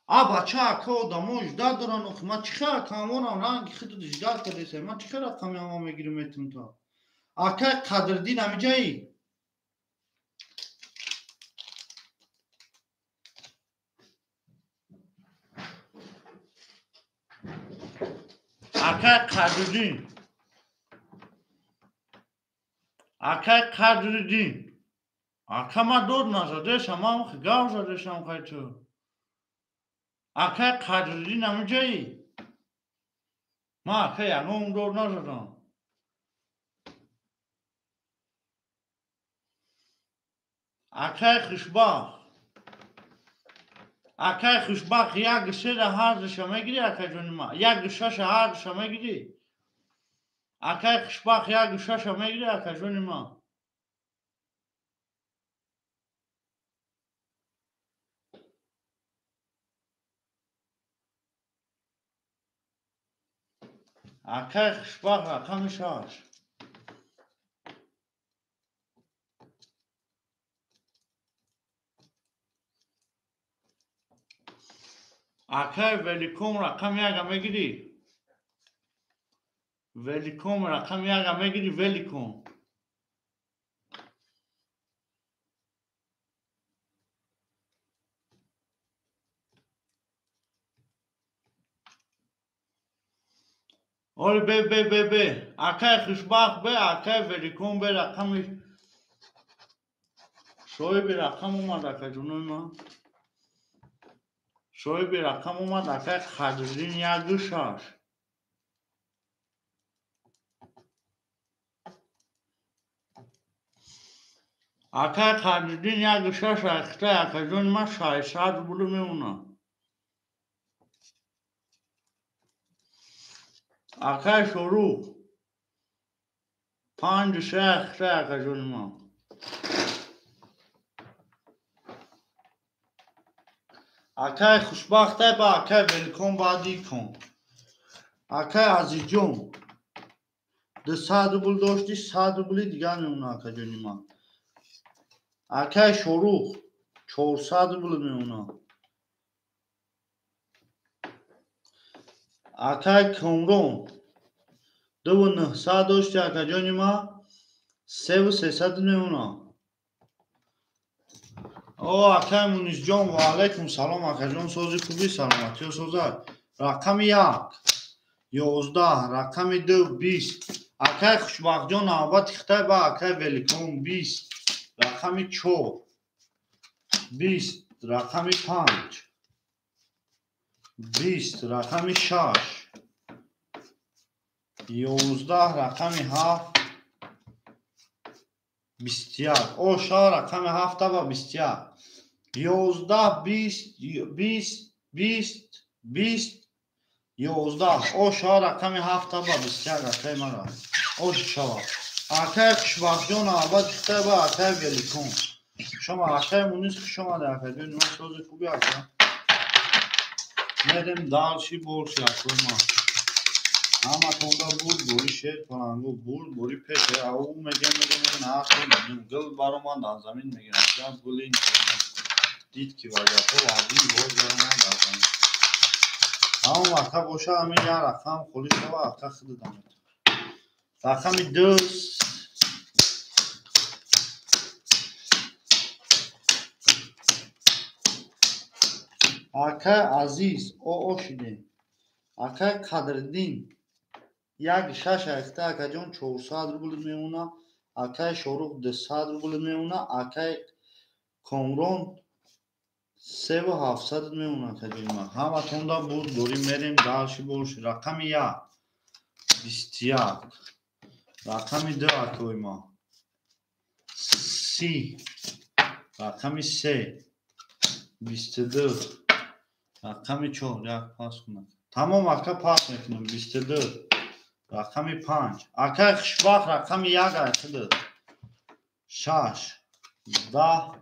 А бача ака одамо ждат доран охи ман чӣ хел ака ҳамонам ранги худат ждат кардесай. Ман чӣ хел рақами ҳама мегирам метум то. Акай Қадриддин ҳамиҷаи? Акай Қадриддин. Акай Қадриддин. Ака ман дод назадешам, ман гав задешам хай ту. Акай Қадриддин ҳамиҷаи? Ман ака ягон дод назадам. Акай Хушбахт. Акай Хушбахт як сера ҳардуша мегирӣ акаҷони ман? Як шаша ҳардуша мегирӣ? Акай Хушбахт як шаша мегирӣ акаҷони ман? Акай Хушбахт рақами шаш. Акай Великом рақами яка мегирӣ? Великом рақами яка мегирӣ Великом. Ори бе бе бе бе. Акай Хушбахт бе, акай Великом бе рақами соҳиби рақам омад акаҷонои ман. Соҳиби рақам омад акай Қадриддин яку шаш. Акай Қадриддин яку шаш айхта акаҷони ман 600 рубл мемонад. Акай Шорух панҷу се айхта акаҷони ман. Акай Хушбахтай ба акай Великом баъди кон. Акай Азизҷон 200 рубл дошти, 100 рубли дигар мемонад акаҷони ман. Акай Шорух 400 рубл мемонад. Акай Комрон 2900 дошти акаҷони ман, 3300 мемонад. О, акай Мунисҷон, ва алайкум салом акаҷон, сози хуби, саломатиё созад. Рақами як 11, рақами ду 20. Акай Хушбахтҷон навбати хитай ба акай Великом 20, рақами чор 20, рақами панҷ 20, рақами шаш 11, рақами ҳафт 21. О, ша рақами ҳафта ба 21. 11, 20, 20, 20, 20, 11. О, ша рақами ҳафта ба 21 акай мара. О, шава. Акай Хушбахтҷон навбати хитай ба акай Великом. Шумо акай Мунис хуш омада акаҷон, ман сози хуби ака. Мерем дальше больше акой ман. Ҳаматонда бурд бори шер палангу бурд бори пеше ау мегем мегем нахо мегем гил баромад аз замин мегем аҷаб гули дид ки вазиятҳо вазин боз баромад аз замин. Ҳамон вақта боша ҳамин як рақам холӣ шава ака худат мет. Рақами ду акай Азиз о шидем. Акай Қадриддин як шаш айхта акаҷон 400 рубл мемонад. Акай Шорух 200 рубл мемонад. Акай Комрон 3700 мемонад акаҷони ман. Ҳаматонда бурд дорим мерем дальше больше. Рақами як 21, рақами ду акои ман 30, рақами 3, 22, рақами 4, як пас кунад. Тамом ака пас мекунам, 22, рақами 5. Акай хушбахт рақами 1 айхиди. 6, 10,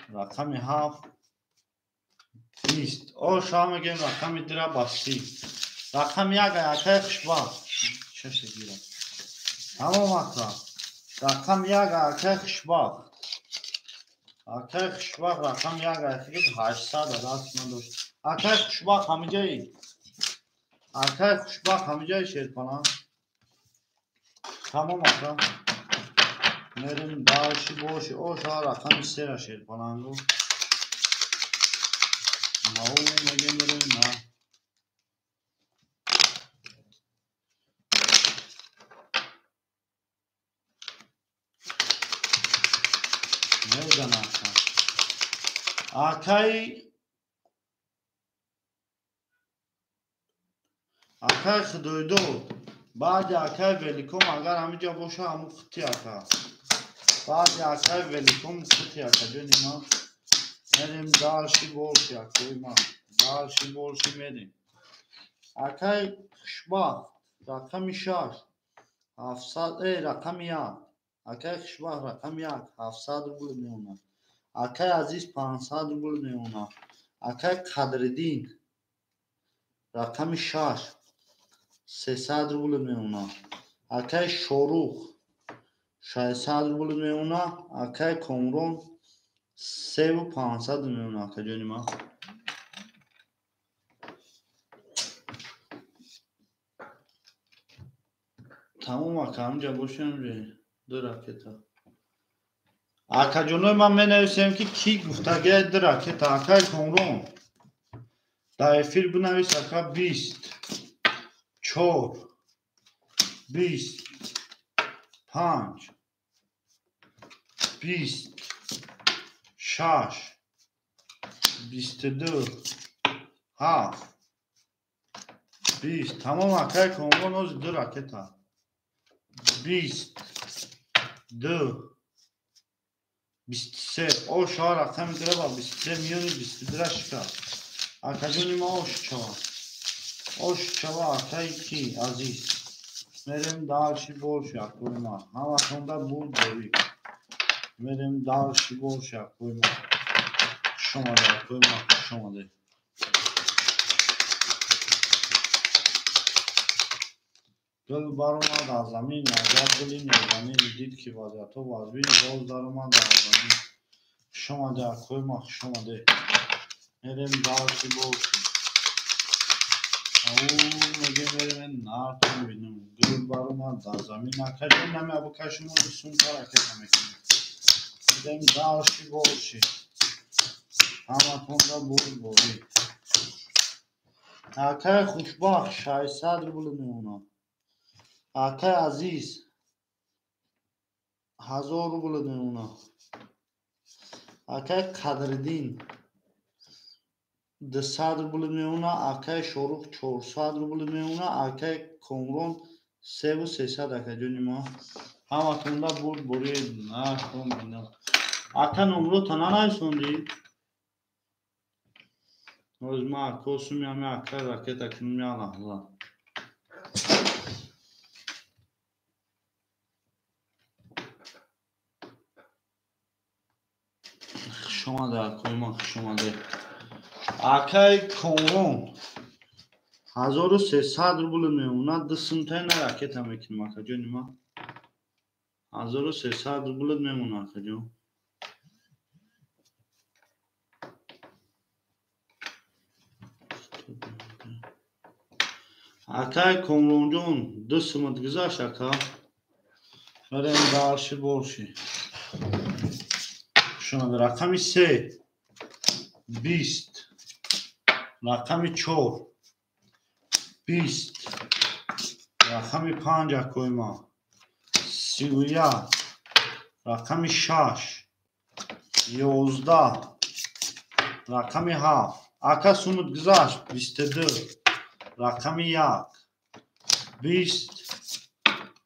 рақами 7, 20. О, шоҳ мегӯем рақами 2 ба 30. Рақами 1 акай хушбахт. 6 гирам. Тамом ака. Рақами 1 акай хушбахт. Акай хушбахт рақами 1 айхиди 800 даст ман дошт. Акай хушбахт ҳамиҷаи. Акай хушбахт ҳамиҷаи шерпана. Тамом ака. Мерем дальше боши. О, шоҳ рақами 3 ра шерпанангу. Нау мегем мерем на. Мезана ака. Акай Худойдод. Баъди акай Великом агар ҳамиҷа боша ҳамун хути ака. Баъди акай Великом хути ака ҷони ман. Мерем дальше больше акои ман. Дальше больше мерем. Акай хушбахт рақами 6, 700, рақами 1. Акай хушбахт рақами 1, 700 рубл меонад. Акай Азиз 500 рубл меонад. Акай Қадриддин рақами 6, 300 рубл меонад. Акай Шорух 600 рубл меонад. Акай Комрон 3500 меонад. Ака ҷони ман. Тамом ака, ҳамҷа бошем ду ракета. Акаҷонои ман менависем ки кӣ гуфтагиай ду ракета. Акай Комрон дар эфир бинавис ака 20, 4, 20, 5, 20, 6, 22, 7, 20. Тамом акай Комрон оз ду ракета. 20, 2, 23. О, шоҳ рақами 2 ба 23 миёни 22 шикаст. Акаҷони ма ош чава. Ош чава акай ки Азиз. Мерем дальше больше акои ма. Ҳаматонда бурд дорӣ. Мерем дальше больше акои ма. Хуш омадед акои ма, хуш омадед. Гул баромад аз замин, агар гули нозанин дид ки вазъиятҳо вазбин, боз даромад аз замин. Хуш омадед акои ма, хуш омадед. Мерем дальше больше. Ау, мегем мерем нартон бинем. Гул баромад аз замин. Акаҷон нами абукай шумо сумка ракета мекунед. Мерем дальше больше. Ҳаматонда бурд борӣ. Акай хушбахт 600 рубл меонад. Акай Азиз 1000 рубл меонад. Акай Қадриддин 200 рубл меонад. Акай Шорух 400 рубл меонад. Акай Комрон 3300 акаҷони ма. Ҳаматонда бурд борӣ нартон бинам. Ака номрота нанависондӣ? Оз ма акосум ями акай ракета кунум я лаҳза. Хуш омадед акои ман, хуш омадед. Акай Комрон 1300 рубл меонад. Ду сумтаи на ракета мекунем акаҷони ман. 1300 рубл мемонад акаҷон. Акай Комронҷон ду сумат гузашт ака. Мерем дальше больше. Хуш омадед. Рақами 3, 20, рақами 4, 20, рақами 5 акои ман, 31, рақами 6, 11, рақами 7. Ака сумат гузашт 22, рақами 1, 20,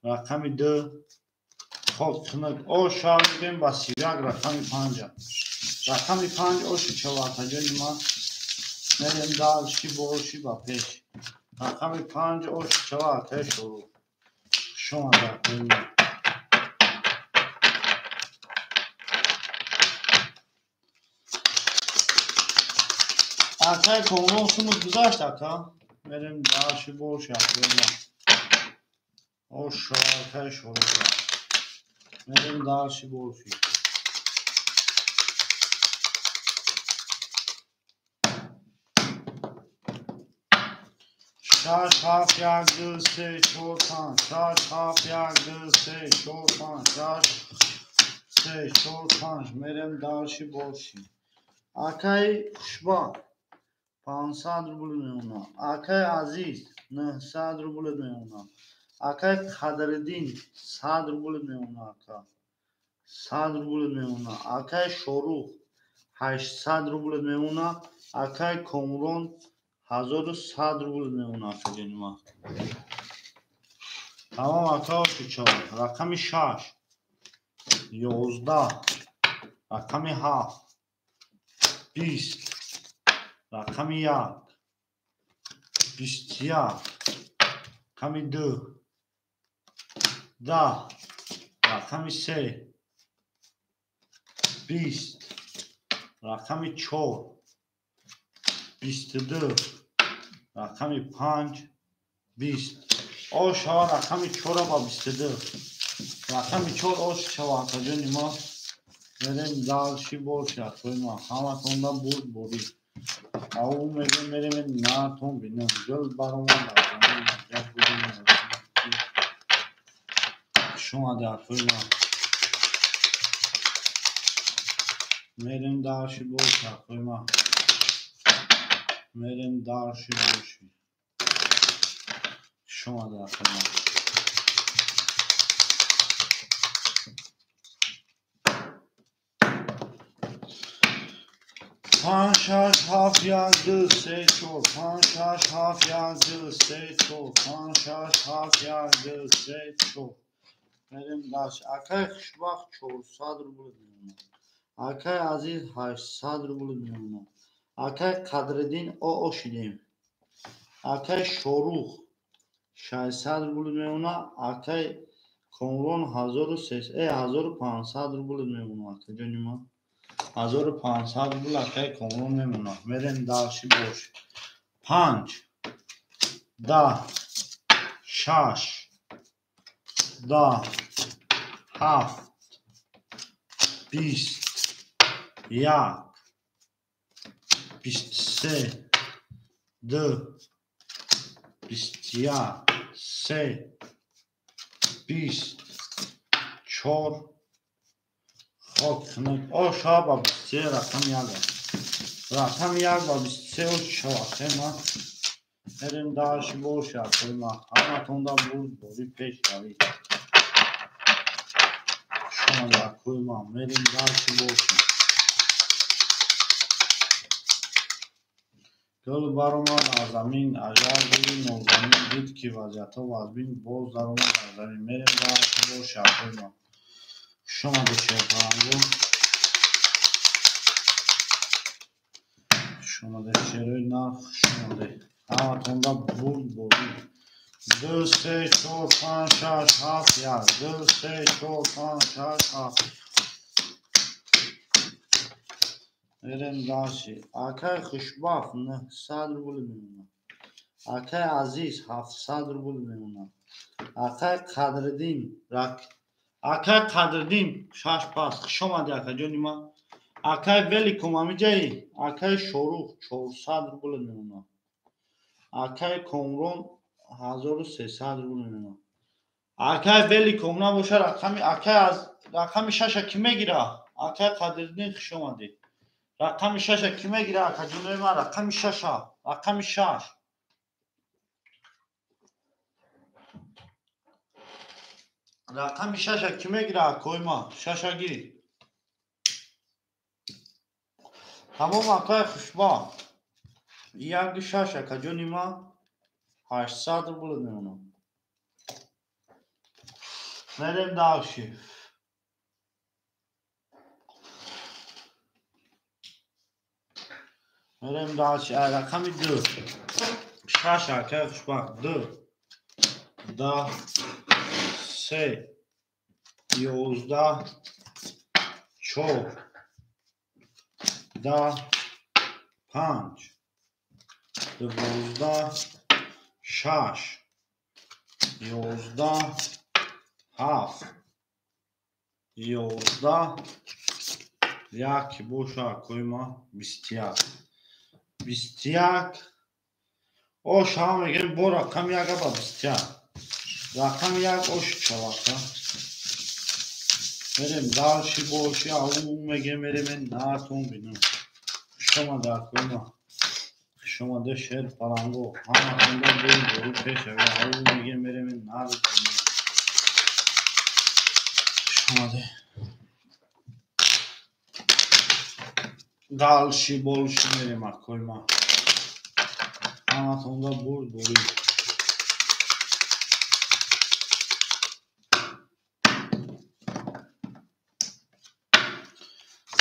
рақами 2, Хок хунук. Оша мегӯем ба 31 рақами панҷа. Рақами панҷ оши чава, акаҷони ман. Мерем дальше больше ба пеш. Рақами панҷ оши чава, акаи Шорух. Хуш омада, акаи ман. Акаи Комрон, сумут гузашт, ака. Мерем дальше больше, акаи ман. Оша, акаи Шорух. Мерем дальше больше. Шаш, ҳафт, як, ду, се, чор, панҷ. Шаш, ҳафт, як, ду, се, чор, панҷ. Шаш, се, чор, панҷ. Мерем дальше больше. Акаи Хушбахт 500 рубл мемонад. Акаи Азиз 900 рубл мемонад. Акаи Қадриддин 100 рубл мемонад, ака. 100 рубл мемонад. Акаи Шорух 800 рубл мемонад. Акаи Комрон 1100 рубл мемонад, акаҷони ман. Тамом, ака ошичо. Рақами шаш, 11, рақами ҳафт, 20, рақами як, 21, рақами ду, 10, рақами се, 20, рақами чор, 22, рақами панҷ, 20. Ош шава рақами чора ба 22. Рақами чор ош шава, акаҷони ман. Мерем дальше больше, акои ман. Ҳаматонда бурд борӣ. Ау мегӯем, мерем натон бинем. Гул баромад. Хуш омадӣ, акои ман. Мерем дальше больше, акои ман. Мерем дальше больше. Хуш омадӣ, акои ман. Панҷ, шаш, ҳафт, як, ду, се, чор. Панҷ, шаш, ҳафт, як, ду, се, чор. Панҷ, шаш, ҳафт, як, ду, се, чор. Мерем дальше. Акаи Хушбахт 400 рубл мемонад. Акаи Азиз 800 рубл мемонад. Акаи Қадриддин оо шидем. Акаи Шорух 600 рубл мемонад. Акаи Комрон 1500 рубл мемонад, акаҷони ман. 1500 рубл акаи Комрон мемонад. Мерем дальше больше. Панҷ, 10, шаш, 10, ҳафт, 20, як, 23, ду, 21, се, 20, чор. Хок хунук. Оша ба 23 рақами як. Рақами як ба 23 ош шава, акаи ман. Мерем дальше больше, акаи ман. Ҳаматонда бурд борӣ пеш равӣ. Хуш омадӣ, акои ман. Мерем дальше больше. Гул баромад аз замин, ажал гули нозанин дид, ки вазъиятҳо вазмин, боз даромад аз замин. Мерем дальше больше, акои ман. Хуш омадӣ, шерфарангу. Хуш омадед, шерои нар, хуш омадед. Ҳаматонда бурд борӣ. Ду, се, чор, панҷ, шаш, ҳафт, як. Ду, се, чор, панҷ, шаш, ҳафт. Мерем дальше. Акаи Хушбахт 900 рубл мемонад. Акаи Азиз 700 рубл мемонад. Акаи Қадриддин акаи Қадриддин шаш пас. Хуш омадӣ, акаҷони ман. Акаи Великум ҳамиҷаи. Акаи Шорух 400 рубл мемонад. Акаи Комрон 1300 рубл мемонад. Акаи Великум набоша, рақами акаи аз рақами шаша кӣ мегира? Акаи Қадриддин, хуш омадӣ. Рақами шаша кӣ мегира, акаҷонои ман? Рақами шаша, рақами шаш. Рақами шаша кӣ мегира, акои ман? Шаша гир. Тамом, акаи Хушбахт. Як шаш, акаҷони ман, 800 рубл мемонад. Мерем дальше. Мерем дальше. Рақами ду. Шаш акай хушбахт. Ду. Даҳ. Се. 11. Чор. 10. Панҷ. 12. Шаш. 11. Ҳафт. 11. Як боша акои ма 21. 21. Ош ҳама мегӯем бо рақами як ба 21. Рақами як ош чавака. Мерем дальше боши ау мегем мерем натон бинам. Хушомада акои ма. Хушомада шер паланго. Ҳаматонда бо бору пешавӣ ау мегем мерем натон. Хушомада. Дальше больше мерем акои ма. Ҳаматонда бурд борӣ.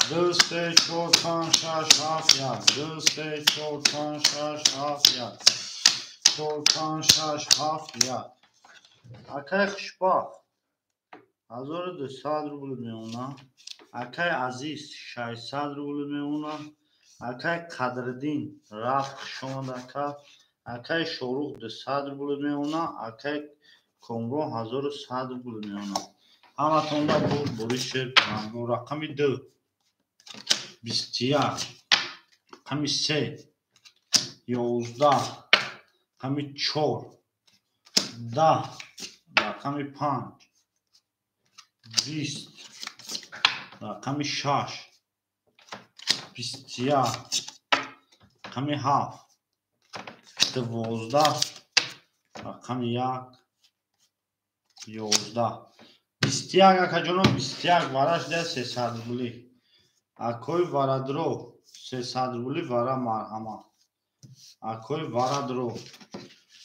Ду, се, чор, панҷ, шаш, ҳафт, як. Ду, се, чор, панҷ, шаш, ҳафт, як. Чор, панҷ, шаш, ҳафт, як. Акай хушбахт 1200 рубл меона. Акай Азиз 600 рубл меона. Акай Қадриддин рафт хушомад ака. Акай Шорух 200 рубл меона. Акай Комрон 1100 рубл меона. Ҳаматонда бурд бори шер паланго. Рақами ду. 21. Рақами се. 11. Рақами чор. 10. Рақами панҷ. 20. Рақами шаш. 21. Рақами ҳафт. 12. Рақами як. 11. 21 акаҷоно 21 вараш да 300 рубли. Акои варадро 300 рубли вара марҳама. Акои варадро.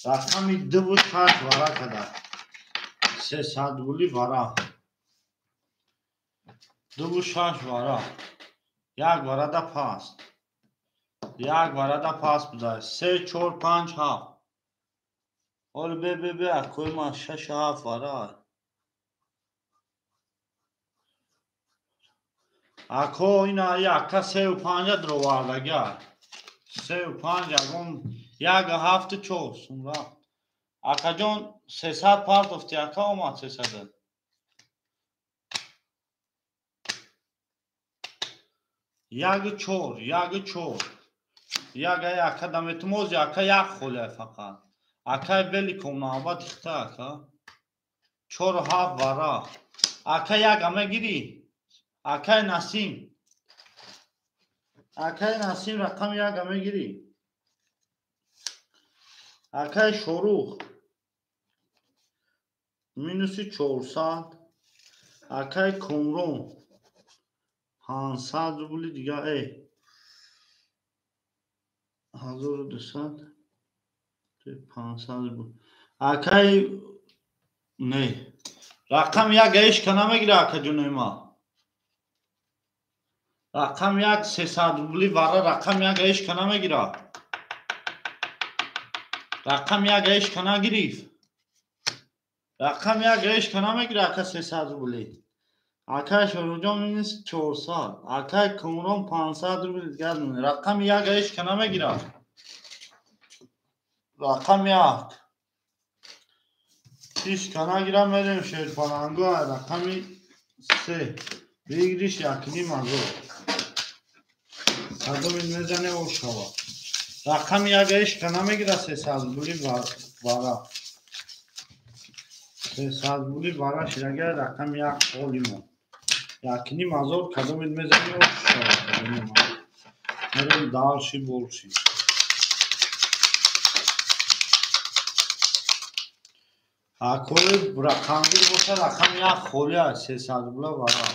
Рақами дуву шаш вара када. 300 рубли вара. Дуву шаш вара. Як варада паст. Як варада паст буда. Се, чор, панҷ, ҳафт. Оли бе бе бе акои ма шаш ҳафт вара. Ако ина яка сеу панҷа дровардага. Сеу панҷ ягон як ҳафту чор сум рафт. Акаҷон 300 партофти ака омад 300. Як чор, як чор. Як ака даметумоз яка як холия фақат. Акай великом навбат ихта ака. Чор ҳафт вара. Ака як мегирӣ. Акай Насим. Акай Насим рақами як мегирӣ. Акай Шорух. Минуси 400. Акай Комрон. 500 рубли дига 1200. 500 рубл. Акай не. Рақам як ҳеч ка намегира акаҷонои ма. Рақам як 300 рубли вара рақам як ҳеч ка намегира. Рақам як ҳеч ка нагирифт. Рақам як ҳеч ка намегира ака 300 рубли. Акай Шоруҷон минус 400. Акай Комрон 500 рубли дигар. Рақами як ҳеч ка намегира. Рақам як. Ҳеч ка нагира мерем шерпаланго рақами се. Выигрыш якним ҳазор. Кадомин мезане ош шава. Рақами як ҳеч ка намегира 300 рубли вара. 300 рубли вара ширага рақами як холимо. Якним ҳазор кадомин мезане ош шава. Мерем дальше больше. Акои рақамгир боша рақами як холи аст 300 рубла вара.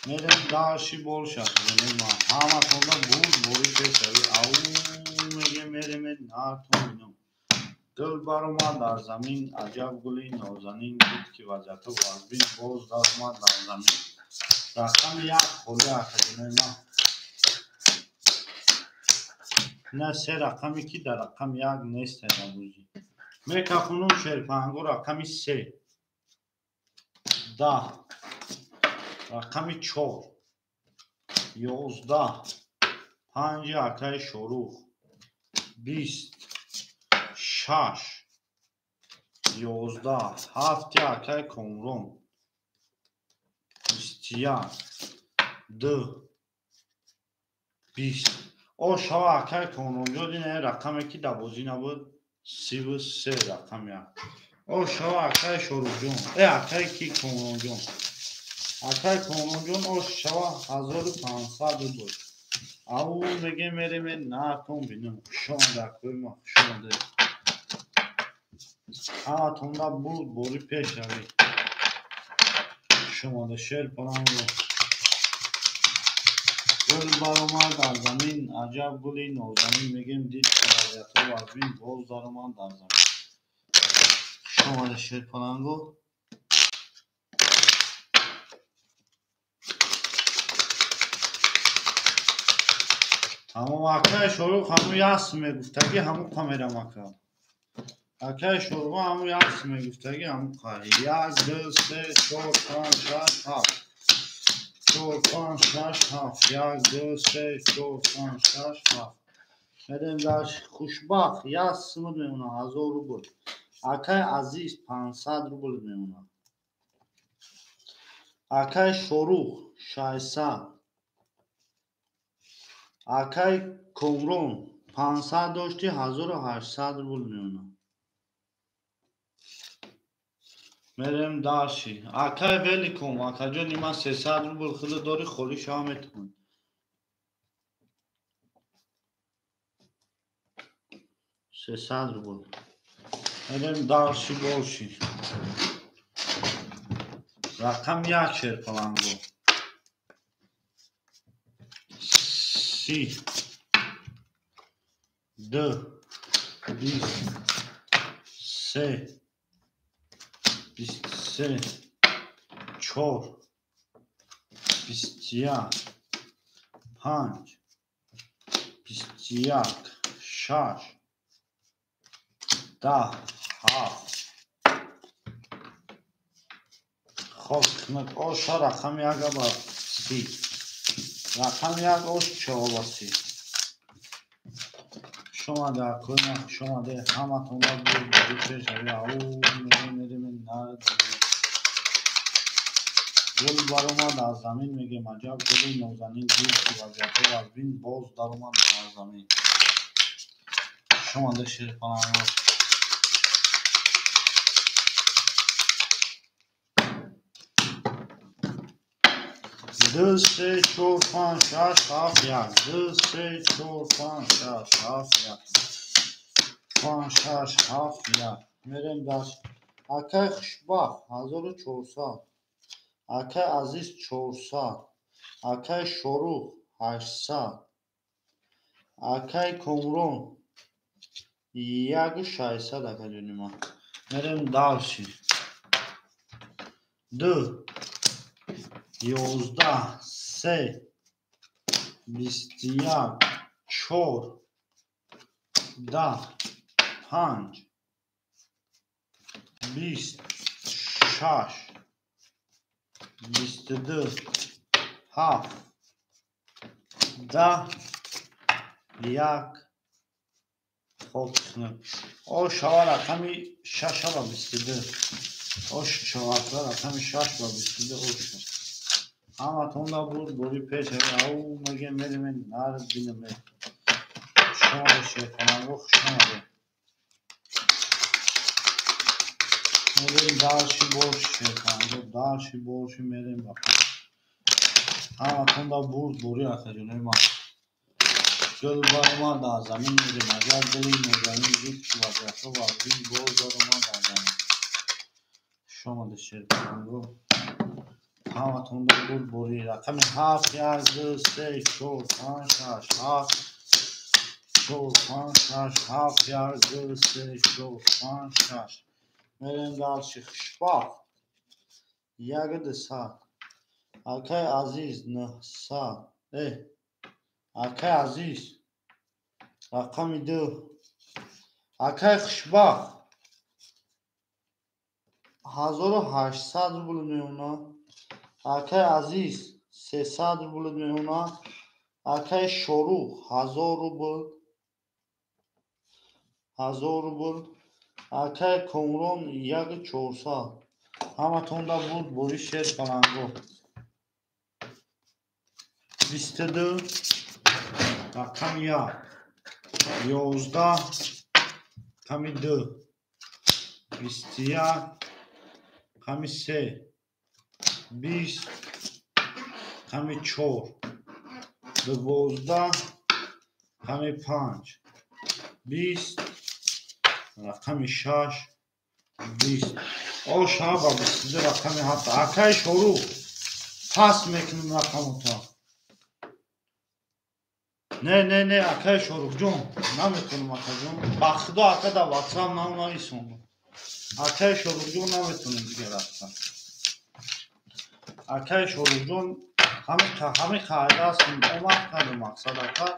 Мерем дальше больше. Ҳаматонда бурд бори пешавӣ. Ау мегем мерем натон. Гул баромад дар замин, аҷаб гули нозанин буд ки вазъияту вазбин боз даромад дар замин. Рақами як холи акаҷонои ман. Ина се рақаме ки дар рақами як нест дар бозӣ. Мекафонум шерпаҳанго рақами се, 10, рақами 4, 11, 5 акаи Шорух, 20, 6, 11, 7 акаи Комрон, 21, 2, 20. О шава акаи Комронҷон, ин рақаме ки дар бозӣ набуд, 33 рақами як. О шава акаи Шорухҷон, акаи ки Комронҷон, акаи Комронҷон, о шава 1500 рубл. Ау мегем мереме наатон бинем. Хуш омада акои ма, хуш омада. Ҳаматонда бурд бори пеш равед. Хуш омада шер паланго. Гул баромад аз замин, аҷаб гули нозанин, мегем дид вазиятҳо вазмин, боз даромад дар замин. Хуш омада шер паланго. Тамом акаи Шорух ҳамун яс мегуфтагӣ, ҳамун камерам ака. Акаи Шорух ҳамун яс мегуфтагӣ, ҳамун қа. 1, 2, 3, 4, 5, 6, 7. 4, 5, 6, 7. 1, 2, 3, 4, 5, 6, 7. Мерем дар хушбахт, як сумуд мемонад, 1000 рубл. Акаи Азиз 500 рубл мемонад. Акаи Шорух 600. Акаи Комрон 500 дошти, 1800 рубл мемонад. Мерем дарши. Акаи Великом, акаҷони ман 300 рубл худо дори, холӣ шава метавонӣ. 300 рубл. Мерем дарши борши. Рақам як шерпаланго. 30, 2, 20, 3, 23, 4, 21, 5, 21, 6, 10, 7. Хоб, оша рақами як ба 30. Рақами як ош 4 ба 30. Хуш омада акои ман, хуш омада. Ҳаматонда бурд пеш равед. Ау мерем нар. Гул баромад аз замин, мегем аҷаб гули нозанин, дид ки вазиятҳо вазмин, боз даромад аз замин. Хуш омада шерпаланго. 2, 3, 4, 5, 6, 7, 1. 2, 3, 4, 5, 6, 7, 1. 5, 6, 7, 1. Мерем дар акаи Хушбахт 1400. Акаи Азиз 400. Акаи Шорух 800. Акаи Комрон 1600 акаҷони ман. Мерем дарши. 2, 11, 3, 21, 4, 10, 5, 20, 6, 22, 7, 10, 1. Хоб, о шава рақами 6 ба 22. Ош шава рақами 6 ба 22 ош. Ҳаматонда бурд бори пеш равед. Ау мегем мерем нар бинем. Хуш омада шерпаланго, хуш омада. Мерем дарши борши шерпаланго, дарши борши мерем ба пеш. Ҳаматонда бурд бори акаҷонои ман. Гул баромад аз замин, мерем агар гули нозанин, дид ки вазиятҳо вазмин, боз даромад аз замин. Хуш омада шерпаланго. Ҳаматонда бурд бори рақами 7, 1, 2, 3, 4, 5, 6, 7, 4, 5, 6, 7, 1, 2, 3, 4, 5, 6. Мерем дарши. Хушбахт 1200. Акаи Азиз 900. Акаи Азиз Рақами 2. Акай Хушбахт 1800 рубл меона. Акай Азиз 300 рубл меона. Акай Шорух 1000 рубл. 1000 рубл. Акай Комрон 1400. Ҳаматонда буд бори шер паланго. 22 рақами 1. 11 рақами 2. 21 рақами 3. 20 рақами 4. 12 рақами 5. 20 рақами 6. 20. О шаба 22 рақами 7. Акай Шорух пас мекунем рақамота. Не, не, не, акай Шорухҷон, наметонам акаҷон. Ба худо ака дар WhatsApp нанависонам. Акай Шорухҷон наметонам дигар рафтан. Акай Шорухҷон ҳамин қоида аст, омад кардам мақсад ака.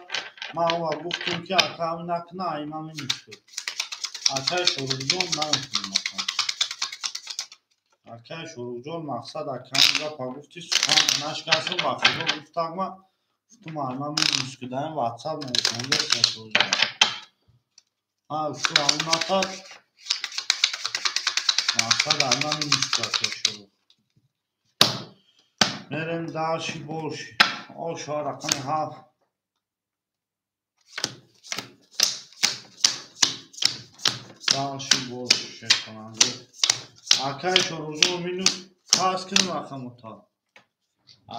Ман ова гуфтам ки ака ҳамин накуна, ай ман минус кун. Акай Шорухҷон наметонам ака. Акай Шорухҷон мақсад ака гапа гуфти сухан нашкастам, ба худо гуфтам ма гуфтам ай ман минус кудаем WhatsApp нависонда Шорухҷон. Ҳа, гуфтам ҳамин натар мақсад ай ман минус ку акай Шорух. Мерем дальше больше. О, шоҳ рақами 7. Дальше больше шерпаланго. Акай Шорухҷон минус пас кунем рақамота.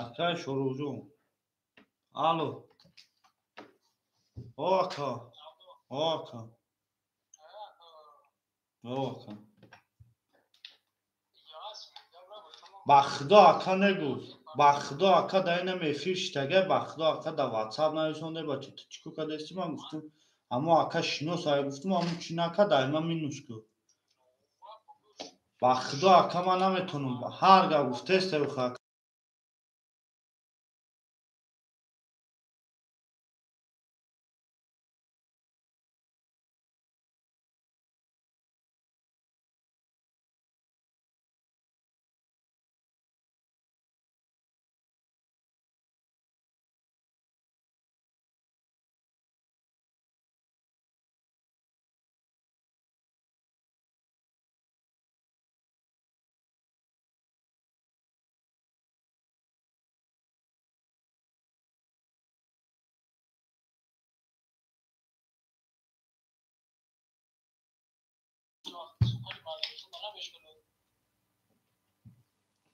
Акай Шорухҷон. Алло. О ака. О ака. О ака. Ба худо ака негуфт. Ба худо ака дар инам эфир шитага, ба худо ака дар WhatsApp нависонда, бача ту чӣ кор кардасти? Ман гуфтам, аммо ака шинос ай гуфтам, аммо чӣ нака дар ман минус ку. Ба худо ака ман наметонам. Ҳар гап гуфтест ака.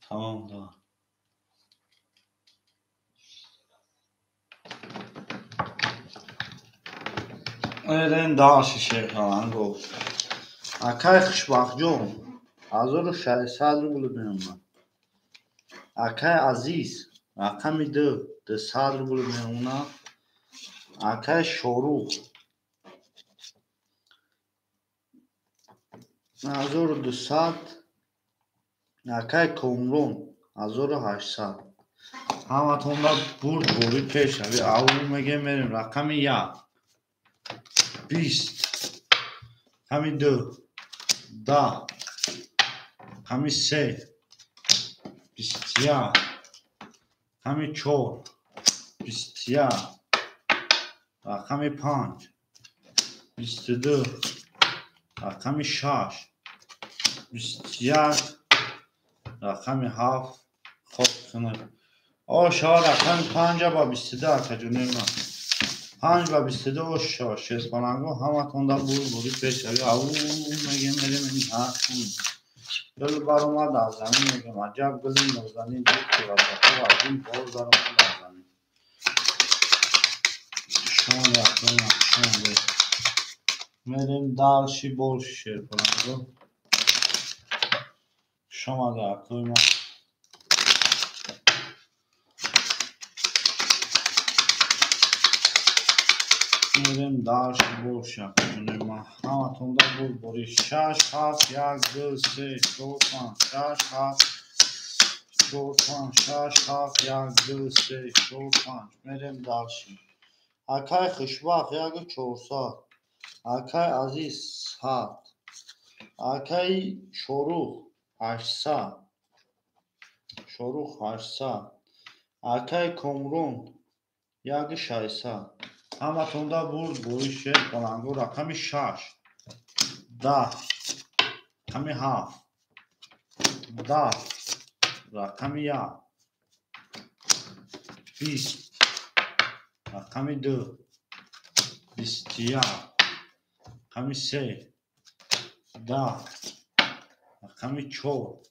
Тамом да. Мерем дальше шерпаланго. Акай Хушбахтҷон 1600 рубл меомад. Акай Азиз рақами 2 200 рубл меомад. Акай Шорух 1200. Акай Комрон 1800. Ҳаматонда бурд бори пешрави. Аввал мегем мерем рақами 1. 20 рақами 2 10 рақами 3 21 рақами 4 21 рақами 5 22 рақами 6 21 рақами 7. Хоб кунед. О шоҳ рақами 5 ба 22 акаҷони ман. 5 ба 22 о шоҳ шерпаланго ҳаматонда бурд бори пешрави. Ау мегем мерем ин ҳафт. Гул баромад аз замин мегем аҷаб гули нозанин буд ки васато аз ин боз баромад аз замин. Шон рақами шон. Мерем дальше больше шерпаланго. Шомада акои ман. Мерем дальше больше акаҷони ман. Ҳаматонда бурд бори 6 7 1 2 3 4 5 6 7 4 5 6 7 1 2 3 4 5. Мерем дальше. Акай Хушбахт 1400. Акай Азиз 100. Акай Шорух 800. Шорух 800. Акай Комрон 1600. Ҳаматонда бурд бори шер баланго рақами 6 10 рақами 7 10 рақами 1 20 рақами 2 21 рақами 3 10 рақами 4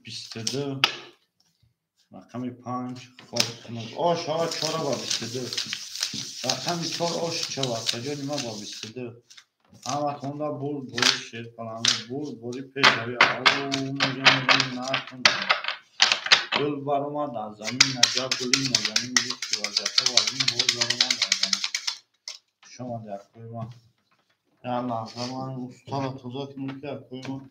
22 рақами 5. Хоб, ош ҳа 4 ба 22 рақами 4 ош чава каҷони ма ба 22. Ҳаматонда бурд бори шер паланго бурд бори пешави. Накун гул баромад аз замин, аҷаб гули нозанин, лутфи вазиятҳо вазин боз баромад аз замин. Хуш омади акои ман. Як лаҳза ман устара тоза кунам ки акои ман.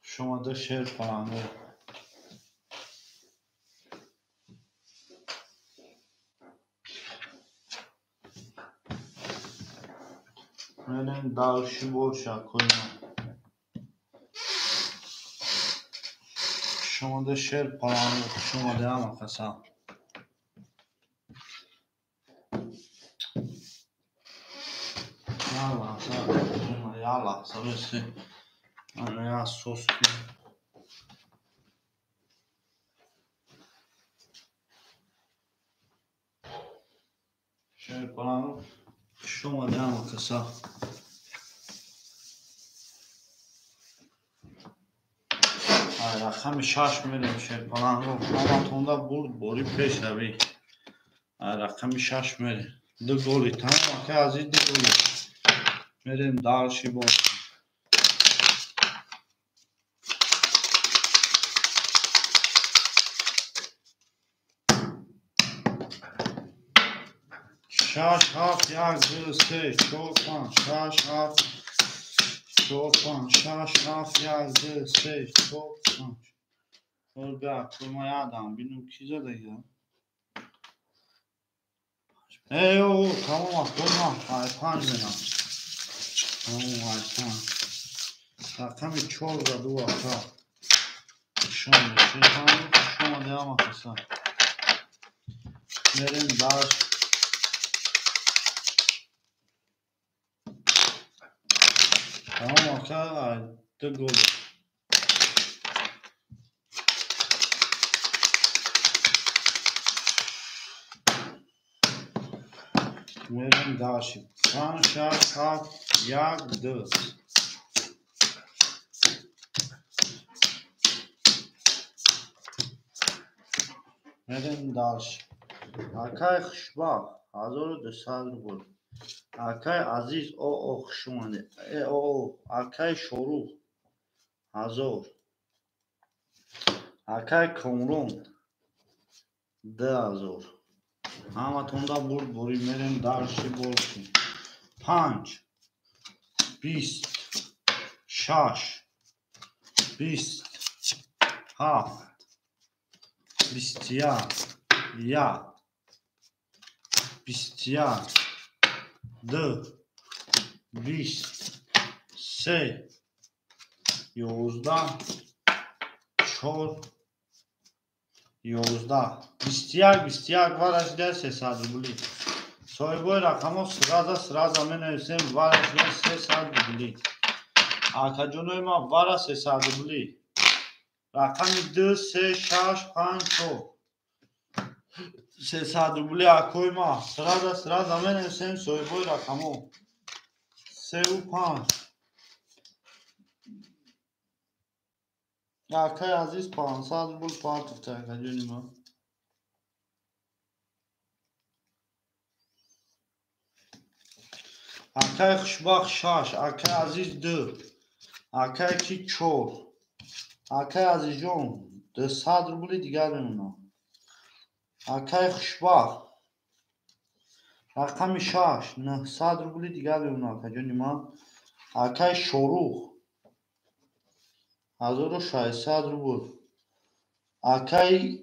Хуш омада шер паланго. Мерем дальше больше акои ман. Хуш омада шер паланго, хуш омада ҳама каса. Як лаҳза, як лаҳза беси. Ана як сос кунем. Шер паланго, хуш омада ҳама каса. Рақами 6 мерем шерпаланго. Ҳаматонда бурд бори пешравӣ. Рақами 6 мерем. Ду голи тамом акай азиз, ду голи. Мерем дальше боз. Шаш, ҳафт, як, ду, се, чор, панҷ, шаш, ҳафт, чор, панҷ, шаш, ҳафт, як, ду, се, чор, панҷ. Бя, кӯма ядам, бинам ки задагиам. Эй, о, тамом аст, кӯма, ай панҷ менам. Тамом, ай панҷ. Рақами 4 заду ака. Хуш омадед, хуш омадед ҳама каса. Мерем дальше. Тамом ака, ай ду голи. Мерем дальше. Панҷ, шаш, ҳафт, як, ду. Мерем дальше. Акай Хушбахт 1200 рубл. Акай Азиз о хуш омадед. О акай Шорух 1000. Акай Комрон 2000. Ҳаматонда бурд борӣ. Мерем дальше больше. 5 20 6 20 7 21 1 21 2 20 3 11 4 11 21 21 варашида 300 рубли. Соҳибои рақамҳо сраза сраза менависем варашида 300 рубли. Акаҷонои ман вара 300 рубли. Рақами 2 3 6 5 4 300 рубли акои ман сраза сраза менависем соҳибои рақамҳо 3 5. Акай Азиз 500 рубл партофта акаҷони ман. Акай Хушбахт 6, акай Азиз 2, акай ки 4, акай Азизҷон 200 рубли дигар мемонад. Акай Хушбахт рақами 6, 900 рубли дигар мемонад акаҷони ман. Акай Шорух 1600 рубл. Акай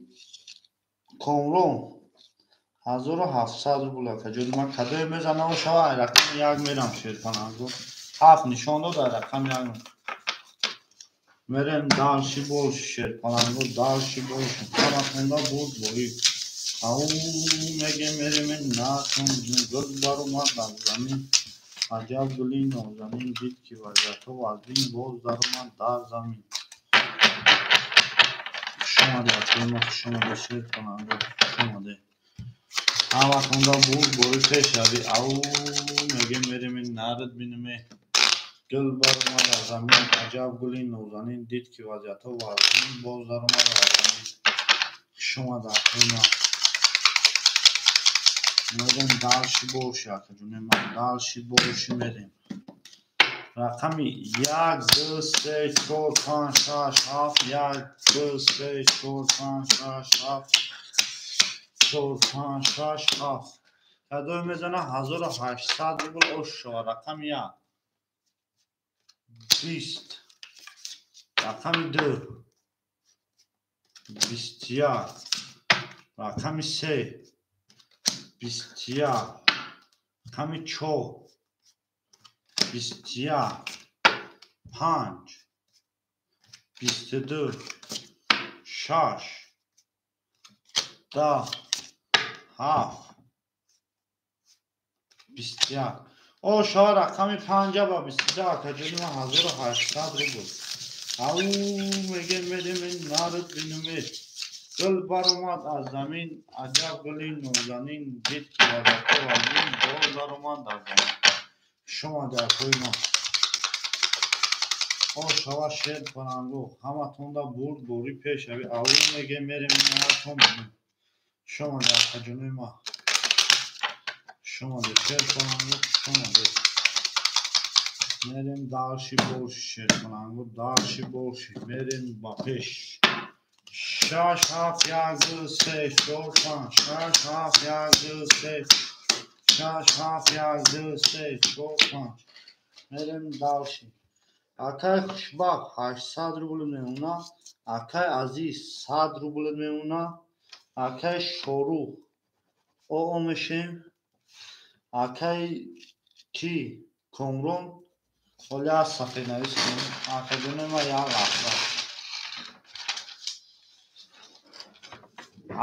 Комрон 1700 рубл акаҷон. Ман кадое мезанам шава ай рақами як мерам шерпаланго. Ҳафт нишон дод ай рақами як. Мерем дальше больше шерпаланго, дальше больше. Ҳаматонда бурд борӣ. Ау мегем мерем натон гул баромад аз замин. Аҷаб гули нозанин дид ки вазиятҳо вазнин боз даромад дар замин. Хуш омадед акои хуш омадед шерпаланго, хуш омадед. Ҳаматонда бурд борӣ пешравӣ. Ау мегем мерем нард бинеме. Гул баромад аз замин. Аҷаб гули нозанин дид ки вазиятҳо вазнин боз даромад дар замин. Хуш омадед акои Мерем дальше больше, акаҷони ман, дальше больше мерем. Рақами 1, 2, 3, 4, 5, 6, 7, 1, 2, 3, 4, 5, 6, 7, 4, 5, 6, 7. Кадое мезана 1800 рубл ош шава. Рақами 1, 20, рақами 2, 21, рақами 3, 21, рақами 4, 21, 5, 22, 6, 10, 7, 21. О шава рақами 5 ба 22 акаҷони ман 1800 рубл. Ау мегем мерем нард бинуме. Гул баромад аз замин, аҷаб гули нозанин дид ки вазиятҳо вазнин боз даромад дар замин. Хуш омадед акои ман. О шава шерпаланго, ҳаматонда бурд борӣ пешравӣ. Ау мегем мерем наратон бинем. Хуш омадед акаҷонои ман. Хуш омадед шерпаланго, хуш омадед. Мерем дальше больше шерпаланго, дальше больше. Мерем ба пеш. 6, 7, 1, 2, 3, 4, 5, 6, 7, 1, 2, 3, 6, 7, 1, 2, 3, 4, 5. Мерем дальше. Акай Хушбахт 800 рубл мемона. Акай Азиз 100 рубл мемона. Акай Шорух оо мешем. Акай ки Комрон оля сафеднавис кунем. Акаҷони ман як лаҳза.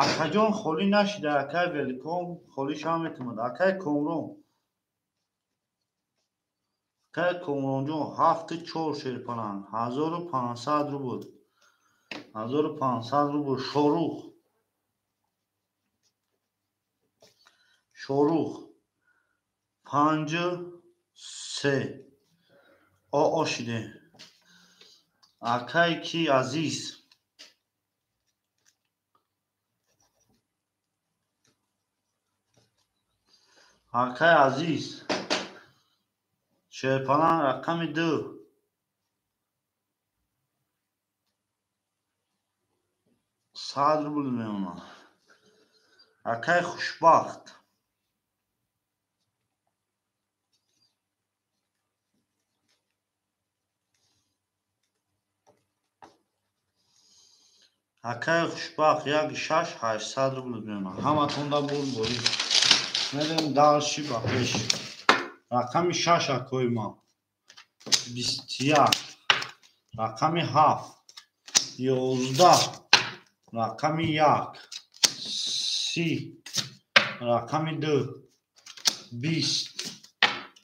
Акаҷон холӣ нашида, акай Великом холӣ шава метавонад. Акай Комрон, акай Комронҷон 7-4 шерпаланг, 1500 рубл, 1500 рубл. Шорух, Шорух 5, 3 оо шиде. Акай ки Азиз, акай Азиз шерпаланг рақами 2, 100 рубл мемонад. Акай Хушбахт, акай Хушбахт 1, 6, 800 рубл мемонад. Ҳаматонда бурд борӣ. Мерем дальше ба пеш. Рақами 6 акои ман 21, рақами 7, 11, рақами 1, 30, рақами 2, 20,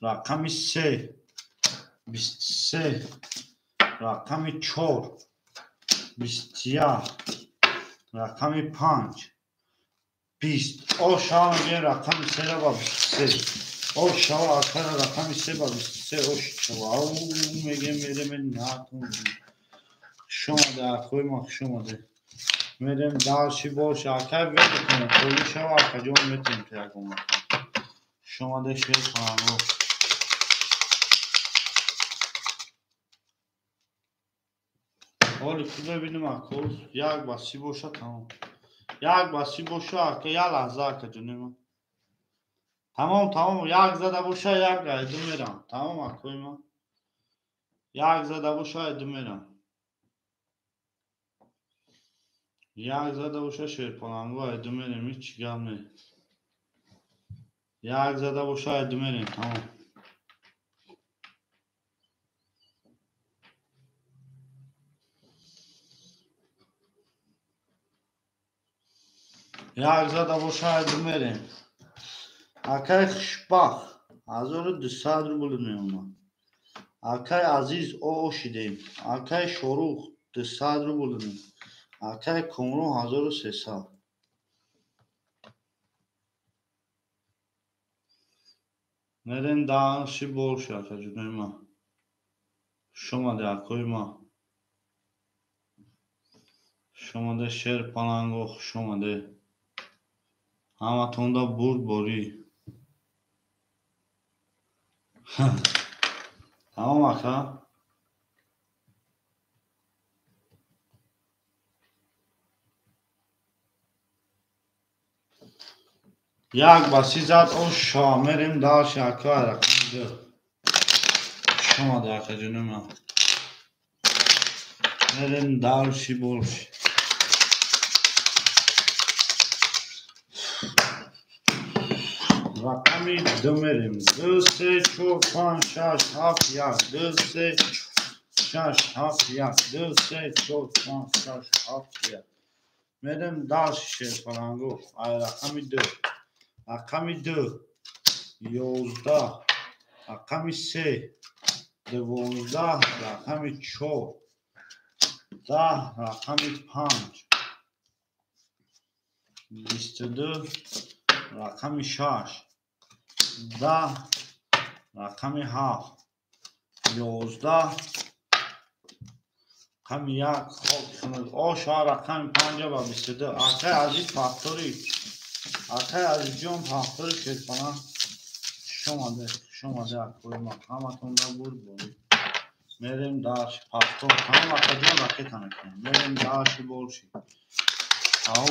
рақами 3, 23, рақами 4, 21, рақами 5, 20. О шава мегӯем рақами 3 ба 23. О шава акара рақами 3 ба 23 ош шава. Ау мегӯем мерем натон. Хуш омадед акои ман, хуш омадед. Мерем дальше больше. Акай великом холӣ шава акаҷон метавонем то ягон вақт. Хуш омадед шерпаланго. Ҳоли ку мебинем ако 1 ба 30 боша тамом. 1 ба 30 боша ака, як лаҳза акаҷони ман. Тамом, тамом, як зада боша, як айду мерам. Тамом акои ман. Як зада боша, айду мерам. Як зада боша шерпаланго айду мерем, ҳеҷ чӣ гап не. Як зада боша айду мерем, тамом. Як зада боша айду мерем. Акай хушбахт 1200 рубл меомад. Акай Азиз ошидем. Акай Шорух 200 рубл меомад. Акай Комрон 1300. Мерем даши больше, акаҷунои ман. Хуш омаде, акои ман. Хуш омаде, шер паланго, хуш омаде. Ҳаматонда бурд борӣ. Тамом, ака. Як ба си зад оша, мерем даши ака рақами ду. Хуш омаде, акаҷони ман. Мерем даши больше. Рақами ду мерем. 2, 3, 4, 5, 6, 7, 1. 2, 3, 6, 7, 1. 2, 3, 4, 5, 6, 7, 1. Мерем даши шерпаланго. Ай рақами ду. Рақами ду 11, рақами се 12, рақами чор 10, рақами панҷ 22, рақами шаш 10, рақами ҳафт 11, рақами як. Оша рақами панҷа ба 22. Акай Азиз пахтори. Акай Азизҷон пахтори шерпаланг. Хуш омаде, хуш омаде, акои ман. Ҳаматонда бурд борӣ. Мерем даши пахтор. Тамом, акаҷон, ракета мекунем. Мерем даши больше. Ау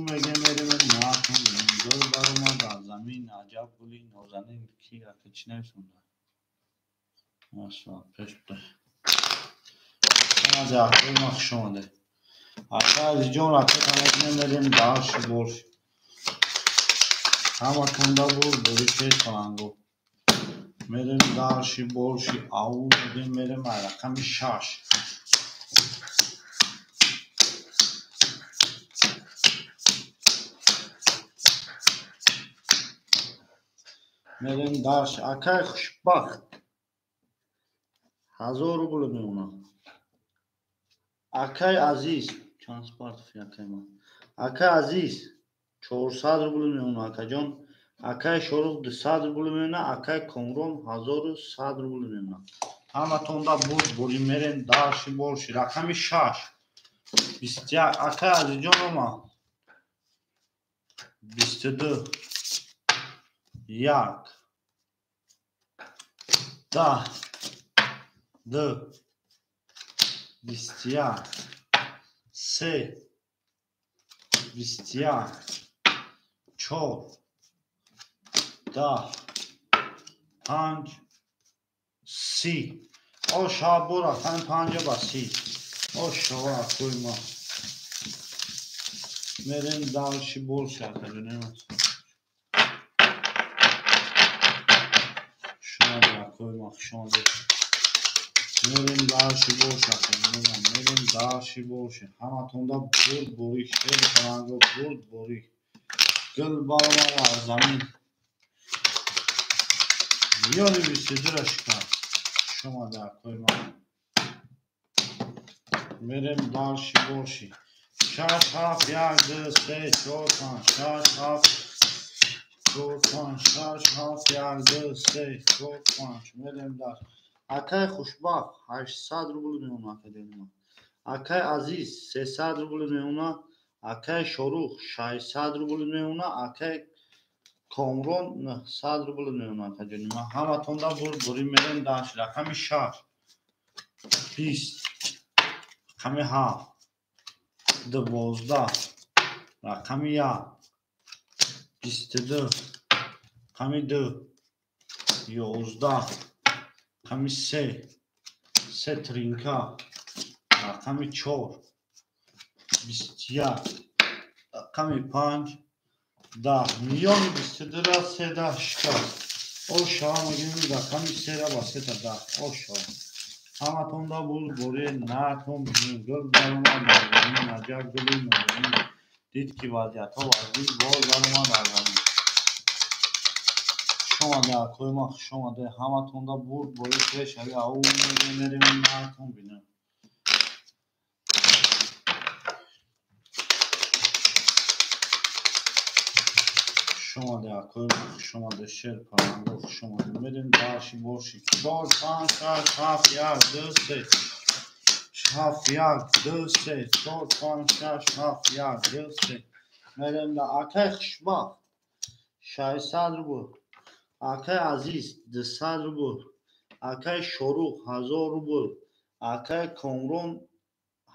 мегем, мерем накун. Гул баромад аз замин, аҷаб гули нозанин. Ки ака чӣ нависонда? Масалан, пеш буда. Омаде, акои ман, хуш омаде. Акай Азизҷон ракета мекунем, мерем даши больше. Ҳаматонда бурд борӣ шерпаланго. Мерем даши больше. Ау мегем, мерем ай рақами шаш. Мерем даш. Акай хушбахт 1000 рубл меомад. Акай Азиз чанд спартфи акай ман. Акай Азиз 400 рубл меомад, акаҷон. Акай Шорух 200 рубл меомад, акай Комрон 1100 рубл меомад. Ҳаматонда бурд борӣ, мерем даши больше. Рақами шаш 21. Акай Азизҷон омад. 22, 1, 10, 2, 21, 3, 21, 4, 10, 5, 30. Оша бо рақами панҷа ба 30. Ошава, акои ман. Мерем даши больше, акаҷони ман. Хуш омаде, акои ман, хуш омаде. Мерем даши больше, акаҷони ман. Мерем даши больше. Ҳаматонда бурд борӣ, шерпаланго бурд борӣ. Гул баромад аз замин. Миллиони 22-ра шикаст. Хуш омаде, акои ман. Мерем даши больше. 6, 7, 1, 2, 3, 4, 5, 6, 7, 4, 5, 6, 7, 1, 2, 3, 4, 5. Мерем даш. Акай хушбахт 800 рубл меомад, акаҷони ман. Акай Азиз 300 рубл меомад. Акай Шорух 600 рубл меомад. Акай Комрон 900 рубл меомад, акаҷони ман. Ҳаматонда бурд борӣ, мерем даш. Рақами шаш 20, рақами ҳафт 12, рақами як 22, рақами ду 11, рақами се се тринка, рақами чор 21, рақами 5, 10. Миёни 22-ра 3 10 шикаст. О шава мегирем рақами 3-ра ба 3 10. О шава. Ҳаматонда буд бори натон гул даромад дар замин, аҷаб гули нозанин. Дид ки вазъиятҳо вазнин, боз даромад дар замин. Хуш омаде акои ман, хуш омаде. Ҳаматонда бурд бори пешави ау мерем натон бинем. Хуш омаде акои ман, хуш омаде шер паранго, хуш омаде. Мерем дальше борши. 4, 5, 6, 7, 1, 2, 3. 7, 1, 2, 3, 4, 5, 6, 7, 1, 2, 3. Мерем да акай хушбахт 600 рубл. Акай Азиз 200 рубл. Акай Шорух 1000 рубл. Акай Комрон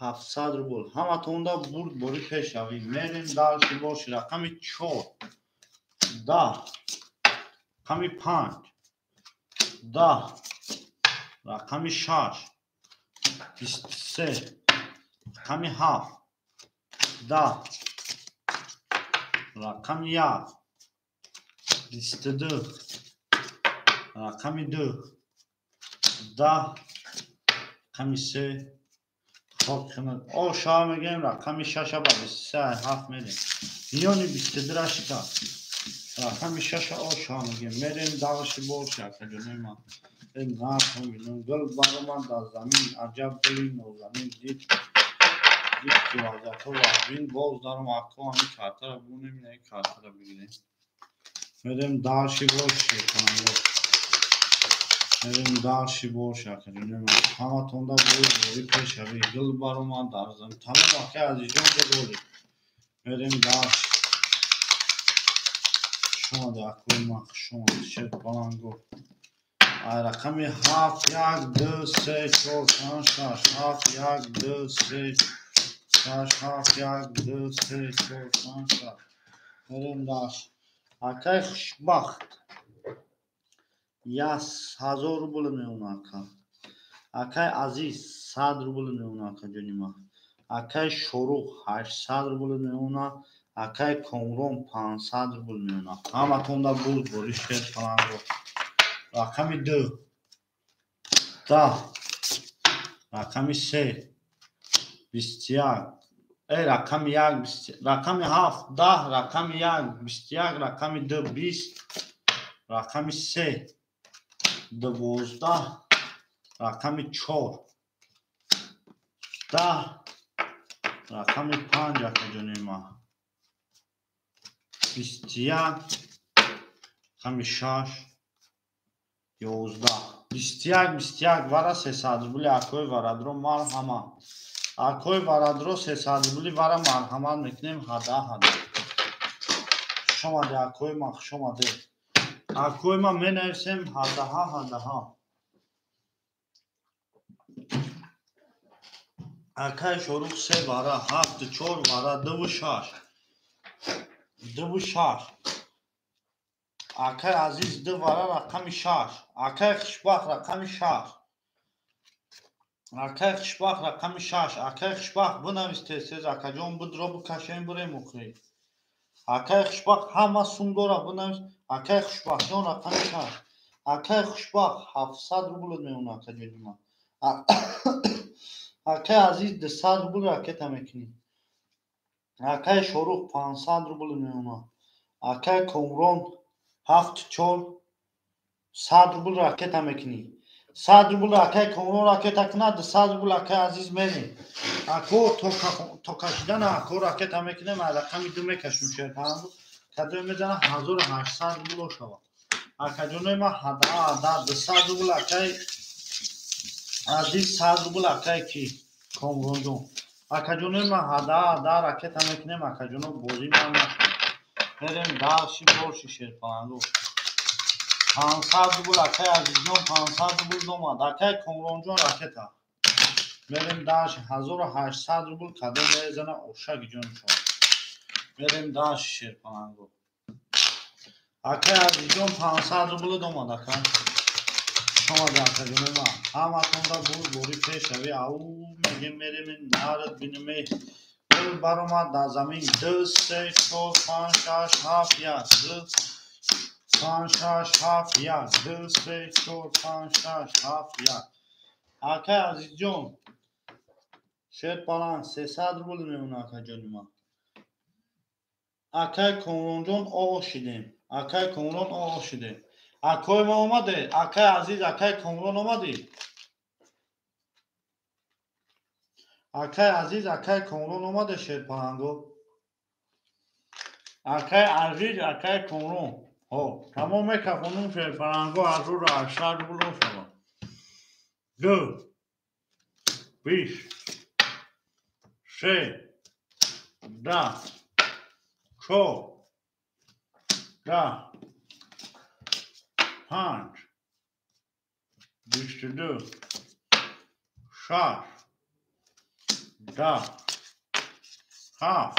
700 рубл. Ҳаматонда бурд бори пешравӣ. Мерем дальше боши. Рақами 4, 10, рақами 5, 10, рақами 6, 23, рақами 7, 10, рақами 1, 22, рақами 2, 10, рақами 3. Хок кунад. О шава мегӯем рақами 6 ба 23 7 мерем. Миёни 22-ра шикаст. Рақами 6 о шава мегӯем. Мерем дальше боши акаҷонои ман. Натон бинем. Гул баромад дар замин, аҷаб гули нозанин. Дид ки вазъиятҳо вазнин, боз даром ако ҳамин картаро бунем, ин картаро бигирем. Мерем дальше боши акаҷонои Мерем дальше боши акаҷонои ман. Ҳаматонда бурд бори пешравӣ. Гул баромад дар замин. Тамом акаи Азизҷон биборед. Мерем дальше. Хуш омаде акои ман, хуш омаде шер паланго. Рақами 7, 1, 2, 3, 4, 5, 6, 7, 1, 2, 3, 6, 7, 1, 2, 3, 4, 5, 6. Мерем дальше. Акаи хушбахт 1000 рубл меона ака. Акаи Азиз 100 рубл меона ака ҷони ман. Акаи Шорух 800 рубл меона. Акаи Комрон 500 рубл меона. Ҳаматонда бурд бори шер паланго. Рақами 2, 10, рақами 3, 21, рақами 1, рақами 7, 10, рақами 1, 21, рақами 2, 20, рақами 3, 12, рақами 4, 10, рақами 5 акаҷони ман. 21, рақами 6, 11, 21, 21 вара 300 рубли акои варадро марҳамат. Акои варадро 300 рубли вара марҳамат мекунем ҳада ҳада. Хуш омаде акои ман, хуш омаде. Акои ман менависем ҳадаҳа ҳадаҳа. Акаи Шорух 3 вара, 7, 4 вара, 2 6. 2 6. Акаи Азиз 2 вара рақами 6. Акаи Хушбахт рақами 6. Акаи Хушбахт рақами 6. Акаи Хушбахт бинавис тез-тез акаҷон бидро бикашем бирем охирӣ. Акаи Хушбахт ҳама сум дора бинавис. Акаи Хушбахтҷон рақами 6. Акаи Хушбахт 700 рубл меона акаҷони ман. Акаи Азиз 200 рубл ракета мекунӣ. Акаи Шорух 500 рубл меона. Акаи Комрон 7, 4, 100 рубл ракета мекунӣ. 100 рубл акаи Комрон ракета кунад, 200 рубл акаи Азиз мерем. Ако то кашидана ако ракета мекунем, рақами 2 мекашем шерпаранду. Кадое мезана 1800 рубл шавад. Акаҷонои ман ҳада ҳада 200 рубл акаи Азиз, 100 рубл акаи ки Комронҷон. Акаҷонои ман ҳада ҳада ракета мекунем, акаҷоно бозӣ ман нашавад. Мерем дальше борши шерпаланго. 500 рубл акаи Азизҷон 500 рубл домад. Акаи Комронҷон ракета. Мерем дальше 1800 рубл кадом мезана ошаги ҷон шавад. Мерем дальше шерпаланго. Акаи Азизҷон 500 рубл домад ака. Хуш омаде акаҷонои ман. Ҳаматонда бурд бори пешравӣ. Ау мегем мерем нарад бинем. Гул баромад дар замин. 2, 3, 4, 5, 6, 7, 1. 2, 5, 6, 7, 1. 2, 3, 4, 5, 6, 7, 1. Акай Азизҷон, шерпаланг 300 рубл мемонад, акаҷони ман. Акай Комронҷон, оғоз шидем. Акай Комрон, оғоз шидем. Акои ма омаде? Акай Азиз, акай Комрон омадӣ? Акай Азиз, акай Комрон омаде шерпаланго? Акай Азиз, акай Комрон. Ҳо, тамом мекафонум шерпаланго 1800 рубл шавад. 2, 20, 3, 10, 4, 10, 5, 22, 6, 10, 7,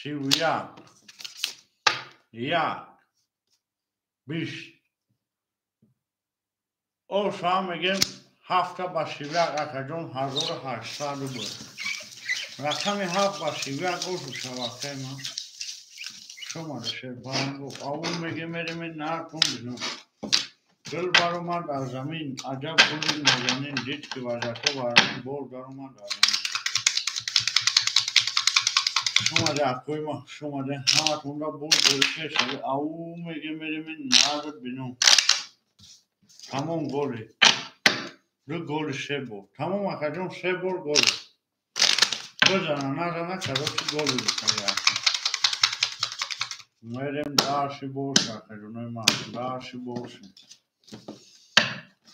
31, 1, 20. Оша мегем 7 ба 31, акаҷон, 1800 рубл. Рақами 7 ба 31 ошу шавакаи ман. Шумода шерпаланго. Аввал мегем мерем наркун бинам. Гул баромад аз замин, аҷаб гули нозанин, дид ки вазъиятҳо баромад, бор даромад аз замин. Шумода акои ма, шумода ҳаматонда бур боришта шава. Аввал мегем мерем нард бинам. Тамом голи. 2 голи 3 бор. Тамом акаҷон, 3 бор голи. Бизана, назана, короче, голи бикунӣ. Мерем дальше больше, акаҷонои ман, дальше больше.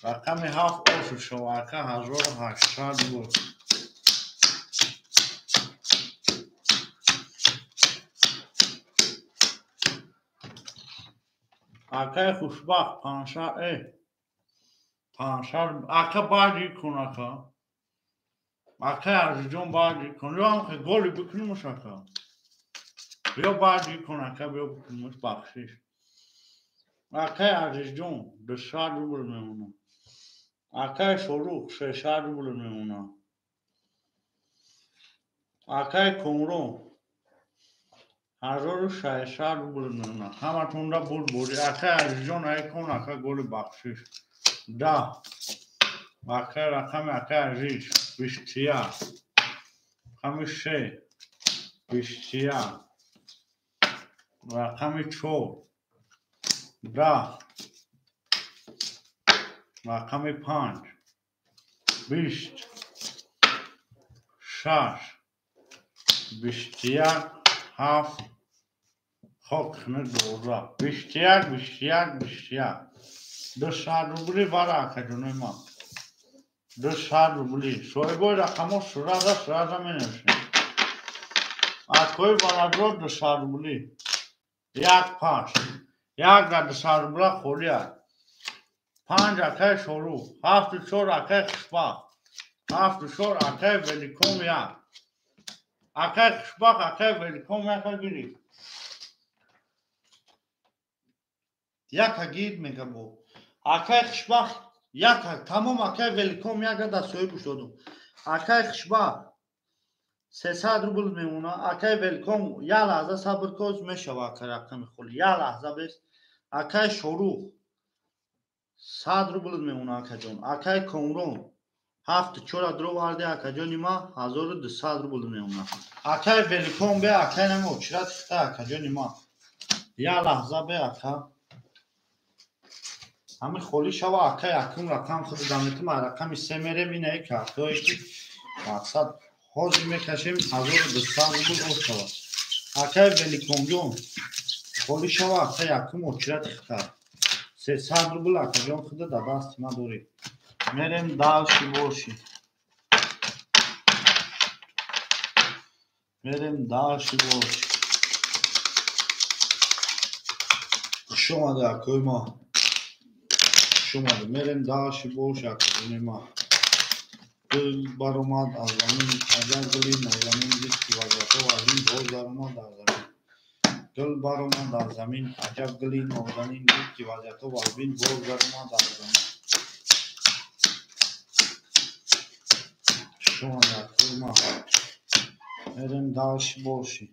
Рақами 7 ошу шава, ака, 1800 рубл. Акаи Хушбахт, 500, 500, ака баъди кун, ака. Акаи Азизҷон, баъди кун. Ё ҳам голи бикунемш, ака. Биё баъди кун, ака, биё бикунемш, бахшиш. Акаи Азизҷон, 200 рубл мемонад. Акаи Шорух, 600 рубл мемонад. Акаи Комрон, 1600 рубл мемонад. Ҳаматонда бур борӣ. Акаи Азизҷон, ай кун, ака, голи бахшиш. 10. Акаи рақами акаи Азиз, 21. Рақами 6, 21. Рақами 4, 10. Рақами 5, 20, 6, 21, 7, хок 12, 21, 21, 21. 200 рубли бара, акаҷонои ман. 200 рубли. Соҳибои рақамҳо сразу сразу менависем. Акои барадро 200 рубли. 1, 5. 1 дар 200 рубла холӣ аст. 5 акаи Шорух, 7 4 акаи Хушбахт, 7 4 акаи Великом 1. Акаи Хушбахт, акаи Великом 1 гирифт. Яка гирд мега бо. Акаи Хушбахт яка, тамом акаи Великом яка дар соҳибаш додум. Акаи Хушбахт 300 рубл мемонад. Акаи Великом як лаҳза сабр кун, мешава ака рақами холӣ. Як лаҳза бес. Акаи Шорух 100 рубл мемонад, акаҷон. Акаи Комрон 7 4 дроварде, акаҷони ма, 1200 рубл мемонад. Акаи Великом бе, акаи нами очират хита, акаҷони ма. Як лаҳза бе, ака. Ҳамин холӣ шава, ака, якум рақам худ даметум, рақами 3 мерем, инаи картҳое ки мақсад ҳозир мекашем, 1200 рубл ош шава. Акаи Великомҷон, холӣ шава, ака, якум очират хита. 300 рубл, акаҷон, худа дар дасти ман дорӣ. Мерем дальше больше. Мерем дальше больше. Хуш омада, акои ма. Хуш омада. Мерем дальше больше, акаҷони ма. Гул баромад аз замин, аҷаб гули нозанин, дид ки вазъиятҳо вазнин, боз даромад аз замин. Гул баромад аз замин, аҷаб гули нозанин, дид ки вазъиятҳо вазнин, боз даромад аз замин. Хуш Шумо ма. Мерем дальше больше.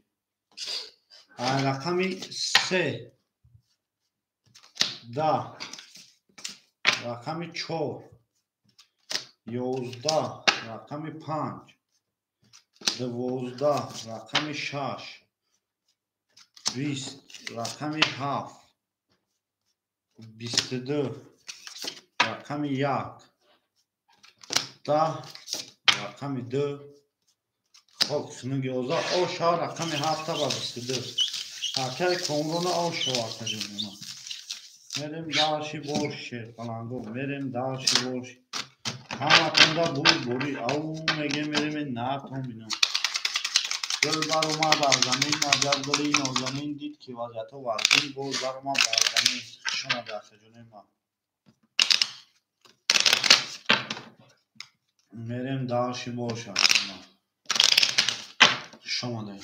Рақами се, 10, рақами 4, 11, рақами 5, 12, рақами 6, 20, рақами 7, 22, рақами 1, 10, рақами 2, хок хунук 11, оша рақами 7 ба 22. Акай Комрона оша акаҷонема. Мерем дальше больше, шерпаланго, мерем дальше больше. Ҳаматонда буд бури, ау меге мерем натон бинам. Гул баромад аз замин, аҷаб гули нозанин, дид ки вазъиятҳо вазнин, боз баромад аз замин. Хуш омадед, акаҷонои ман. Мерем дальше больше, акаҷонам. Хуш омадед.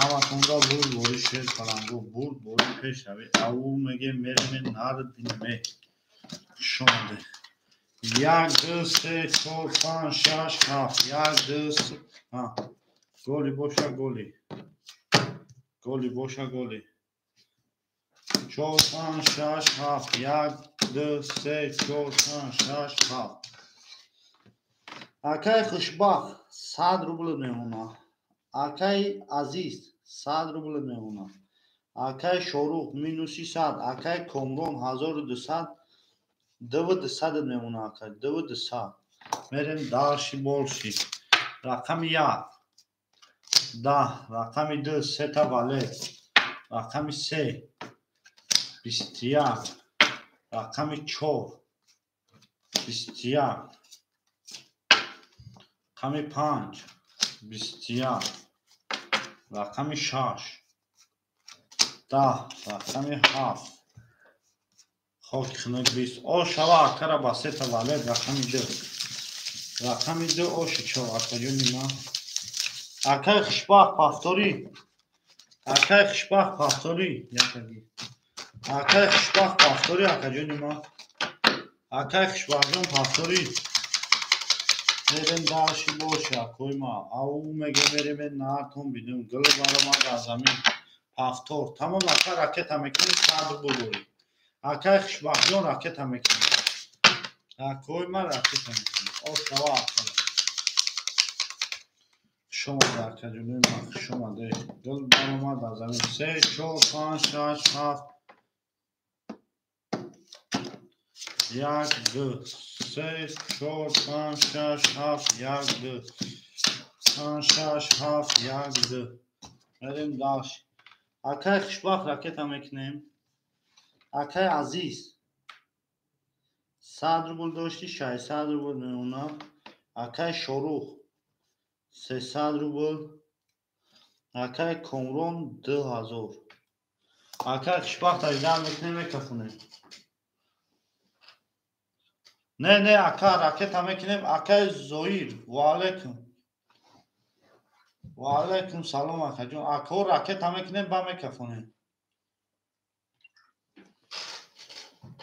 Ҳаматонда бурд бори, шерпаланго, бурд бори пешравӣ. Ау меге мерем нар бинем. Хуш омадед. 1, 2, 3, 4, 5, 6, 7. 1, 2, 3. Голи боша голи. Голи боша голи. 4, 5, 6, 7. 1, 2, 3, 4, 5, 6, 7. Акай Хушбахт 100 рубл мемонад. Акай Азиз 100 рубл мемонад. Акай Шорух минуси 100. Акай Комрон 1200. 2200 мемонад акай. 2200. Мерем дальше больше. Рақами 1, 10, рақами 2, сета валет, рақами 3, 21, рақами 4, 21, рақами 5, 21, рақами 6, 10, рақами 7, хоки хунук 20. О шава акара ба сета валет, рақами 2. Рақами 2 оши чор, акаҷони ман. Акай Хушбахт повтори. Акай Хушбахт повтори. Якаги. Акай Хушбахт повтори, акаҷони ман. Акай Хушбахтҷон повтори. Мерем дальше больше, акои ман. Ау меге мерем нартон бидум. Гул баромад аз замин. Повтор. Тамом ака ракета мекунем, 100 рубл бори. Акай Хушбахтҷон ракета мекунем. Акои ман ракета мекунем. Ошава акара. Хуш омадед, акаҷонои ман, хуш омадед. Гул баромад аз замин. 3, 4, 5, 6, 7, 1, 2, 3, 4, 5, 6, 7, 1, 2, 5, 6, 7, 1, 2. Мерем дальше. Акай Хушбахт ракета мекунем. Акай Азиз 100 рубл дошти, 600 рубл мемонад. Акай Шорух 300 рубл. Акай Комрон 2000. Акай Хушбахт аждан мекунем, мекафонем. Не, не, ака ракета мекунем. Акай Зоир, ва алайкум. Ва алайкум салом, акаҷон. Ако ракета мекунем, ба мекафонем.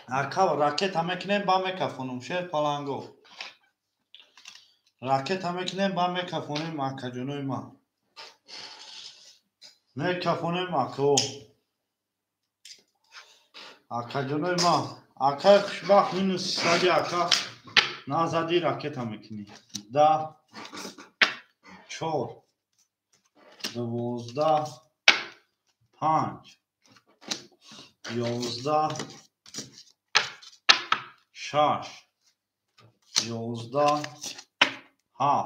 Ака ракета мекунем, ба мекафонем. Шер паланго. Ракета мекунем, ба мекафонем, акаҷонои ман. Мекафонем, ако. Акаҷонои ман. Акай Хушбахт минус 100, ака. Назади ракета мекунӣ. 10, 4, 12, 5, 11, 6, 11, 7,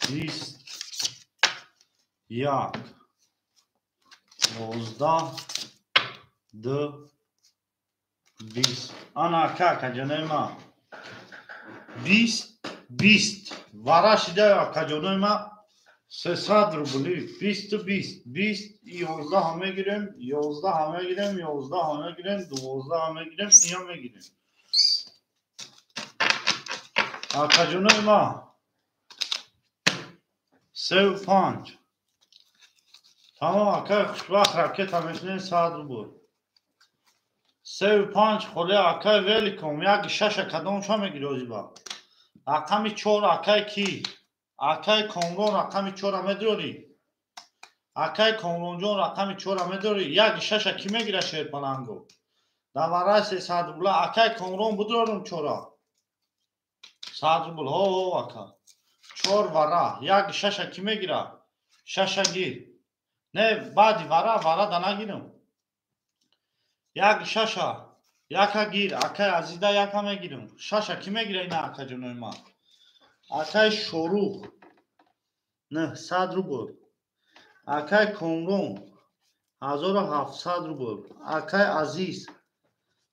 20, 1, 11, 2, 20. Ана ака, акаҷонои ман. 20, 20. Вара шида, акаҷонои ман. 300 рубли. 20, 20. 20, 11 мегирем, 11 мегирем, 11 мегирем, 12 мегирем, ия мегирем. Акаҷонои ман. 3, 5. Тамом, акай Хушбахт ракета мекунем, 100 рубл. 3, 5 холе акай великом, як шаша кадом ша мегири озиба. Рақами 4 акай ки? Акай Комрон рақами 4-а медорӣ? Акай Комронҷон рақами 4-а медорӣ? Як шаша ки мегира шерпаланго? Даварай 300 рубла. Акай Комрон будорум 4-а. 100 рубл. Ҳо, ака. 4 вара. Як шаша ки мегира? Шаша гир. Не, баъди вара, вара да нагирам. Як шаша. Яка гир. Акай Азизда яка мегирам. Шаша ки мегира ина акаҷонои ман? Акай Шорух 900 рубл. Акай Комрон 1700 рубл. Акай Азиз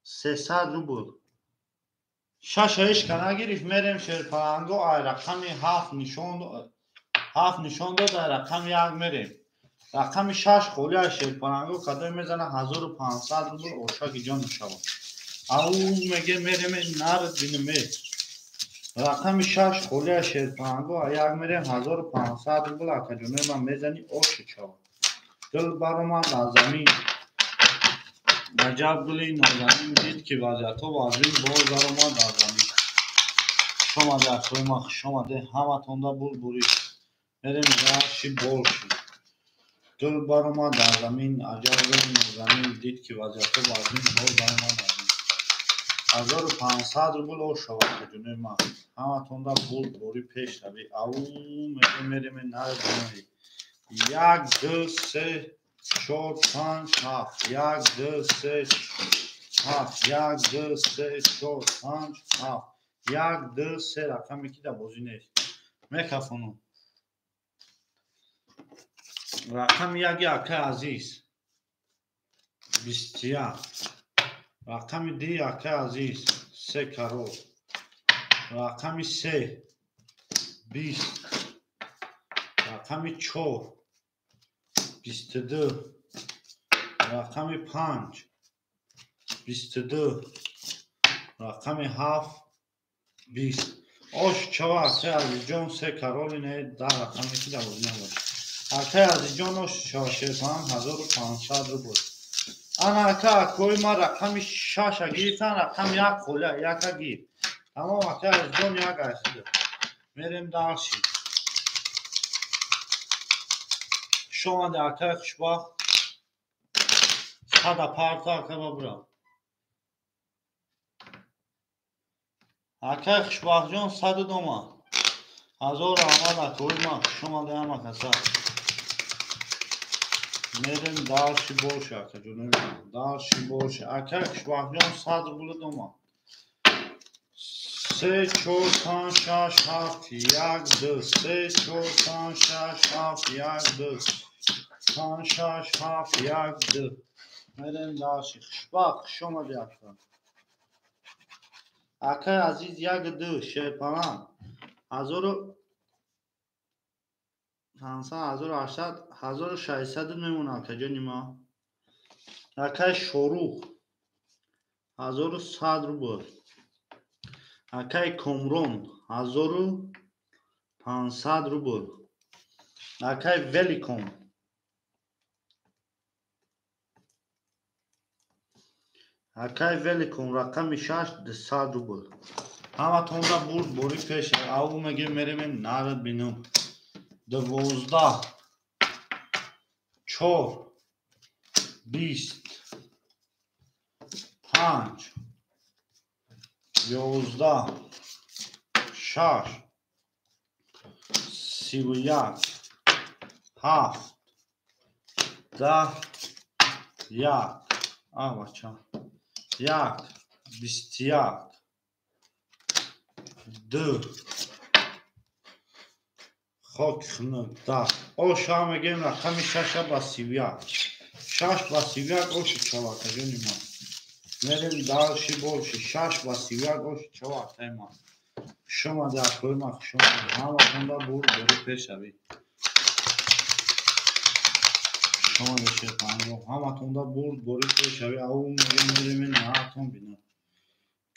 300 рубл. Шаша ишка нагирифт, мерем шерпаланго ай рақами 7 нишон 7 нишон дод, ай рақами 1 мерем. Рақами 6 холи ай шерпаланго кадой мезана 1500 рубл ошаги ҷон мешавад. Ау меге мерем нар бинеме. Рақами 6 холи ай шерпаланго ай 1 мерем 1500 рубл акаҷонои ман мезани оши шавад. Дил баромад аз замин. Аҷаб гули нозанин дид ки вазъиятҳо вазин боз даромад аз замин. Хуш омаде акои ман, хуш омаде ҳаматонда булбурӣ. Мерем раши болши. Дил баромад аз замин, аҷаб гули нозанин дид ки вазъиятҳо вазин боз даромад аз замин. 1500 рубл ош шавад акаҷонои ман. Ҳаматонда булбурӣ пеш равӣ. Ау мегем мерем нари бинои. 1 2 3 4 5 7 1 2 3 7 1 2 3 4 5 7 1 2 3 рақаме ки дар бозӣ нест. Мекафону. Рақами 1 акаи Азиз 21. Рақами 2 акаи Азиз 3 карол. Рақами 3 20. Рақами 4 22. Рақами 5 22. Рақами 7 20. Ош чава акаи Азизҷон 3 кароли не 10 рақаме ки дар бозӣ набошад. Акаи Азизҷон ош чава шерпаланг 1500 рубл. Ана ака акои ман рақами 6-а гирифтан, рақами 1 холи яка гир. Тамом акаи Азизҷон як айхида. Мерем дарши. Хуш омаде акаи хушбахт. Сада парта ака бабра. Акаи хушбахтҷон 100 дома. Ҳазор раҳмат акои ман, хуш омаде ҳама каса. Мерем дарши боше акаҷонои ман. Дарши боше. Акаи хушбахтҷон 100 рубл дома. 3 4 5 6 7 1 2 3 4 5 6 7 1 2 5 6 7 1 2. Мерем дарши. Хушбахт, хуш омади ака. Акаи Азиз 1 2 шерпаланг 1500 1800 1600 мемонад акаҷони ман. Акаи Шорух 1100 рубл. Акаи Комрон 1500 рубл. Акаи Великом Акаи Великом рақами 6 200 рубл. Ҳаматонда бурд борӣ пеш. Ау мегем мерем нарад бинум. 12 4 20 5 11 6 31 7 10 1 бача 1 21 2 хок хунук 10. Оша мегем рақами 6 ба 31. 6 ба 31 оши чава акаҷони ман. Мерем дарши болши. 6 ба 31 оши чава акаи ман. Хуш омаде акои ман, хуш омаде. Ҳаматонда бурд борӣ пеш равӣ. Хуш омаде шерпаланго. Ҳаматонда бурд борӣ пеш равӣ. Ау мегем мерем наатон бинам.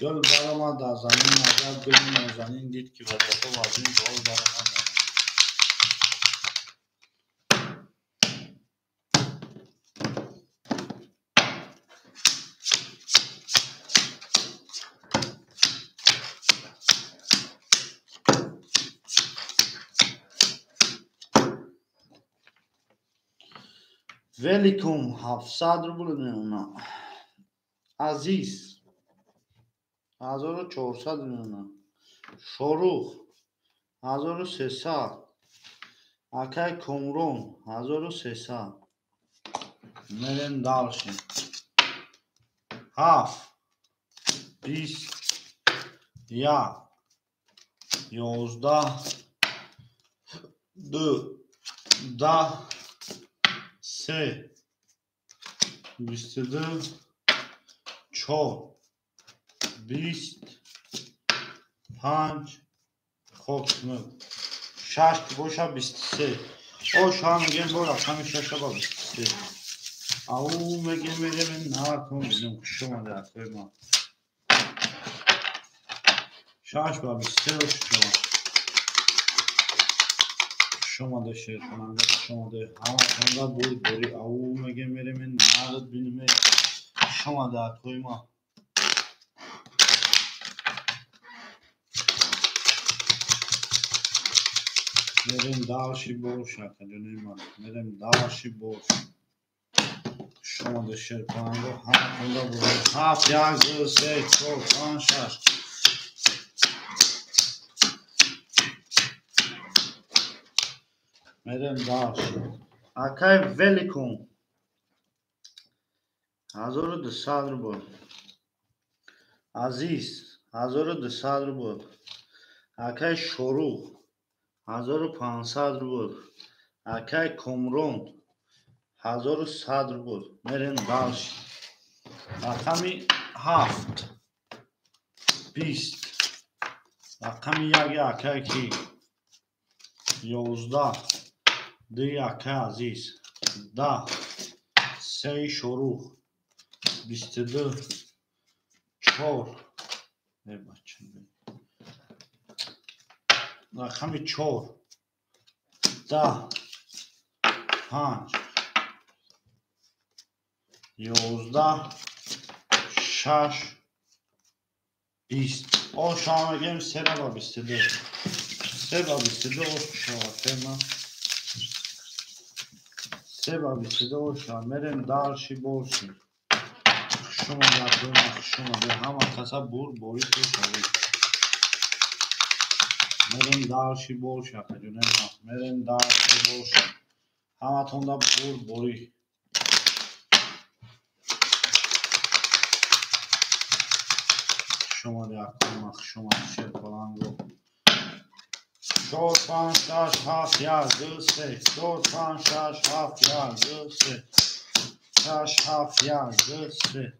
Гул баромад аз замин, аҷаб гули нозанин дид ки вазъиятҳо вазин боз баромад. Великум 700 рубл мемона. Азиз 1400 мемона. Шорух 1300. Акай Комрон 1300. Мерем дальше. 7 20 1 11 2 10 3 22 4 20 5 хок 6 боша 23. Оша мегем бо рақами 6 ба 23. Ау мегем мерем наркон бинем. Хуш омаде акои ман. 6 ба 23 ош шава. Хуш омаде шерхонанда, хуш омаде. Ҳаматонда бурд бори. Ау мегем мерем нард бинем. Хуш омаде акои ман. Мерем дальше больше, акаҷони ман. Мерем дальше больше. Хуш омаде шерхонанда, ҳаматонда бурд. 7 1 2 3 4 5 6. Мерем дальше. Акай Великум 1200 рубл. Азиз 1200 рубл. Акай Шорух 1500 рубл. Акай Комрон 1100 рубл. Мерем дальше. Рақами 7 20. Рақами 1 акай ки 11 2 акай Азиз 10 3 Шорух 22 4. Рақами 4 10 5 11 6 20. Оша мегем 3 ба 22. 3 ба 22 ош шава тема. 3 ба 22 оша. Мерем дальше больше. Хуш омаде акои ман, хуш омаде. Ҳама каса бурд бори пешавед. Мерем дальше больше, акаҷони ман. Мерем дальше больше. Ҳаматонда бурд бори. Хуш омаде акои ман, хуш омаде шерпаланго. 4 5 6 7 1 2 3 4 5 6 7 1 2 3 6 7 1 2 3.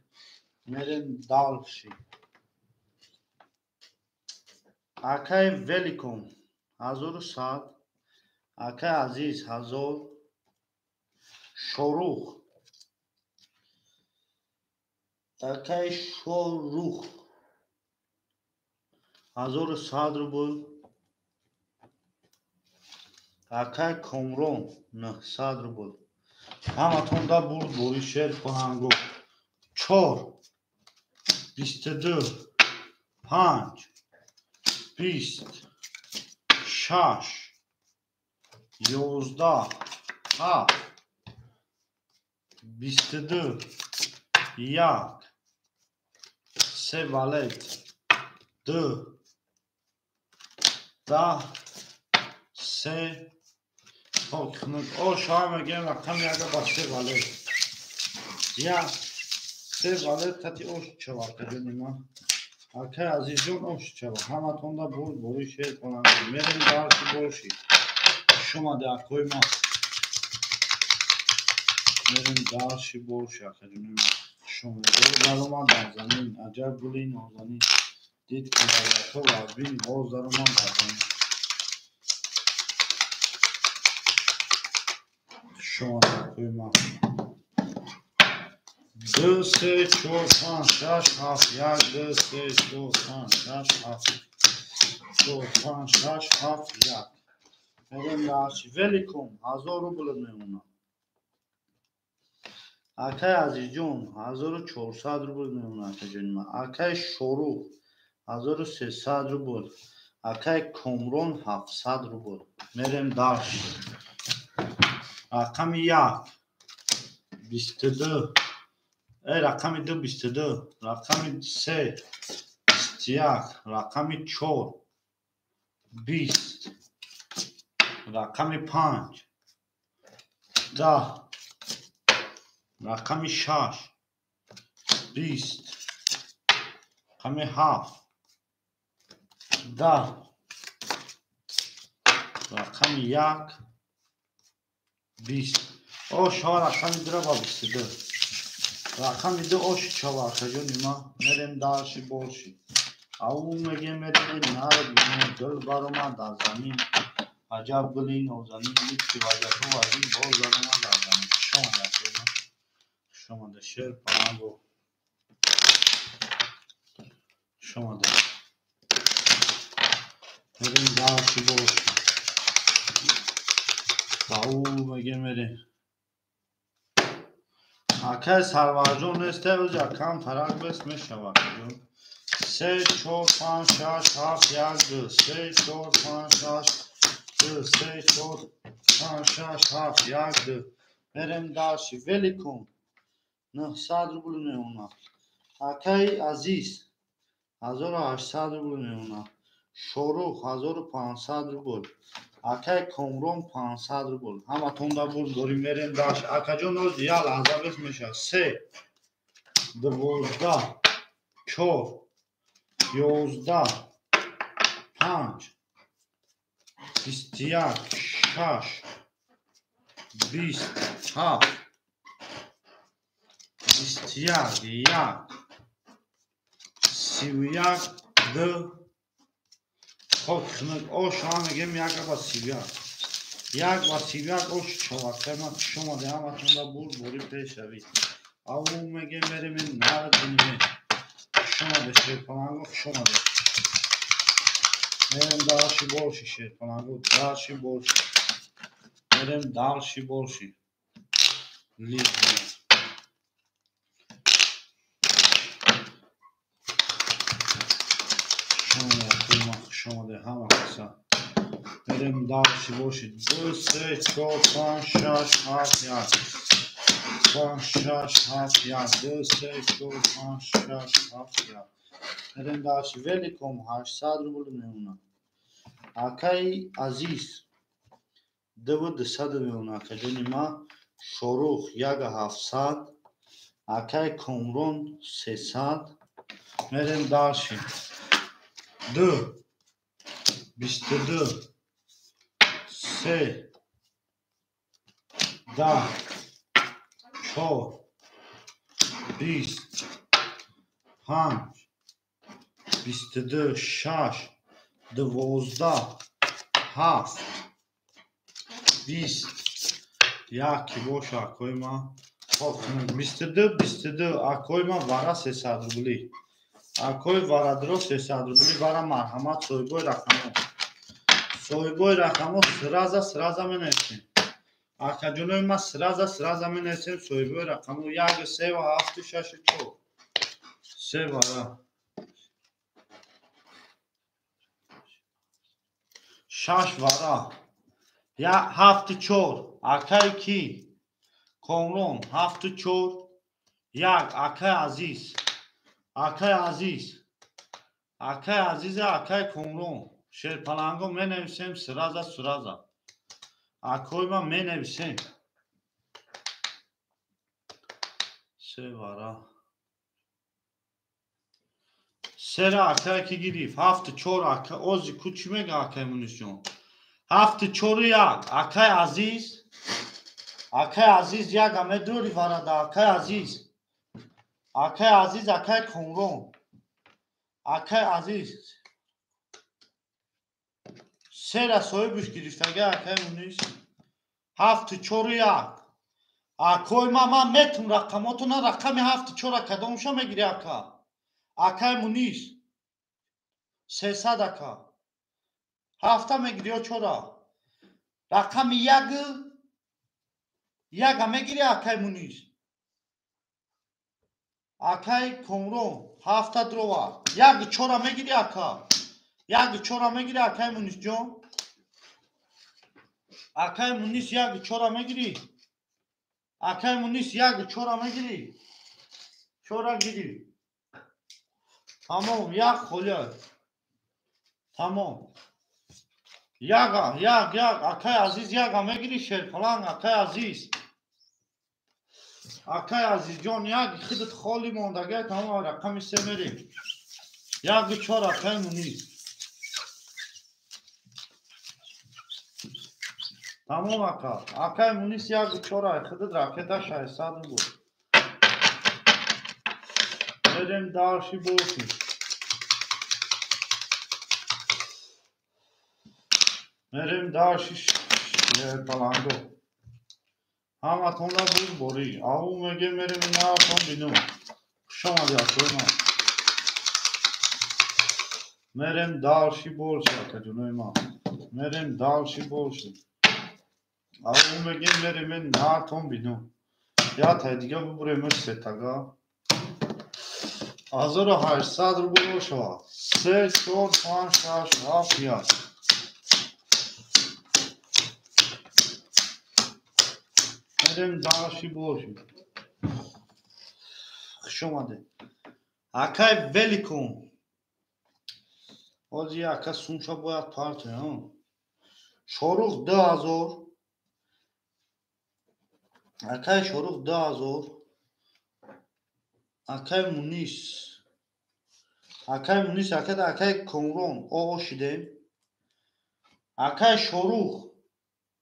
Мерем дальше. Акай Великум 1100. Акай Азиз 1000. Шорух. Акай Шорух 1100 рубл. Акай Комрон 900 рубл. Ҳаматонда бурд бори шерхоҳанго. 4 22 5 20 6 11 7 22 1 3 валет 2 10 3. Оша мегем рақами 1 ба 3 валет. 1 3 валет тати ош чава акаҷони ман. Акай Азизҷон ош чава. Ҳаматонда бурд бори шерхонанда. Мерем дальше больше. Хуш омаде акои ман. Мерем дальше больше, акаҷони ман. Хуш омаде. Даромад дар замин. Аҷаб гули нозанин. Дид ки давлатҳо вазбин боз даромад дар замин. Хуш омаде акои ман. 2 3 4 5 6 7 1 2 3 4 5 6 7 4 5 6 7 1. Мерем дальше. Великум 1000 рубл мемона. Акай Азизҷон 1400 рубл мемона акаҷони ман. Акай Шорух 1300 рубл. Акай Комрон 700 рубл. Мерем дальше. Рақами 1 22, рақами 2 22, рақами 3 21, рақами 4 20, рақами 5 10, рақами 6 20, рақами 7 10, рақами 1 20. Ош ҳа рақами 2 ба 22. Рақами 2 ош чава акаҷони ма. Мерем дарши борши. Ау мегем мерем нар бинем гул баромад дар замин. Аҷаб гули нозанин лутфи ваҷату вазин боз баромад дар замин. Хуш омада акаҷон. Хуш омада шер паланго. Хуш омада. Мерем дарши борши. Ау мегем мерем. Акай Сарварҷон нест, ози акам тарак бес мешава акаҷон. 3 4 5 6 7 1 2 3 4 5 6 2 3 4 5 6 7 1 2. Мерем дарши великум 900 рубл меонад. Акай Азиз 1800 рубл меонад. Шорух 1500 рубл. Акай Комрон 500 рубл. Ҳаматон да бурд дорим, мерем дарш. Акаҷон оз як лаҳза бес мешавад. 3 12 4 11 5 21 6 27 21 1 31 2. Хок хунук ош ҳама мегем 1 ба 31. 1 ба 31 ош чавакай ма. Хуш омаде ҳаматон да бурд бори пешравӣ. Ау мегем мерем нард бинем. Хуш омаде шерпаланго, хуш омаде. Мерем дарши борши шерпаланго, дарши борши. Мерем дарши борши. Лип. Хуш омаде ҳама каса. Мерем дарши борши. 2 3 4 5 6 7 1. 5 6 7 1 2 3 4 5 6 7 1. Мерем дарши великом 800 рубл меонад. Акай Азиз 2 200 меонад. Акаҷони ма. Шорух 1 700. Акай Комрон 300. Мерем дарши. 2 22 3 10 4 20 5 22 6 12 7 20 1 боша акои ма. 22 22 акои ма вара 300 рубли. Акои варадро 300 рубли вара марҳамат соҳибои рақамо. Соҳибои рақамо сразу сразу менависем. Акаҷонои ма сразу сразу менависем соҳибои рақамо 1 3 7 6 4. 3 вара. 6 вара. 7 4. Акай ки? Комрон 7 4 1. Акай Азиз. Акай Азиз. Акай Азиза, акай Комрон. Шерпаланго менависем сразу сразу. Акои ма менависем. 3 вара. Сера акай ки гирифт? 7 4 ака ози ку чӣ мега акай Мунисҷон? 7 4 1. Акай Азиз. Акай Азиз яга медрори варада акай Азиз. Акай Азиз, акай Комрон. Акай Азиз. Сера соҳибш гирифтага акай Мунис. 7 4 1. Акои ма ман метум рақамотона рақами 7 4 кадомша мегири ака? Акай Мунис. 300 ака. Ҳафта мегири ё чора? Рақами 1 яга мегири акай Мунис. Акай Комрон ҳафта дрова. 1 чора мегири ака. 1 чора мегири акай Мунисҷон. Акай Мунис 1 чора мегири? Акай Мунис як чора мегирӣ? Чора гирӣ. Тамом, як холия. Тамом. Яга, як, як, акай Азиз яга мегирӣ шерпаланг, акай Азиз. Акай Азизҷон, як худат холи мондагай, тамом рақами се мерем. Як чор акай Мунис. Тамом ака. Акай Мунис як чор ай худат ракета 600 рубл. Мерем дальше больше. Мерем дальше шерпаланго. Ҳаматонда буд борӣ. Аву меге мерем наатон бинум. Хуш омадӣ акои ман. Мерем дальше больше акаҷонои ман. Мерем дальше больше. Аву меге мерем наатон бинум. Я тай дига бубурем сетага. 1800 рубл шавад. 3 4 5 6 7 1. Мерем дальше больше. Хуш омадед. Акай великум. Ҳозир ака сумша бояд партоям. Шорух 2000. Акай Шорух 2000. Акай Мунис. Акай Мунис, акай Комрон оғоз шидем. Акай Шорух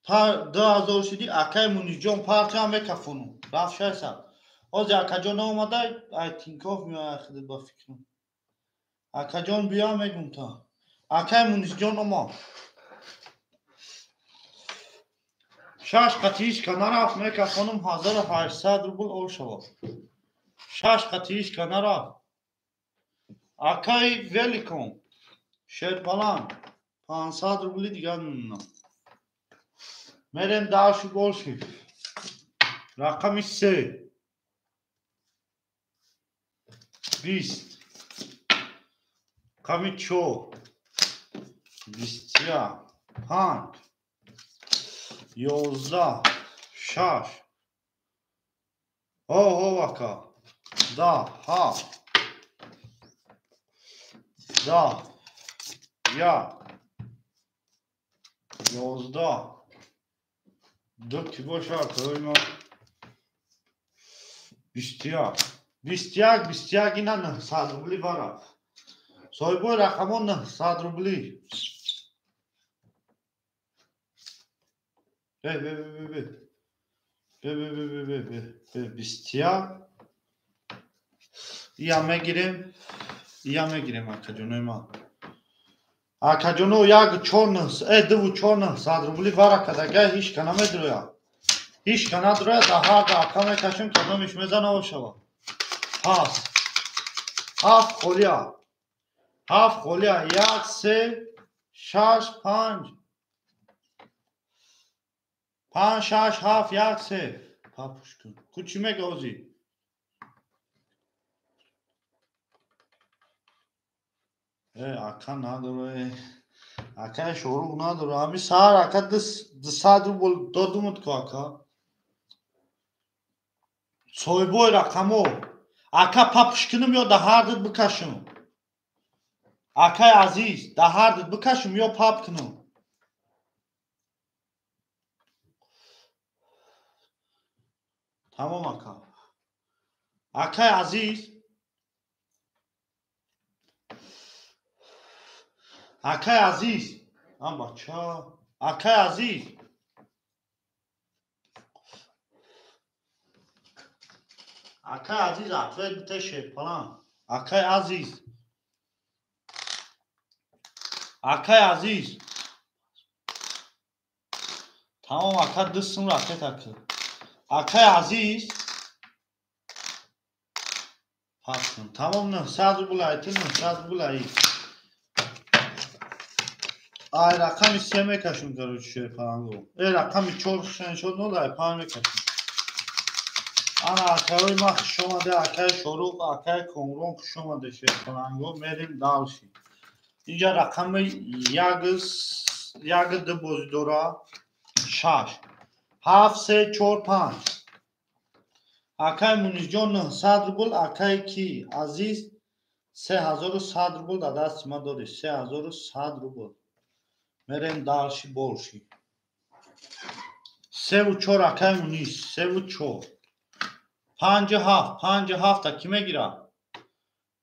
2000 шиди, акай Мунисҷон партиям мекафонум. Рафт 600. Ҳозир акаҷон наомада, ай Тинков меояд худат ба фикрам. Акаҷон биё мегум та. Акай Мунисҷон омад. Шаш қатиишка нарафт, мекафонум 1800 рубл ол шавад. Шаш қатиишка нарафт. Акай Великом шерпаланг 500 рубли дигар мемонам. Мерем дальше больше. Рақами се. 20. Рақами чор. 21. 5. 11. 6. Ҳо ака. 10. 7. 10. 1. 11. Ду ки боша акои мо. 21. 21, 21 ина 900 рубли барафт. Соҳибои рақамон 900 рубли. Бе, бе, бе, бе, бе, бе, бе, бе, бе, бе, бе, 21. Ия мегирем, ия мегирем акаҷонои ман. Акаҷоно як чор дуву чор 900 рубли варакадагай ҳеҷ ка намедрояд. Ҳеҷ ка надрояд, дар ҳар ака мекашем, кадомиш мезана ошавад. Пас. 7 холия. 7 холия. 1 3 6 5. 5 6 7 1 3. Папуш кун. Ку чӣ мега ҳозир? Ака надора. Ака Шорух надора. Ҳами саҳар ака 200 рубл додумуд ку ака. Соҳибои рақамо. Ака папуш кунум ё да ҳар дуд бикашум? Акай Азиз, да ҳар дуд бикашум ё пап кунум? Тамом ака. Акай Азиз. Акай Азиз. Ам бача. Акай Азиз. Акай Азиз ответ бите шерпалан. Акай Азиз. Акай Азиз. Тамом ака ду сум ракет ака. Акай Азиз. Пас кун. Тамом 900 рубл айти 900 рубл ай. Ай рақами се мекашем короче шерпаланго. Рақами 4 шаншод нол ай 5 мекашем. Ана акаи ма хуш омаде, акаи Шорух, акаи Комрон хуш омаде шерпаланго. Мерем дальше. Инҷа рақами 1 ду бозӣ дора. 6 7 3 4 5. Акай Мунисҷон 900 рубл, акай ки Азиз 3100 рубл дар дасти ма дорӣ. 3100 рубл. Мерем дальше больше. 3 4 акай Мунис, 3 4. 5 7, 5 7 ки мегирад?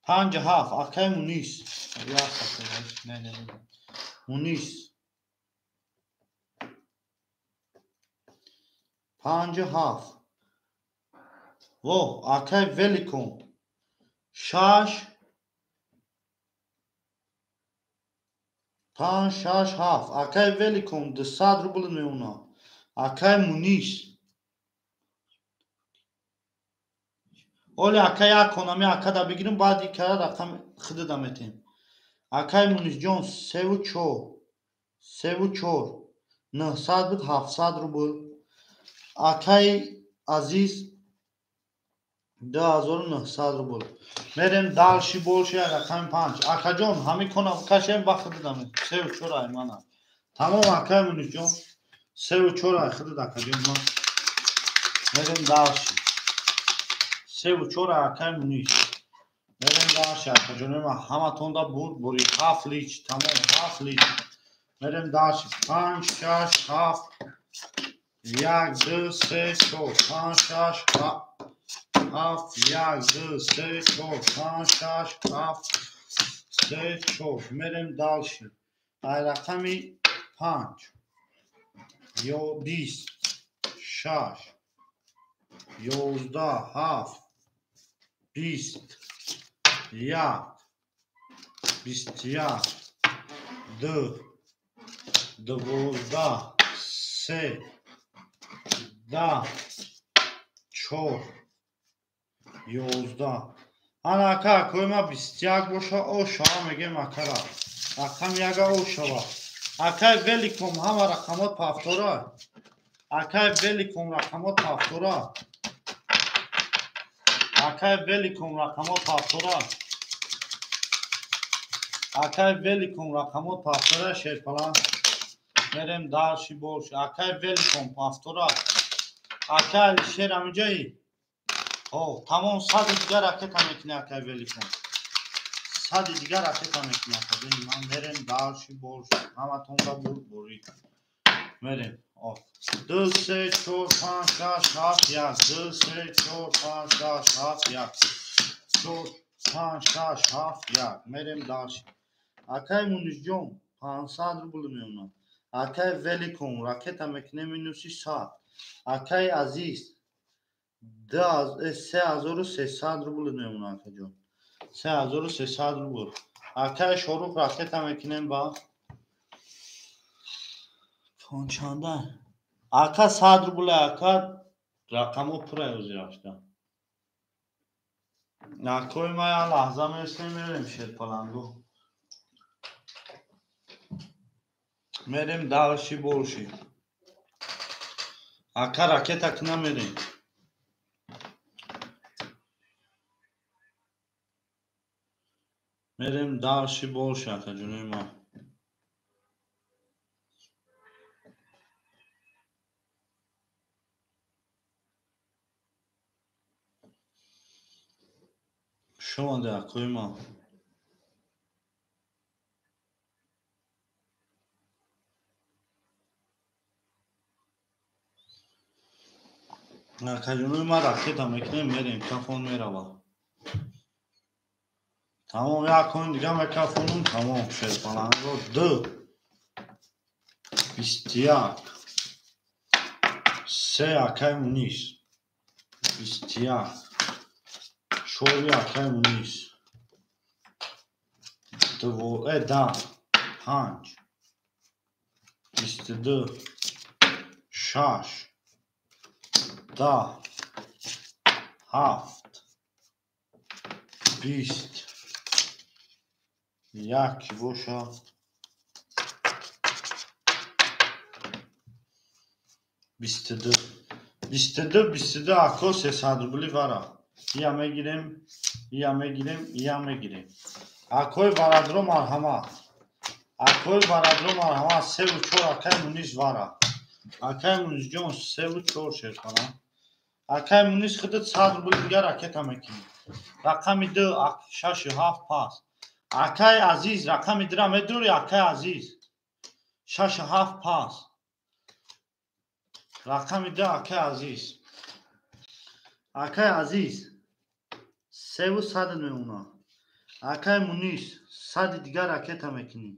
5 7 акай Мунис. Не, не, не. Мунис. 5 7. Во, акай Великом. 6 5 6 7. Акай Великом 200 рубл меона. Акай Мунис. Оли акай як конами акада бигирим, баъд икара рақам хидида метем. Акай Мунисҷон 3 4. 3 4. 900 буд, 700 рубл. Акай Азиз 2900 рубл. Мерем дальше больше, рақами 5. Акаҷон, ҳамин кона кашем, ба хидида метем. 3 4 ай мана. Тамом, акай Мунисҷон. 3 4 ай хидид, акаҷон ман. Мерем дальше. 3 4 акай Мунис. Мерем дальше, акаҷони ман, ҳаматонда бурд бури. 7 лич, тамом, 7 лич. Мерем дальше. 5 6 7 1 2 3 4 5 6 7 1 2 3 4 5 6 7 3 4. Мерем дальше. Ай рақами 5 ё 20 6 11 7 20 1 21 2 12 3 10 4 11. Ана ака, акои ма 21 боша, о шава мегем акара. Рақам яга о шава. Акай Великом ҳама рақамот повтора. Акай Великом рақамот повтора. Акай Великом рақамот повтора. Акай Великом рақамот повтора, шерпалан. Мерем дальше больше. Акай Великом повтора. Акай Алишер ҳамиҷои? Хоб, тамом, 100 дигар ракета мекунӣ, акай Великом. 100 дигар ракета мекунӣ, акаҷони ман. Мерем дальше больше. Ҳаматонда бурд бурӣ. Мерем. 2 3 4 5 6 7 1 2 3 4 5 6 7 1 4 5 6 7 1. Мерем дальше. Акай Мунисҷон 500 рубл меонад. Акай Великом ракета мекунем минуси 100. Акай Азиз 3300 рубл меонад, акаҷон. 3300 рубл. Акай Шорух ракета мекунем ба чанда? Ака 100 рубл, ака рақамо пура ҳозир рафта. Акои ма як лаҳза месем, мерем шерпалангу. Мерем дальше больше. Ака ракета кина мерем. Мерем дальше больше, акаҷонои ма. Шомаде, акои ма. Акаҷонои ма ракета мекунем, мерем, кафон мерава. Тамом, як кон дига мекафонум, тамом, шерпалангро 2 21 3 акай Мунис 21 4 акай Мунис 2 10 5 22 6 10 7 20 1 боша. 22 22 22 ако 300 рубли вара. Ия мегирем, ия мегирем, ия мегирем. Акои варадро марҳамат. Акои варадро марҳамат. 3 4 акай Мунис вара. Акай Мунисҷон 3 4 шерпалан. Акай Мунис худат 100 рубл дигар ракета мекунӣ. Рақами 2 6 7 пас. Акай Азиз рақами 2-ра медурӣ, акай Азиз. 6 7 пас. Рақами 2 акай Азиз. Акай Азиз 300 мемона. Акай Мунис 100 дигар ракета мекунӣ.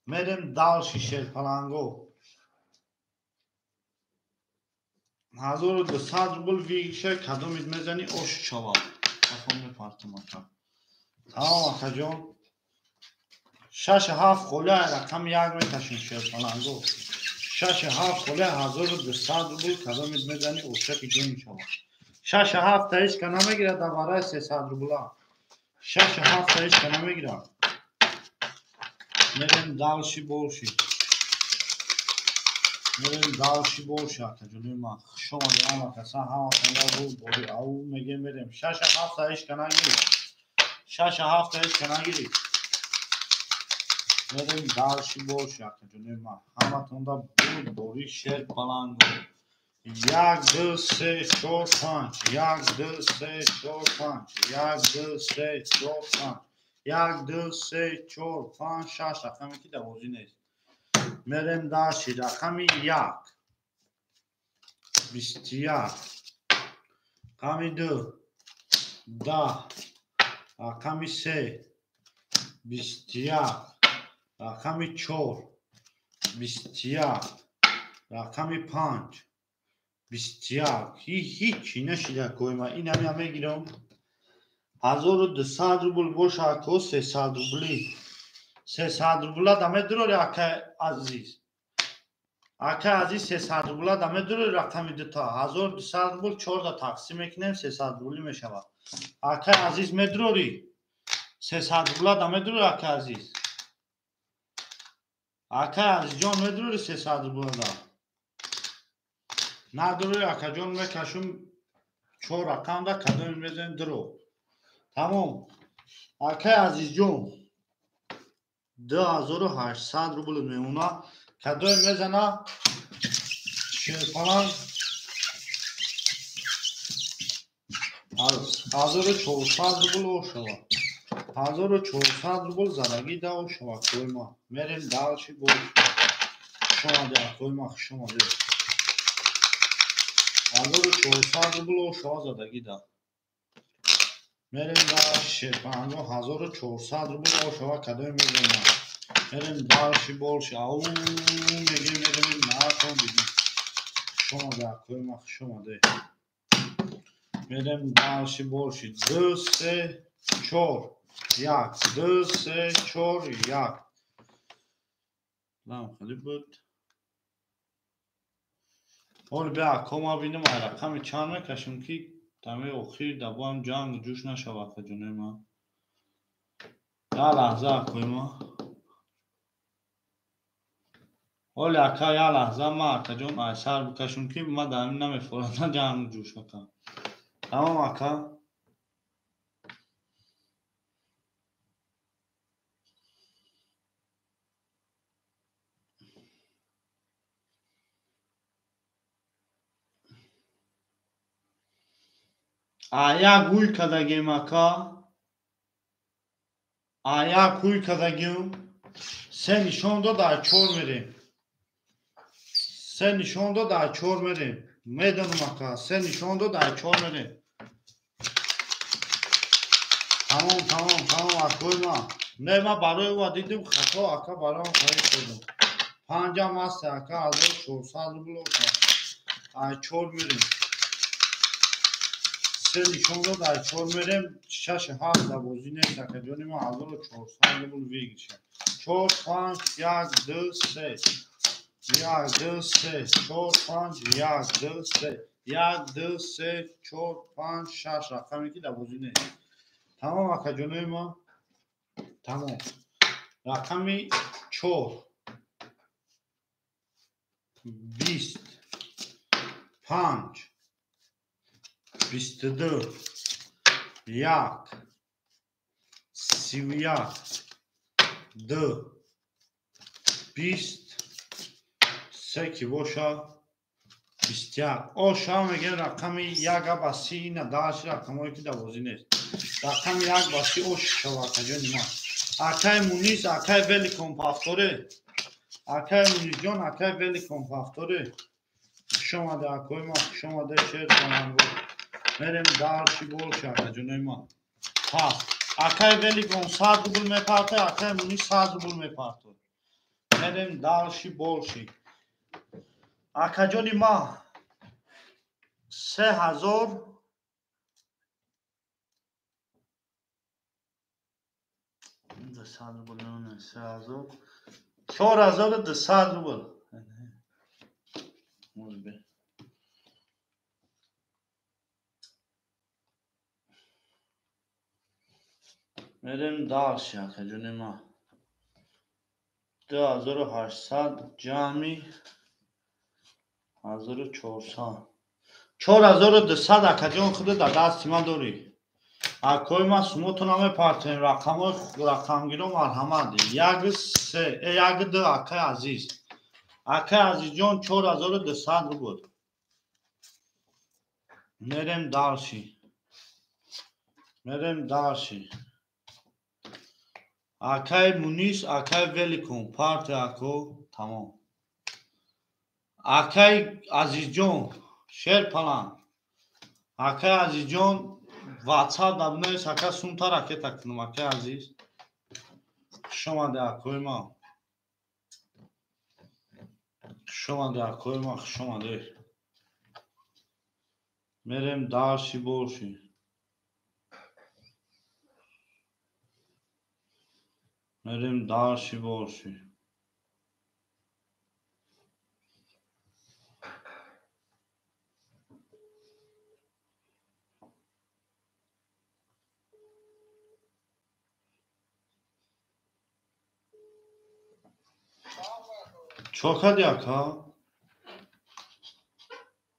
Мерем дальше шерпаланго. 1200 рубл виша кадомид мезани ош шава. Тафон мепартам ака. Тамом акаҷон. 6 7 холя рақами 1 меташем шерпаланго. 6 7 холя 1200 рубл кадомид мезани ошаки ҷон мешава. 6 7 та ҳеч ка намегирад дар барои 300 рубла. 6 7 та ҳеч ка намегирад. Мерем дальше больше. Мерем дальше больше акаҷони ман. Хуш омадед ҳама каса, ҳаматон буд бори ау мегем мерем. 6 7 та ҳеч ка нагирид. 6 7 та ҳеч ка нагирид. Мерем дальше больше акаҷони ман. Ҳаматонда буд бори шер паланго. 1 2 3 4 5 1 2 3 4 5 1 2 3 4 5 1 2 3 4 5 6 рақаме ки дар бозӣ нест. Мерем дальше рақами 1 21 рақами 2 10 рақами 3 21 рақами 4 21 рақами 5 21. Ҳеҷ нашида койма. Ин ҳамин мегирам. 1200 рубл боша ако 300 рубли. 300 рубла да медурори акай Азиз. Акай Азиз 300 рубла да медурори рақами дута. 1200 рубл 4 да тақсим мекунем 300 рубли мешавад. Акай Азиз медурори. 300 рубла да медурори акай Азиз. Акай Азизҷон медурори 300 рубла да. Надурори акаҷон мекашум 4 рақам да кадоми мезанем дуро. Тамом. Акай Азизҷон 2800 рубл мемона. Кадоми мезана шерпаланг 1400 рубл ошава. 1400 рубл задагӣ да ошава койма. Мерем дальше больше. Хуш омадед акойма, хуш омадед. 1400 рубл ошава задагӣ да. Мерем дальше шерпаланго 1400 рубл ошава кадоми мезана. Мерем дальше больше. Ау мегем мерем нархом бидем. Хуш омадед акойма, хуш омадед. Мерем дальше больше. 2 3 4 1 2 3 4 1. Лам хали буд. Ҳол бия акома бинам ай рақами чанд мекашем ки тами охир да боам ҷанг ҷӯш нашава акаҷонои ман. Я лаҳза акои ман. Ҳоли ака я лаҳза ман акаҷон ай сар бикашам ки ман дар ҳамин намефорам ҷанг ҷӯш ака. Тамом ака. Як ҳуй кардагем ака. Як ҳуй кардагем. Се нишон дод ай 4 мерем. Се нишон дод ай 4 мерем. Медонам ака. Се нишон дод ай 4 мерем. Тамом, тамом, тамом акои ман. Не, ман барои ӯ дидим хато ака бароям харид кардам. 5 аст ака 1400 рубл ака. Ай 4 мерем. Се нишон дод ай 4 мерем. 6 7 да бозӣ нест акаҷони ман 1400 рубл выигрыша. 4 5 1 2 3 1 2 3 4 5 1 2 3 1 2 3 4 5 6 рақаме ки дар бозӣ нест. Тамом акаҷонои ман. Тамом. Рақами 4 20 5 22 1 31 2 20 3 ки боша 21. О шава мегем рақами 1 ба 30 ина даш рақамое ки дар бозӣ нест. Рақами 1 ба 30 ош шава акаҷони ман. Акай Мунис, акай Великон повторе. Акай Мунисҷон, акай Великон повторе. Хуш омаде акои ман, хуш омаде шер паланго. Мерем дальше больше акаҷонои ман. Пас акай Великон 100 рубл мепартой, акай Мунис 100 рубл мепартой. Мерем дальше больше. Акаҷони ман 3000 200 рубл, не 3000 4200 рубл. Может быть. Мерем дальше, акаҷони ман. 2800 ҷамъи 1400. 4200 акаҷон худо дар дасти ман дорӣ. Акои ман сумото намепартоем, рақамҳои рақамгиро марҳамат. 1 3 1 2 акаи азиз. Акаи азизҷон 4200 рубл. Мерем дальше. Мерем дальше. Акаи Мунис, акаи Великон, партия ако, тамом. Акаи Азизҷон, шер палан. Акаи Азизҷон, WhatsApp дабнес, ака сумта ракета кунам, акаи азиз. Хуш омаде акои ман. Хуш омаде акои ман, хуш омаде. Мерем дальше больше. Мерем дальше больше. Чо кардӣ ака?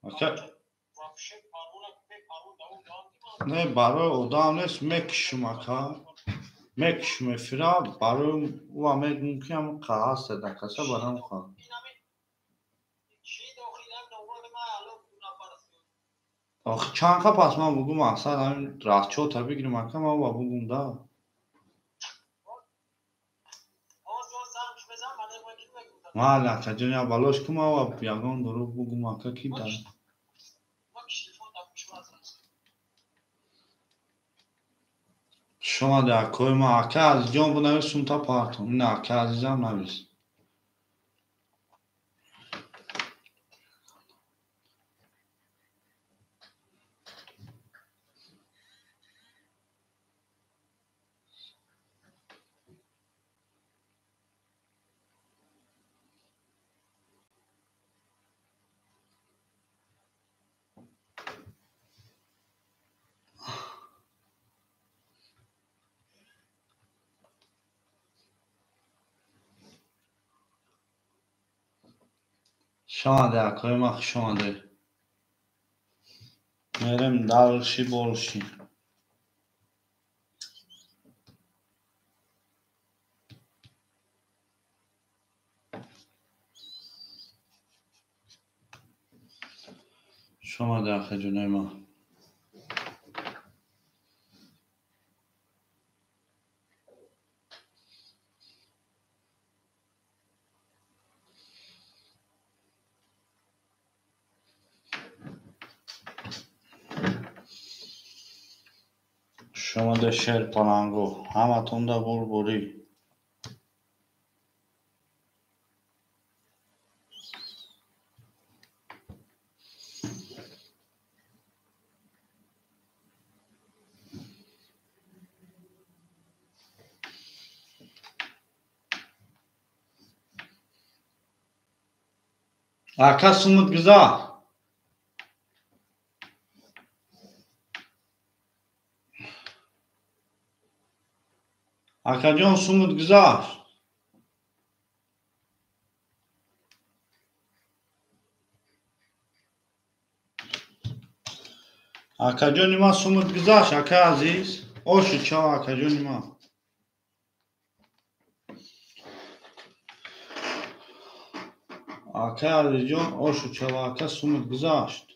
Ака не, барои одам нест, мекушум ака. Мекушум эфира, барои ӯ мегӯм ки ҳам ҳастед акаса барам ха. Ох чанд қа пас ман бугум мақсад ҳамин расчота бигирим ака, ман ва бугум да. Мали акаҷон, я балош кун, ман ва ягон дурӯғ бугум ака ки да. Хуш омаде акои ман. Ака Азизҷон бунавис сумта партом. Ина ака Азизам навис. Хуш омаде акои ман, хуш омаде. Мерем дальше больше. Хуш омаде акаҷонои ман. Хуш омаде шер паланго. Ҳаматонда бурбурӣ. Ака сумут гузар. Акаҷон сумут гузашт. Акаҷони ман сумут гузашт, акаи азиз. Оши чав акаҷони ман. Акай Алиҷон, ошу чава, ака, сумат гузашт.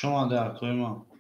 Хуш омаде, акои ман.